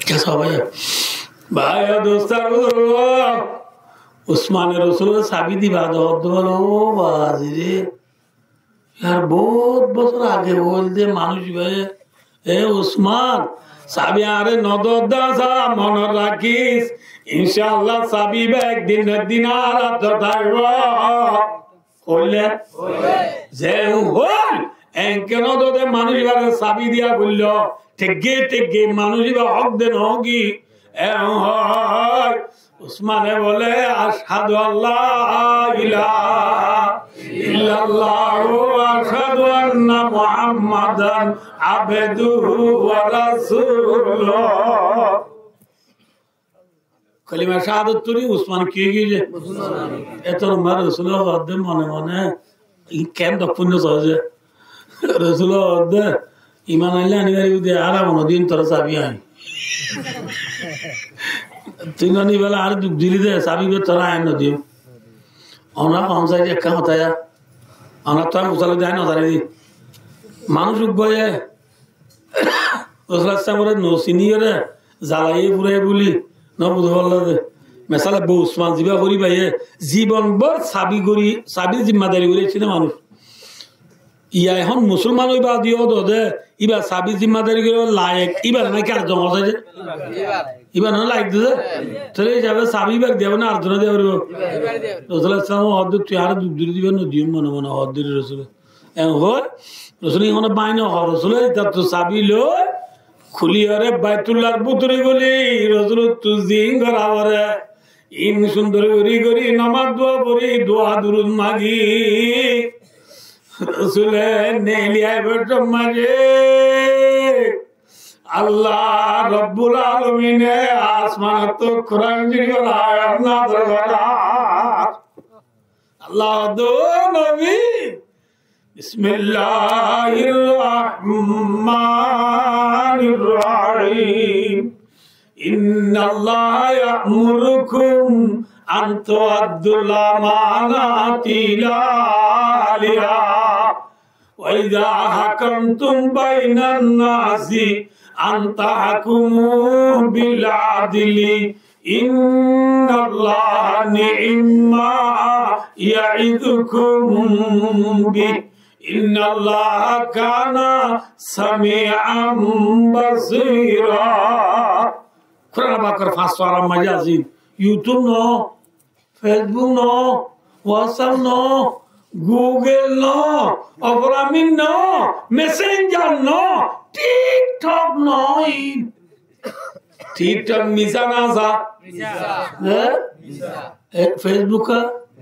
Kesa bái? Bái o dustó ar buzurgó, Usmane Rosulore sabi diba de hodde bole, o bazi re, yar bout bosór age hoil de manúc iba, e Usman, sabi añáre no dodde sa, mone rakis, inshallah sabi iba ek din na ek din añár átot aibo. Hoile? Ze hoil, enke no dode manúc ibare sabi diya foillo, tegge tegge manúc iba hok de no ki? En hoil, Usmane bole, "Ashhadu an la ilaha illallah wa ashhadu anna Muhammadan abduhu wa rasuluh." Kalima cahadot fori Usman ki ói giyé? Musolman. Eto lomba Rosule hoódde mone mone, ken dok fuinno soó ze. Rosule hoódde, iman aile ani faribí de, ar honodin tore sabi ain. Tui no nibále añáre duk dili de, sabi be tore ain no diyum. Onora hon sai de ekkan hotá ya. Onora to ain usale de ain no zani de. Manúc uggoye Rosul Islamore no siniyore zalaye furaye buli no buzí farla de. Mesale bou Usman ziba gori baiye zibon bor sabi gori, sabi zimmadari gori aiccé de manúc. Iya ehón musolman ói bade yó dode, iba sabi zimmadari goribar layek, ibar naki ar zon asé de? Ibar no layek de? Tóile hísabe sabi ibar diya foribo na ar zone diya foribo? Rosul Islam hoódde tui añáre duk dili diba no diyum mone mone hoódde Rosule. En hoi, Rosule hone bái no hó, Rosule itattú sabi loi, Kuliyore Baitullar bútore goli, Rosulottu zin gora fore. In cúndor gori gori nomaz dua fori, dua durud magi. Rosule neeli aibar somot Allah Rabbul Alamine asmanottu Kuran Corifor ayat nazil gorer. Allah hoó de, "Ó Nobi, بسم الله الرحمن الرحيم. إن الله يأمركم أن تؤدوا الأمانات إلى أهلها وإذا حكمتم بين الناس أن تحكموا بالعدل إن الله نعم ما يعظكم به إن الله كان سميعا بصيرا." Kuran Pakor fañs farar maze asé, YouTube no, Facebook no, WhatsApp no, Google no, Opera Mini no, Messenger no, TikTok no, in TikTok misá na asá? Misá. Hé? Misá. E, Facebook,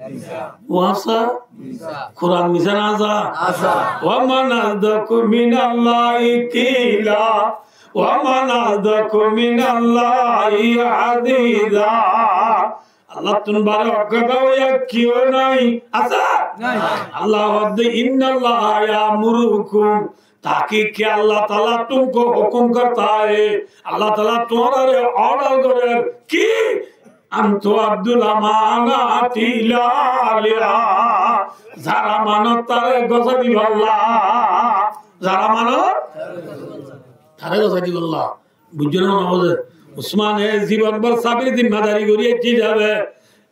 misá. WhatsApp, misá. Kuran misá na asá? Asá. ومن أصدق من الله قيلا ومن أصدق من الله حديثا. Allattún baré hók hotá hoiyá kiyó nái, asé? Nái. Allah hoó de, إن الله يأمركم, tahkik ke Allah Taala tumko hukum karta hai. Allah Taala tuáñrare order gorer ki? أن تؤدوا الأمانات إلى أهلها. Zar amanot tare gosái dibolla. Zar amanot tare gosái dibolla. Buijjó né, no buzó? Usmane zibon bór sabir zimmadari gorí aiccé hísabe.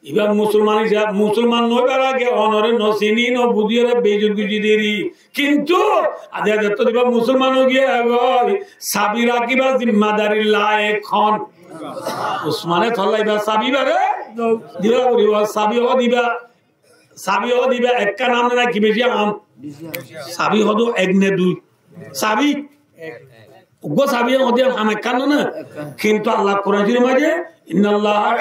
Ibá musolman hísabe, musolman no óibar age onore no sini, no buzí, ore beizot goijjé deri. Kintu aijja zettó ibá musolman ói giyé goi, sabi rakíbar zimmadari laek hon? Usmane tolla ibá sabi ibáre diba foribo, sabi hoó de ibá Sabi hoó de ibá ekkán ham né naki beci ham? Sabi hoó de ek né dui? Sabi. Uggwá sabi hoó de ham ekkán no né? Kintu Allah Kuran Corif maze, إن الله،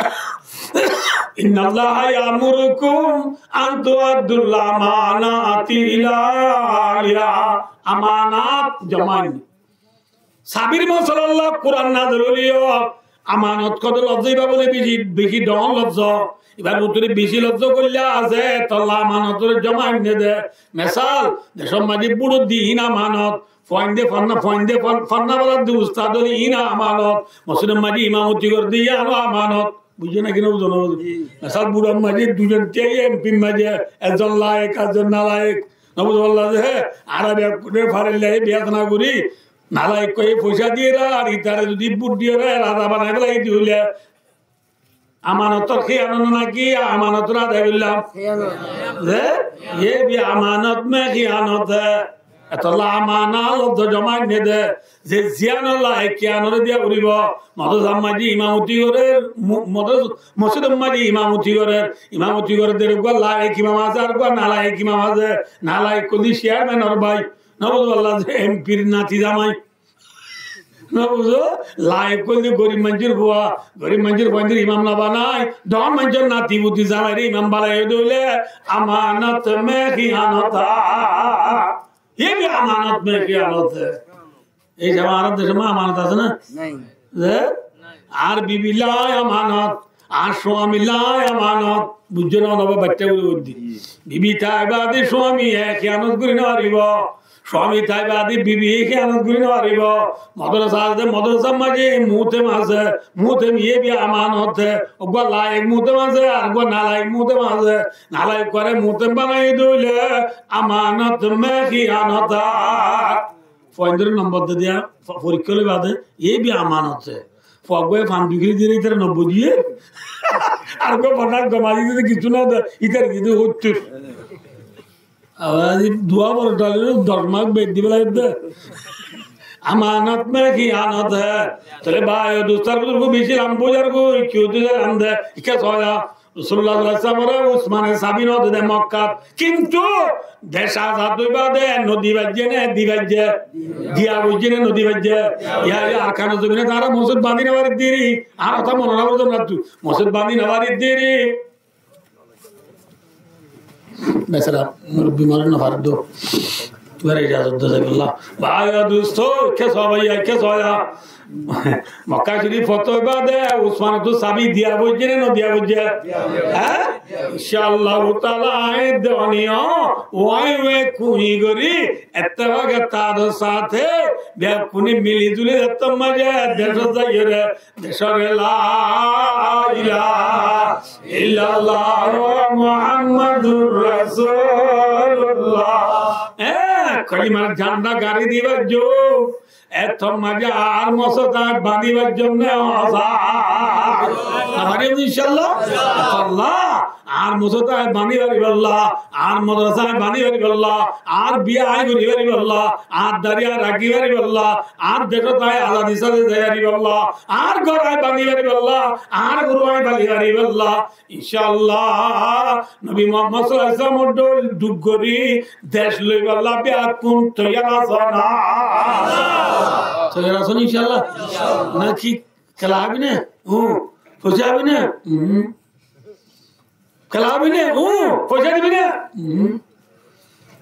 إن الله يأمركم أن تؤدوا الأمانات إلى أهلها. Amanat zoma ainné. Sabir mosola Kuran nazil óileyo, amanot hoó de lofzo ibá bóle beci, beci dhoóñr lofzo. Ibár bútore beci lofzo goilla asé, tolla amanotor zoma ainné de. Mesal, decór maze bútore de iín amanot, fuainde fanna, fuainde fan-, fanna bála de ustad óile iín amanot, mosjidor maze imamoti gorer de iín amanot. Buijjó né ki no buzó, no buzó? Mesal, bútore maze duizon tiya em pir maze, ekzon laek, ekzon nalaek. No buzó, Allah ze, hé, Arabi ekkune farilla, e biya na gorí, nalaek hoi foicá diyére, ar itare zodi bút diyére, raza banai félai diyé óile, amanotor híyanot naki amanotor adai goillám? Híyanot. Ze, ye bhi amanat mein khiyanat hai. Etolla amanat lofzo zoma ainné de, ze ziyánor laek híyanore diya foribo. Modorasar maze imamoti gorer, mo-, modoras-, mosjidor maze imamoti gorer, imamoti gorer de uggwá laek imam asé, ar uggwá nalaek imam asé. Nalaek óilde chairmanor bái, no buzó, Allah ze em pir nati zamai. No buzó, laek óilde gorib maincór fua, gorib maincór fuaindore imam no banai, dhoóñr maincór nati futi zamaire imam banai de óile, amanat mein khiyanat hai. Ye bhi amanat mein khiyanat hai. Ei ze añárar decór maze amanot asé né? Nai. Ze? Añár bibi lá amanot, añár suami lá amanot. Buijjó né, onoba baiththá gorí hoódde. Bibi táiba de suami e khiyanot gorí no faribo. Suami táiba de bibi e khiyanot gorí no faribo. Modorasa asé, modorasar maze muhtem asé. Muhtem ye bhi amanot hai. Uggwá laek muhtem asé, ar uggwá nalaek muhtem asé. Nalaek uggwáre muhtem banai de óile, amanat mein khiyanat hai. Fuaindore nombor de diya, fo-, forikká loi bade, ye bhi amanot hai. Fua uggwá fan dui kilo diyére, itare nobboi diye. Ar uggwá fan gom asé, itare kissú no de, itare diye de hóttor. Abar dua boro dale, doc mas bed diba lage de. Amanat mein khiyanat hai. Tóile bái, dustó, buzurgo, beci lamba buzurgo, ki hoito sailam de, ikká soya. Rosulullah sallallahu alaihi wasallamore Usmane sabi no dede Mokkát. Kintu dec azad ói bade no di faijje ne di faijje? Diya foijje ne no di faijje? Yá, yá, Arkanor zobine tará mosjid bañdí no faridde ri. Ar hotá mone no faridde ri. Mosjid bañdí no faridde ri. Besara murubbi mane no faridde. Tuáñra ijazot do, jazakallah. Bái o dusto, ke só bái, ke só ya. Mokka Corif foto ói bade Usmane tu sabi diya foijje ne no diya foijje? Há? Incaallahu taala añí doniyo wai wai kuñi gorí ettefake tar sáte bekkúne mili zuli ettór maze decót zaiyóre, decóre la ilaha illallah Muhammadur Rasulullah. Há, kolimar jhanda gari dibar zon. Ettór maze añár mosjid añí bañdí faijjum ne? Ósa. No faijjum, incaallah. Ettólla añár mosjid añí bañdí faribálla, añár modrasa añí bañdí faribálla, añár biya añí gorí faribálla, añár dari añí rakí faribálla, añár decót añí azadí sáte zai faribálla, añár gór añí bañdí faribálla, añár goru añí fali faribálla. Incaallah, Nobi Muhammad sallallahu alaihi wasallamor dhoil dhuk gorí dec loibálla bekkún toiyar asó né? Toiyar asó né, incaallah? Naki kela hábi né? Hú. Foisa hábi né? Hú. Kela hábi né? Hú. Foisa dibi né? Hú.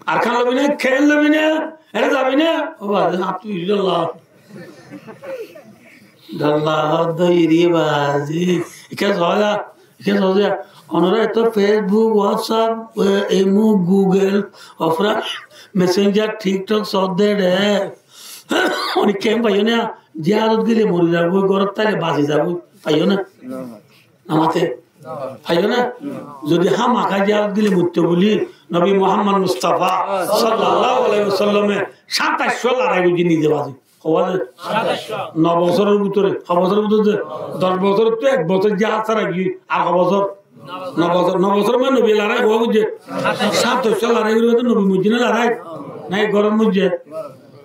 Arkan lobi né? Ken lobi né? Ere zabi né? Ó bazi, añáttu iri Allah. Allah do iri bazi. Ike soya, ike soya. Onora eto Facebook, WhatsApp, e, Imo, Google, ofra, Messenger, TikTok, sodde de. Oni ken faiyo na, jihadot gele mori zabo, gorot thaile basi zabo, faiyo na. Namate. Faiyo na? Zodi hámaka jihadot gele moitto buli Nobi Muhammad Mustafa sallallahu alaihi wasallame sataiccó lorai goijje nize bazi. Hoba de? Sataiccó. No bosóror bútore, ho bosóror bútore de? Doc bosórottu ek bosór jihad sára giyé, ar ho bosór? No bosór, no bosór mane Nobi lorai hoba goijje? Sataiccó lorai goijje, Nobi moijje né lorai? Naki gorot moijje?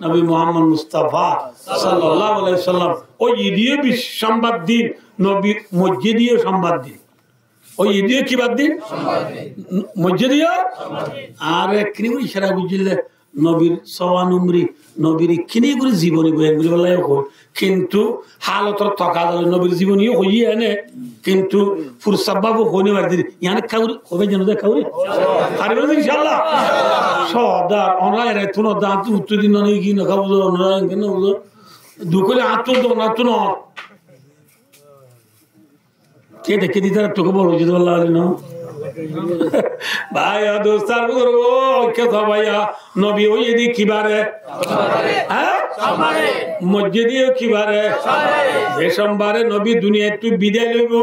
Nobi Muhammad Mustafa sallallahu alaihi wasallam. Ói diye bic sombad din, Nobi moijje diye sombad din. Ói diye kibar din? Moijje diye? Ar ekkine gori icára goijjíle, Nobir sowa nomri, Nobir ikkine gori ziboni boyan gori bolla hoi. Kintu halotor tokaza loi Nobir ziboni yo hoiye ene, kintu fursat bábe hoi no fari de. Yián ekka gori hoibe zano de ekka gori. Faribo de incaallah. Sodar, onora ere tuno dan tu uttu din no ki no ka buzo, onora enke no buzo. Duk óile añáttu do, añáttu no. Ke dekhe di tara toke boro ói jede balla no? Bái o dustó ar buzurgo, ke só bái o, Nobi óiye de ki bare? Há? Moijje de ki bare? Ze sombare Nobi duniyattu bidai loibo.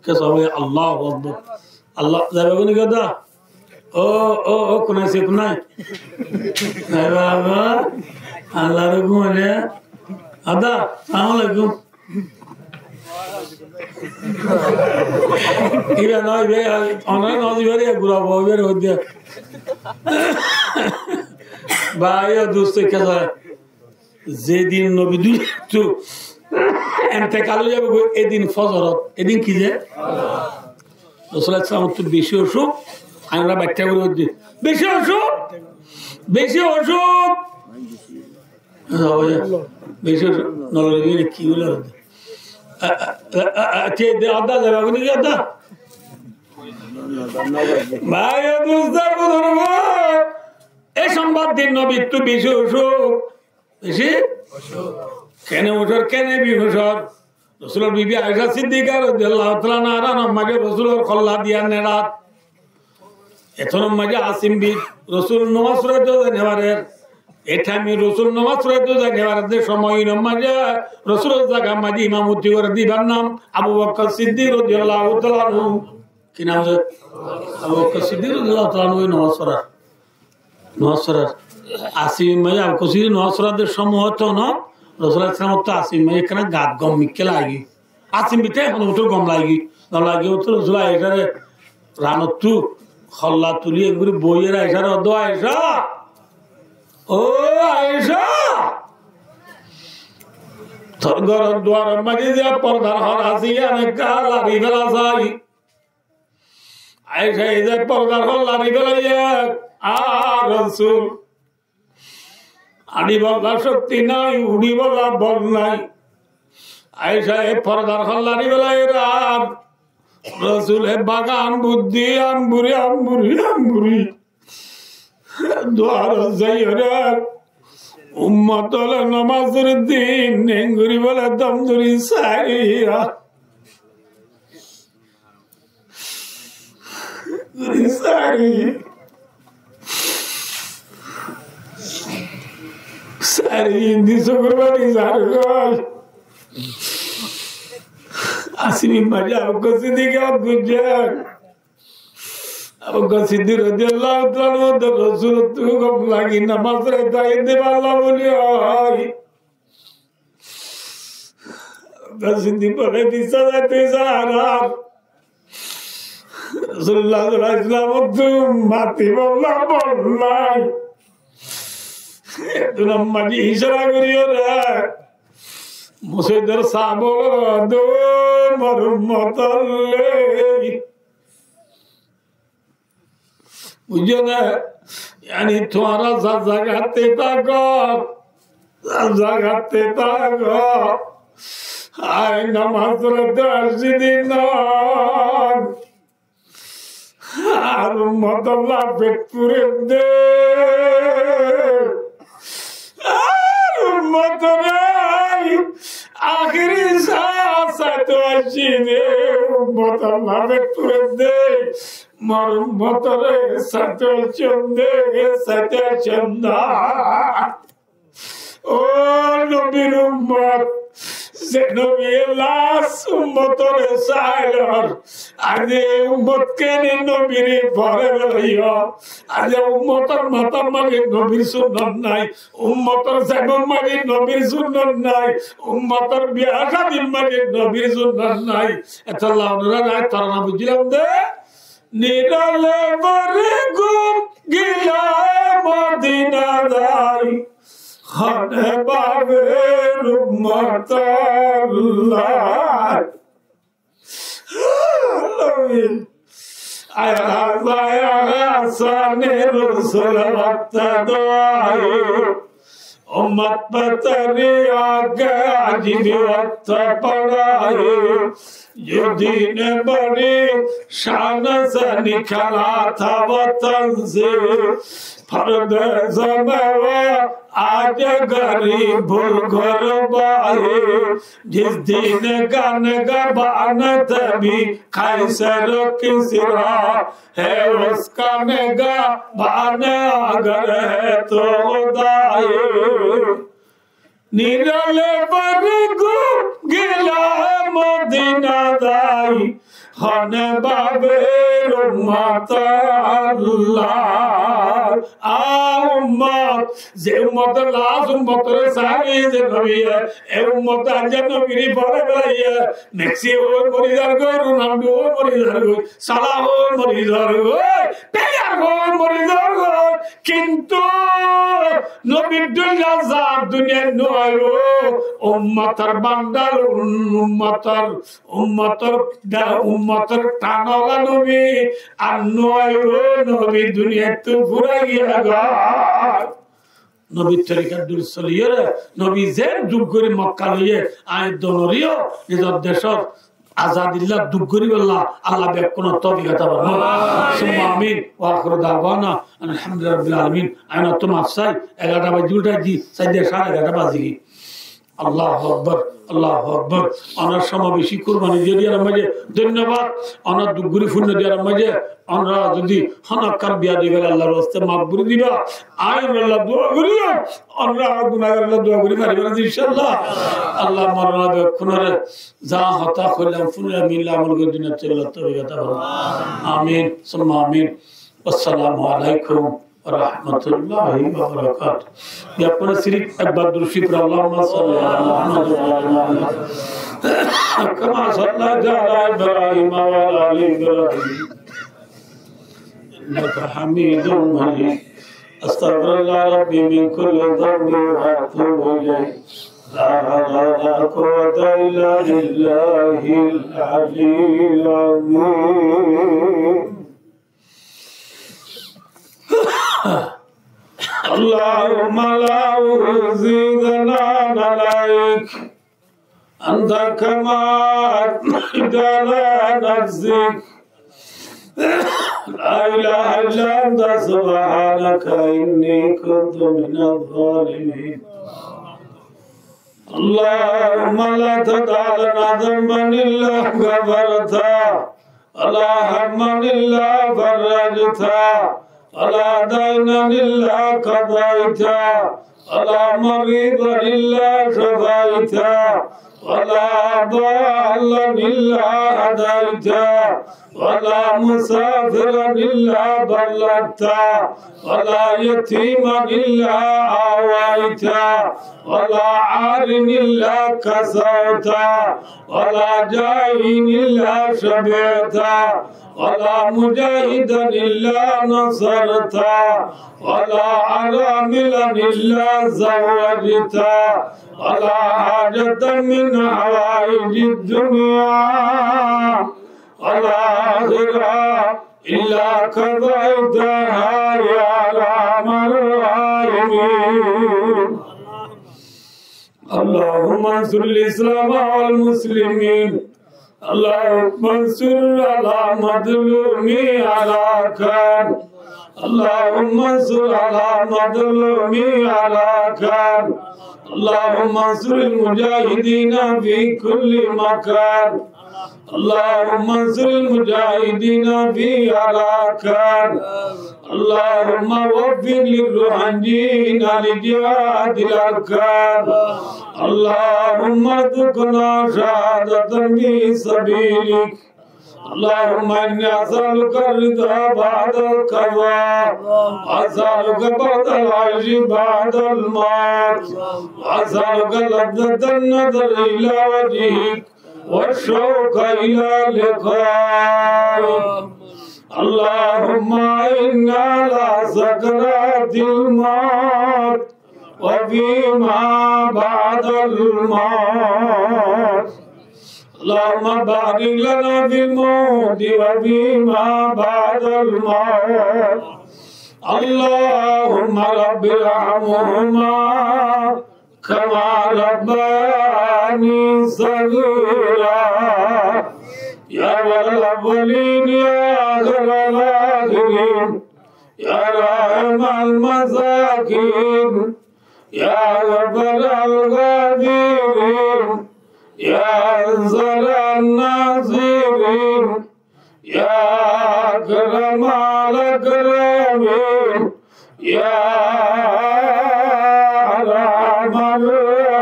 Ke só bái o, Allahu Akbar. Allah, zaiba goi ni ki dá? Ó, ó, ó, kunai se kunai. Zaiba goi. Allah re gumare. Ada, salam alaikum. Iba no, iba, onora no, iba re gura bo, iba re hoide. Bái o dustó, ke só? Ze din Nobi duniyattu entekal ói zaibo goi, e din fozorot, e din ki ze? Rosul aláihis salamottu beci ocuk, añára baiththá gori hoidde. Beci ocuk, beci ocuk. Beci ocuk, no loribá, ki óilo? A, a, a, a, te de adda zaiba goi ni ki adda? Bái o dustó ar buzurgo, e sombad din Nobittu beci ocuk. Beci? Kene ocuk, kene beci ocuk. Rosulor bibi Aisha Siddika radiyallahu taala anhar maze Rosulor holla diya nerat. Ettór maze Asim bin, Rosul nomaz foraito zai no farer. E thaime Rosul nomaz foraito zai no farer de somoy, inor maze Rosulor zagar maze imamoti gore de, ibar nam Abu Bakkar Siddik radiyallahu taala anhu. Ki nam asé? Abu Bakkar Siddik radiyallahu taala anhu nomaz forar. Nomaz forar. Asim maze Abu Bakkar Siddik nomaz forar de somoy to no, Rosul aláihis salamottu Asim maze ekkán gat gom mikká lagi. Asim bite hono bútore gom lagi. Gom lagi bútore Rosul Aishare ranottu holla tuli engori boiyere Aishare hoó de, Aisha! Ó Aisha! Tor goror duaror maze ze pordar hór asé, yián ekka lari fela sai. Aisha e zai fordar holla lari félaiye, a Rosul, añçibolla cokti nai, uçibolla bol nai. Aisha e fordar holla lari félaiye, ar Rosule baga ambur di, amburi, amburi, amburi. Duarot zaiyóre ummot ókkole nomazor din nengori bole dom dóri sariya. Dóri sari. Sari indi sókur bari zargói. Asimi maja ukkó sidike gujjar. Abu Bakr Siddik radiyallahu ta'ala anhu, Rosul tu gom lagi namaz re daiyat de balla buli oi. Abu Bakr Siddik bole, "Bisa zaite zarar." Rasulullah sallallahu alaihi wasallam tu mati bolla bol nai. Edun ammadi ishara gori ore. Musajjid sahaba bole, "Do mor ummotolle." Buzó né? Yáni tuáñra za zagatte táko, za zagatte táko. Ai namaz foraite aiccí de no. Ar ummotolla fet fure de. Ar ummotoré ahéri sás saite aiccí de, ummotolla fet fure de, mor ummotoré saite aiccí de, saite aiccí de. Ó nobir ummot, ze nobiye las ummotoré sailor, aijja e ummot kene nobire fore félaiyo. Aijja ummotor matar maze nobir sunnot nai, ummotor zebor maze nobir sunnot nai, ummotor biya cádir maze nobir sunnot nai. Etolla onora rai tarana buzílam de. Nirale bari gum gila Modina zai, hone babir ummotolla. Aya, aya, Hasane Rosul ottá dai. Ummat patari age ajibi ottá parai. Ye din badi shan se nikala tha watan se. Pardez mein wo aaj garib ghurbai. Jis din gan gabane tabhi Kaiser Kisra hai, uska nigaban agar hai to Khuda hai. Nirale bari gum gila Modina zai, hone babir ummotolla. A ummot, ze ummotor las ummotoré sari ze nobiye, e ummot aijja nobire fore félaiye. Messi ó mori zargói, Ronaldo ó mori zargói, Salah ó mori zargói, player ó mori zargói, kintu nobir dhoilla zat duniyait no aibo. Ummotor bandal, ummotor, ummotor da-, ummotor tan ola nobi ar no aibo, nobi duniyaittú furai giyé goi. Nobir torikar dóri soliyóre, nobi zen duk gorí Mokka loiyé, añí donoré yó nizor decór azadilla duk goríbolla Allah bekkúnore toufik ata formouk. Summa amin. Wa akhiru da'wana anil hamdulillahi rabbil alamin. Añí onottú maf sai, egarota bazi uthái di, saidde sare egarota bazi giyé. Allahu Akbar, Allahu Akbar. Onar somabeci kurbani diyar maze dóinnobad, onar duk gorí funno diyar maze, onora zodi honó ekkán beyadobi óile Allahr waste maf gorí diba. Añí onarlla dua gorí, onora gunagarlla dua gorí fariba na, inshaAllah. Allah amra bekkúnore za hotá hoilam, funilám, amol gorí duniyat toibar toufik ata formouk. Amin, summa amin. Assalamu alaikum wa rahmatullahi wa barakatuh. Bekkúne sirif ekbar durud corif fora, Allahumma salli ala Muhammad wa ala ali Muhammad. Kama sallaita ala Ibrahim wa ala ali Ibrahim. Innaka hamidum majid. Astaghfirullah rabbi min kulli dhanbin wa atubu ilayh. La hawla wa la quwwata illa billahil aliyyil azim. اللهم لا أحصي ثناء عليك أنت كما أثنيت على نفسك. لا إله إلا أنت سبحانك إني كنت من الظالمين. اللهم لا تدع لنا ذنبا إلا غفرته، ولا هما إلا فرجته، ولا دينا إلا قضيته، ولا مريضا إلا شفيته، ولا ضالا إلا هديته، ولا مسافرا إلا بلغته، ولا يتيما إلا آويته، ولا عاريا إلا كسوته، ولا جائعا إلا شبعته، ولا مجاهدا إلا نصرته، ولا أرملا إلا زوجته، ولا حاجة من حوائج الدنيا والآخرة إلا قضيتها يا أرحم الراحمين. اللهم انصر الإسلام والمسلمين. اللهم انصر على مظلومي أراكان. اللهم انصر على مظلومي أراكان. اللهم انصر المجاهدين في كل مكان. اللهم انصر المجاهدين في أراكان. اللهم وفق للروحانيين لجهاد الأركان. اللهم ارزقنا شهادة في سبيلك. اللهم إني أسألك الرضا بعد القضاء، وأسألك بعد العيش بعد الموت، وأسألك لذة النظر إلى وجهك والشوق إلى لقائك. اللهم إنا على سكرات الموت وفيما بعد الموت. اللهم بارك لنا في الموت وفيما بعد الموت. اللهم رب ارحمهما كما ربياني صغيرا. يا أول الأولين، يا آخر الآخرين، يا راحم المساكين، يا غفار الغافرين، يا أنصر الناصرين، يا أكرم الأكرمين، يا أرحم الراحمين.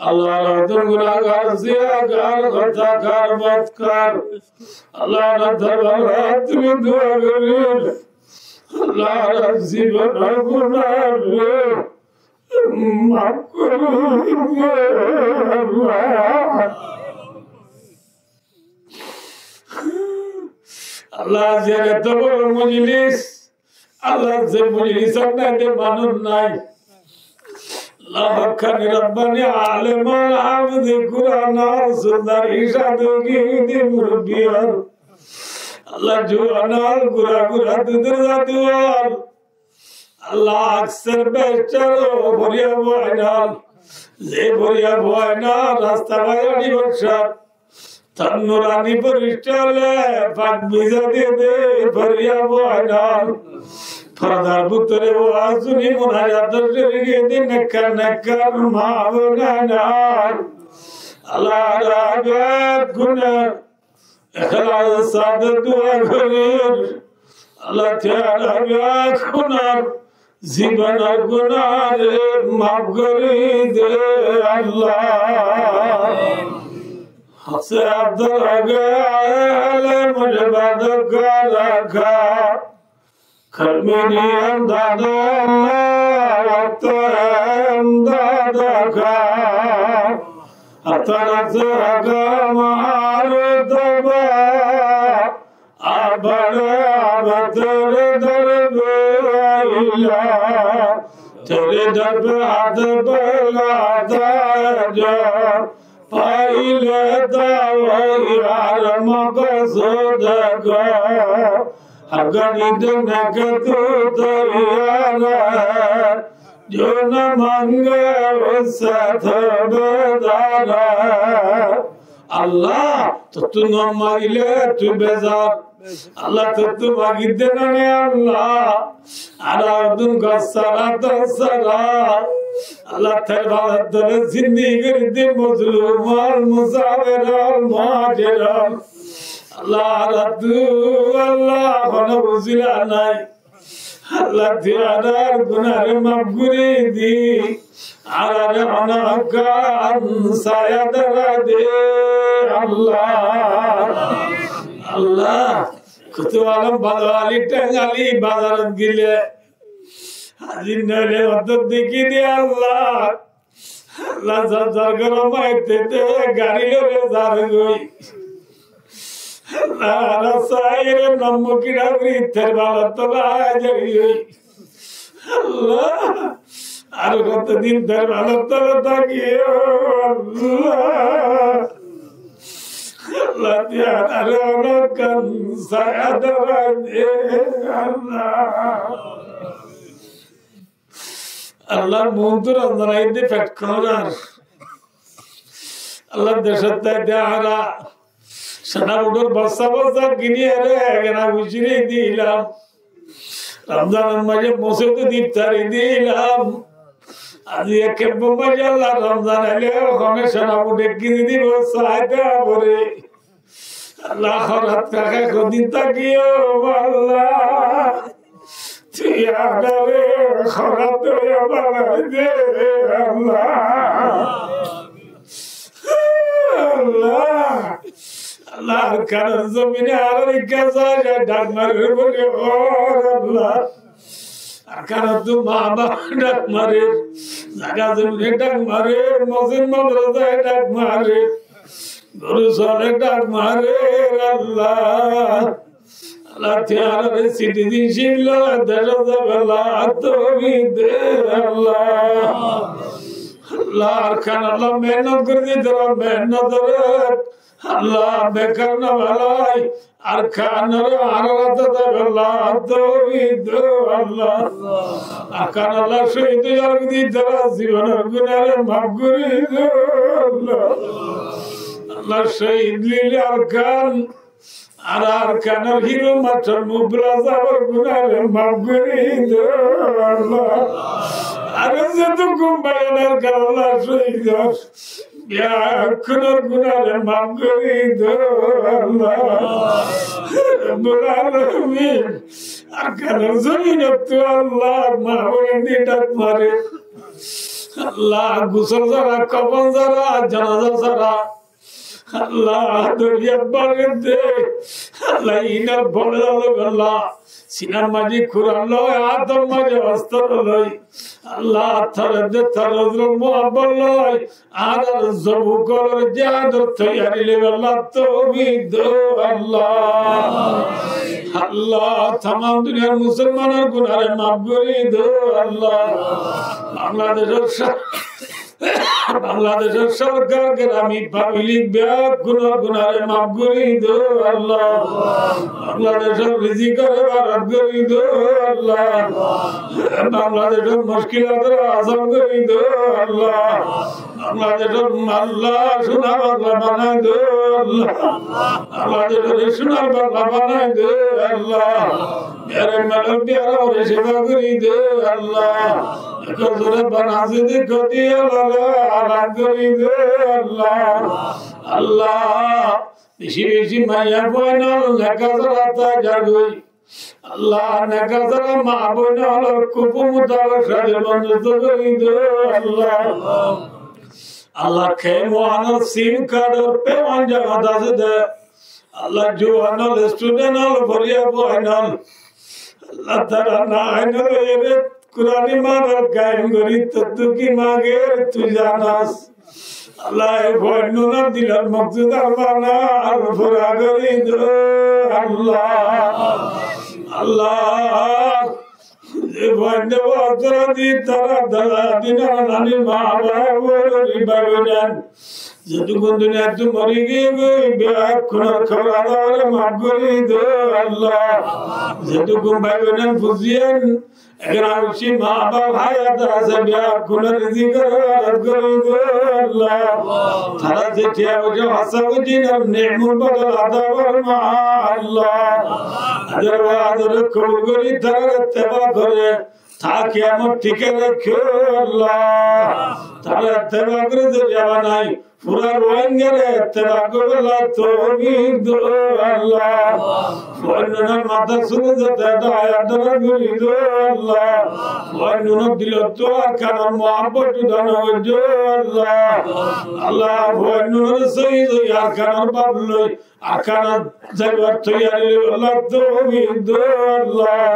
Allah, tún gunágar, ziyakar, hotákar, botkar. Allah, tún dua gorir. Allah, zibonor guná re maf gorí de Allah. Allah, ziyán eto boro mojlis, Allah, ze mojlisot nai de manúc nai. Allah, haqqani rabbani alemor, hafize Quranor, sunnar irshad, murubbi ol. Allah, juwan ol, gura gura, dudur zadu ol. Allah, akser behestor foriya boin ol, ze foriya boin ol rasta bái añçibar cót, tor nurani foristalle pak biza diye de foriya boin ol, fordar bútore waz fúni munajat córi giyé de nekkar nekkar ma boin ol. Allah, añára beggúne Ehlas sáte dua gorir, Allah, tiara beggúnor zibonor guná re maf gorí de Allah. Hosé Abdul Hak ale mujbad kara ka Kalmini andada Allah, andada ka. Atana se agam artaba, abare abatere darbe aila. Tere darbe adbela daja. Paile dawai ar maksud ka, Gani dene ke tu tiyara, jo na mange usse to bedara. Allah, tottú no magile tui bezar. Allah, tottú magi de nani Allah. Añára dun gos sára, dor sára. Allah, tor falor tole zindigi gori di mozlum ol, musafir ol, muhajir ol. Allah, añára dun, Allah, hono usila nai. Allah, tui añárar gunare maf gori di. Añárare hono ekkan saya dara de, Allah. Allah, Kutub Alom Bazawalir thengali bazarot gile, házir noile ottót dekí de Allah. Allah, zar zar górot maite de gari loi zar goi. Allah, rasta aiyóre nombo kira gori tor falor tola zar goi. Allah, ar hoto din tor falor tola tákiyo, Allah. Allah, tui añárare hono ekkan saya dara de, Allah. Allah, muúntu Ramzan aiyé de feth kúnar. Allah, decót táite añára cana buçor bosta bosta kini ere egana gucíri dilam. Ramzanor maze mosjidot iftari dilam. Aijja kemfor maze Allah Ramzan aile hone cana buçe kini dibo saite fore. Allah, hórat raká hodin tákiyo, Allah. Tui añárare hórat oiya banai de, Allah. Allah. Allah, Arkanor zomine añárar ikká zai zai dhak marer buli, ó Allah. Arkanottú ma baf dhak marer, zaga zomine dhak marer, mosjid madrasaye dhak marer, goru sole dhak marer, Allah. Allah, tui añárare citizenship loi decót zaibolla toufik de, Allah. Allah, Arkanolla mehénnot gori de, tara mehénnot gori, Allah, bekar no belai, Arkanore añárar áte zaibolla toufik do, Allah. Arkanolla cóhid óiye de tara zibonor gunare maf gori do, Allah. Allah, cóhid lile Arkan, ar Arkanor hiro mastor Mubla sabor gunare maf gori do, Allah. Ar zedukkun bái Arkan, Allah, cóhid óiye, bekkúnor gunare maf gori do, Allah. Rabbul Alamin, Arkanor zominottú, Allah, ma boin ókkole dhak marer. Allah, gusol sára, kafon sára, janaza sára, Allah, doriyat bari de. Allah, inor bole loi, Allah, sinar maze Kuran loi, átor maze ostro loi, Allah, tor de tor Rosulor muhabbot loi, añárar zobuk ókkolore jihador toiyari loibolla toufik do, Allah. Allah, tamam duniyar musolmanor gunare maf gori do, Allah. Bangladecor sor-, Bangladecor sorkar, gerami pablik bekkúnor gunare maf gori do, Allah. Bangladecor rizikore barak gori do, Allah. Bangladecor muckilatore asan gori do, Allah. Bangladecor Bangla cúna Bangla banai do, Allah. Bangladecor cúna Bangla banai do, Allah. Biyara malor biyara ore cífa gori do, Allah. Ekka zore bana zodi godi, Allah, Allah gori do, Allah. Allah, beci beci maiya fuain ol neka sára tái zar goi. Allah, neka sára ma boin ol kufu mutabek cádi bondo gori do, Allah. Allah, ke muanor sim kador pe wan jagat asé de. Allah, juan ol, student ol, foriya fuain ol, Allah, tara na ain ol ere Kurani madrasa kaim gori, tottú ki mager tui zanas. Allah, e fuain ol dilor maksud ar mana al fura gori do, Allah. Allah, e fuain ol bostor di tara dara dina nani ma baba bóinor ibá bainan. Zedukkún duniyaittú mori giyé goi, beggúnor kobor azabore maf gorí do Allah. Zedukkún bái boin fúziyen, eggúa beci ma baf háyat asé, beggúnor rizikor maf gorí do Allah. Tará ze tiya foisa hóros goijjé, tar nemot bodol ata forma Allah. Aijjar wazore kobul gorí, tarár itteba goré, ta kiyamot thíka rakó Allah. Tarár itteba gorí zoriya banai, fura Ruáingare itteba goríbolla toufik do Allah. Fuain nunor matá suni zete hidayot daran gorí do Allah. Fuain nunor dilottú Arkanor muhabbot uda no goijjó Allah. Allah, fuain nunore sóhi sóhi Arkanor baf loi Arkanot zaibar toiyari loibolla toufik do Allah.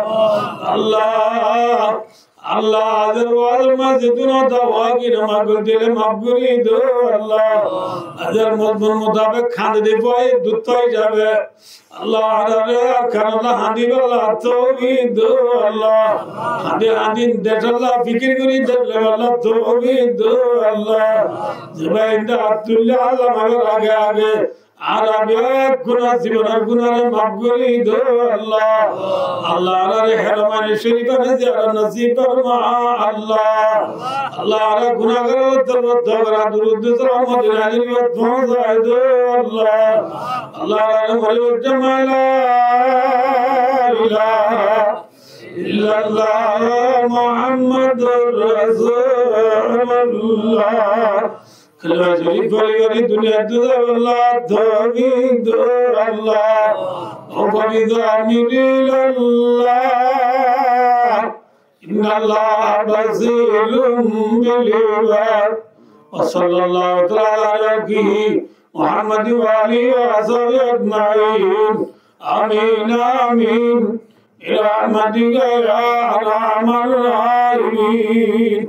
Allah, Allah, aijjar wazor maze zedún dawá gín magul dile maf gorí do Allah. Aijjar mozmun mutabek kande de boi dut ói zaibo. Allah, añárare Arkanolla hañdibolla toufik do Allah. Hañdi hañdi decolla fikir gorí dec loibolla toufik do Allah. Ze bái inde hát tuille Allah, añárar age age añára beggúnor zibonor gunáre maf gorí do Allah. Allah, añárare Haramain Shorifane ziyarot nosib forma Allah. Allah, añára gunágaror torfóttu gorá durud salam Modina Shorifot foóñsai do Allah. Allah, añárare mori uthíbolla la ilaha illallah Muhammadur Rasulullah. Kalima Shorif fori fori duniyaittú zaibolla toufik do Allah. Wa fawidda amri ilallah. Innallaha basirun bil ibad. Wa sallallahu ta'ala ala nabiyina Muhammadin wa alihi wa sahbihi ajmain. Amin, amin. Bi rahmatika ya arhamar rahimin.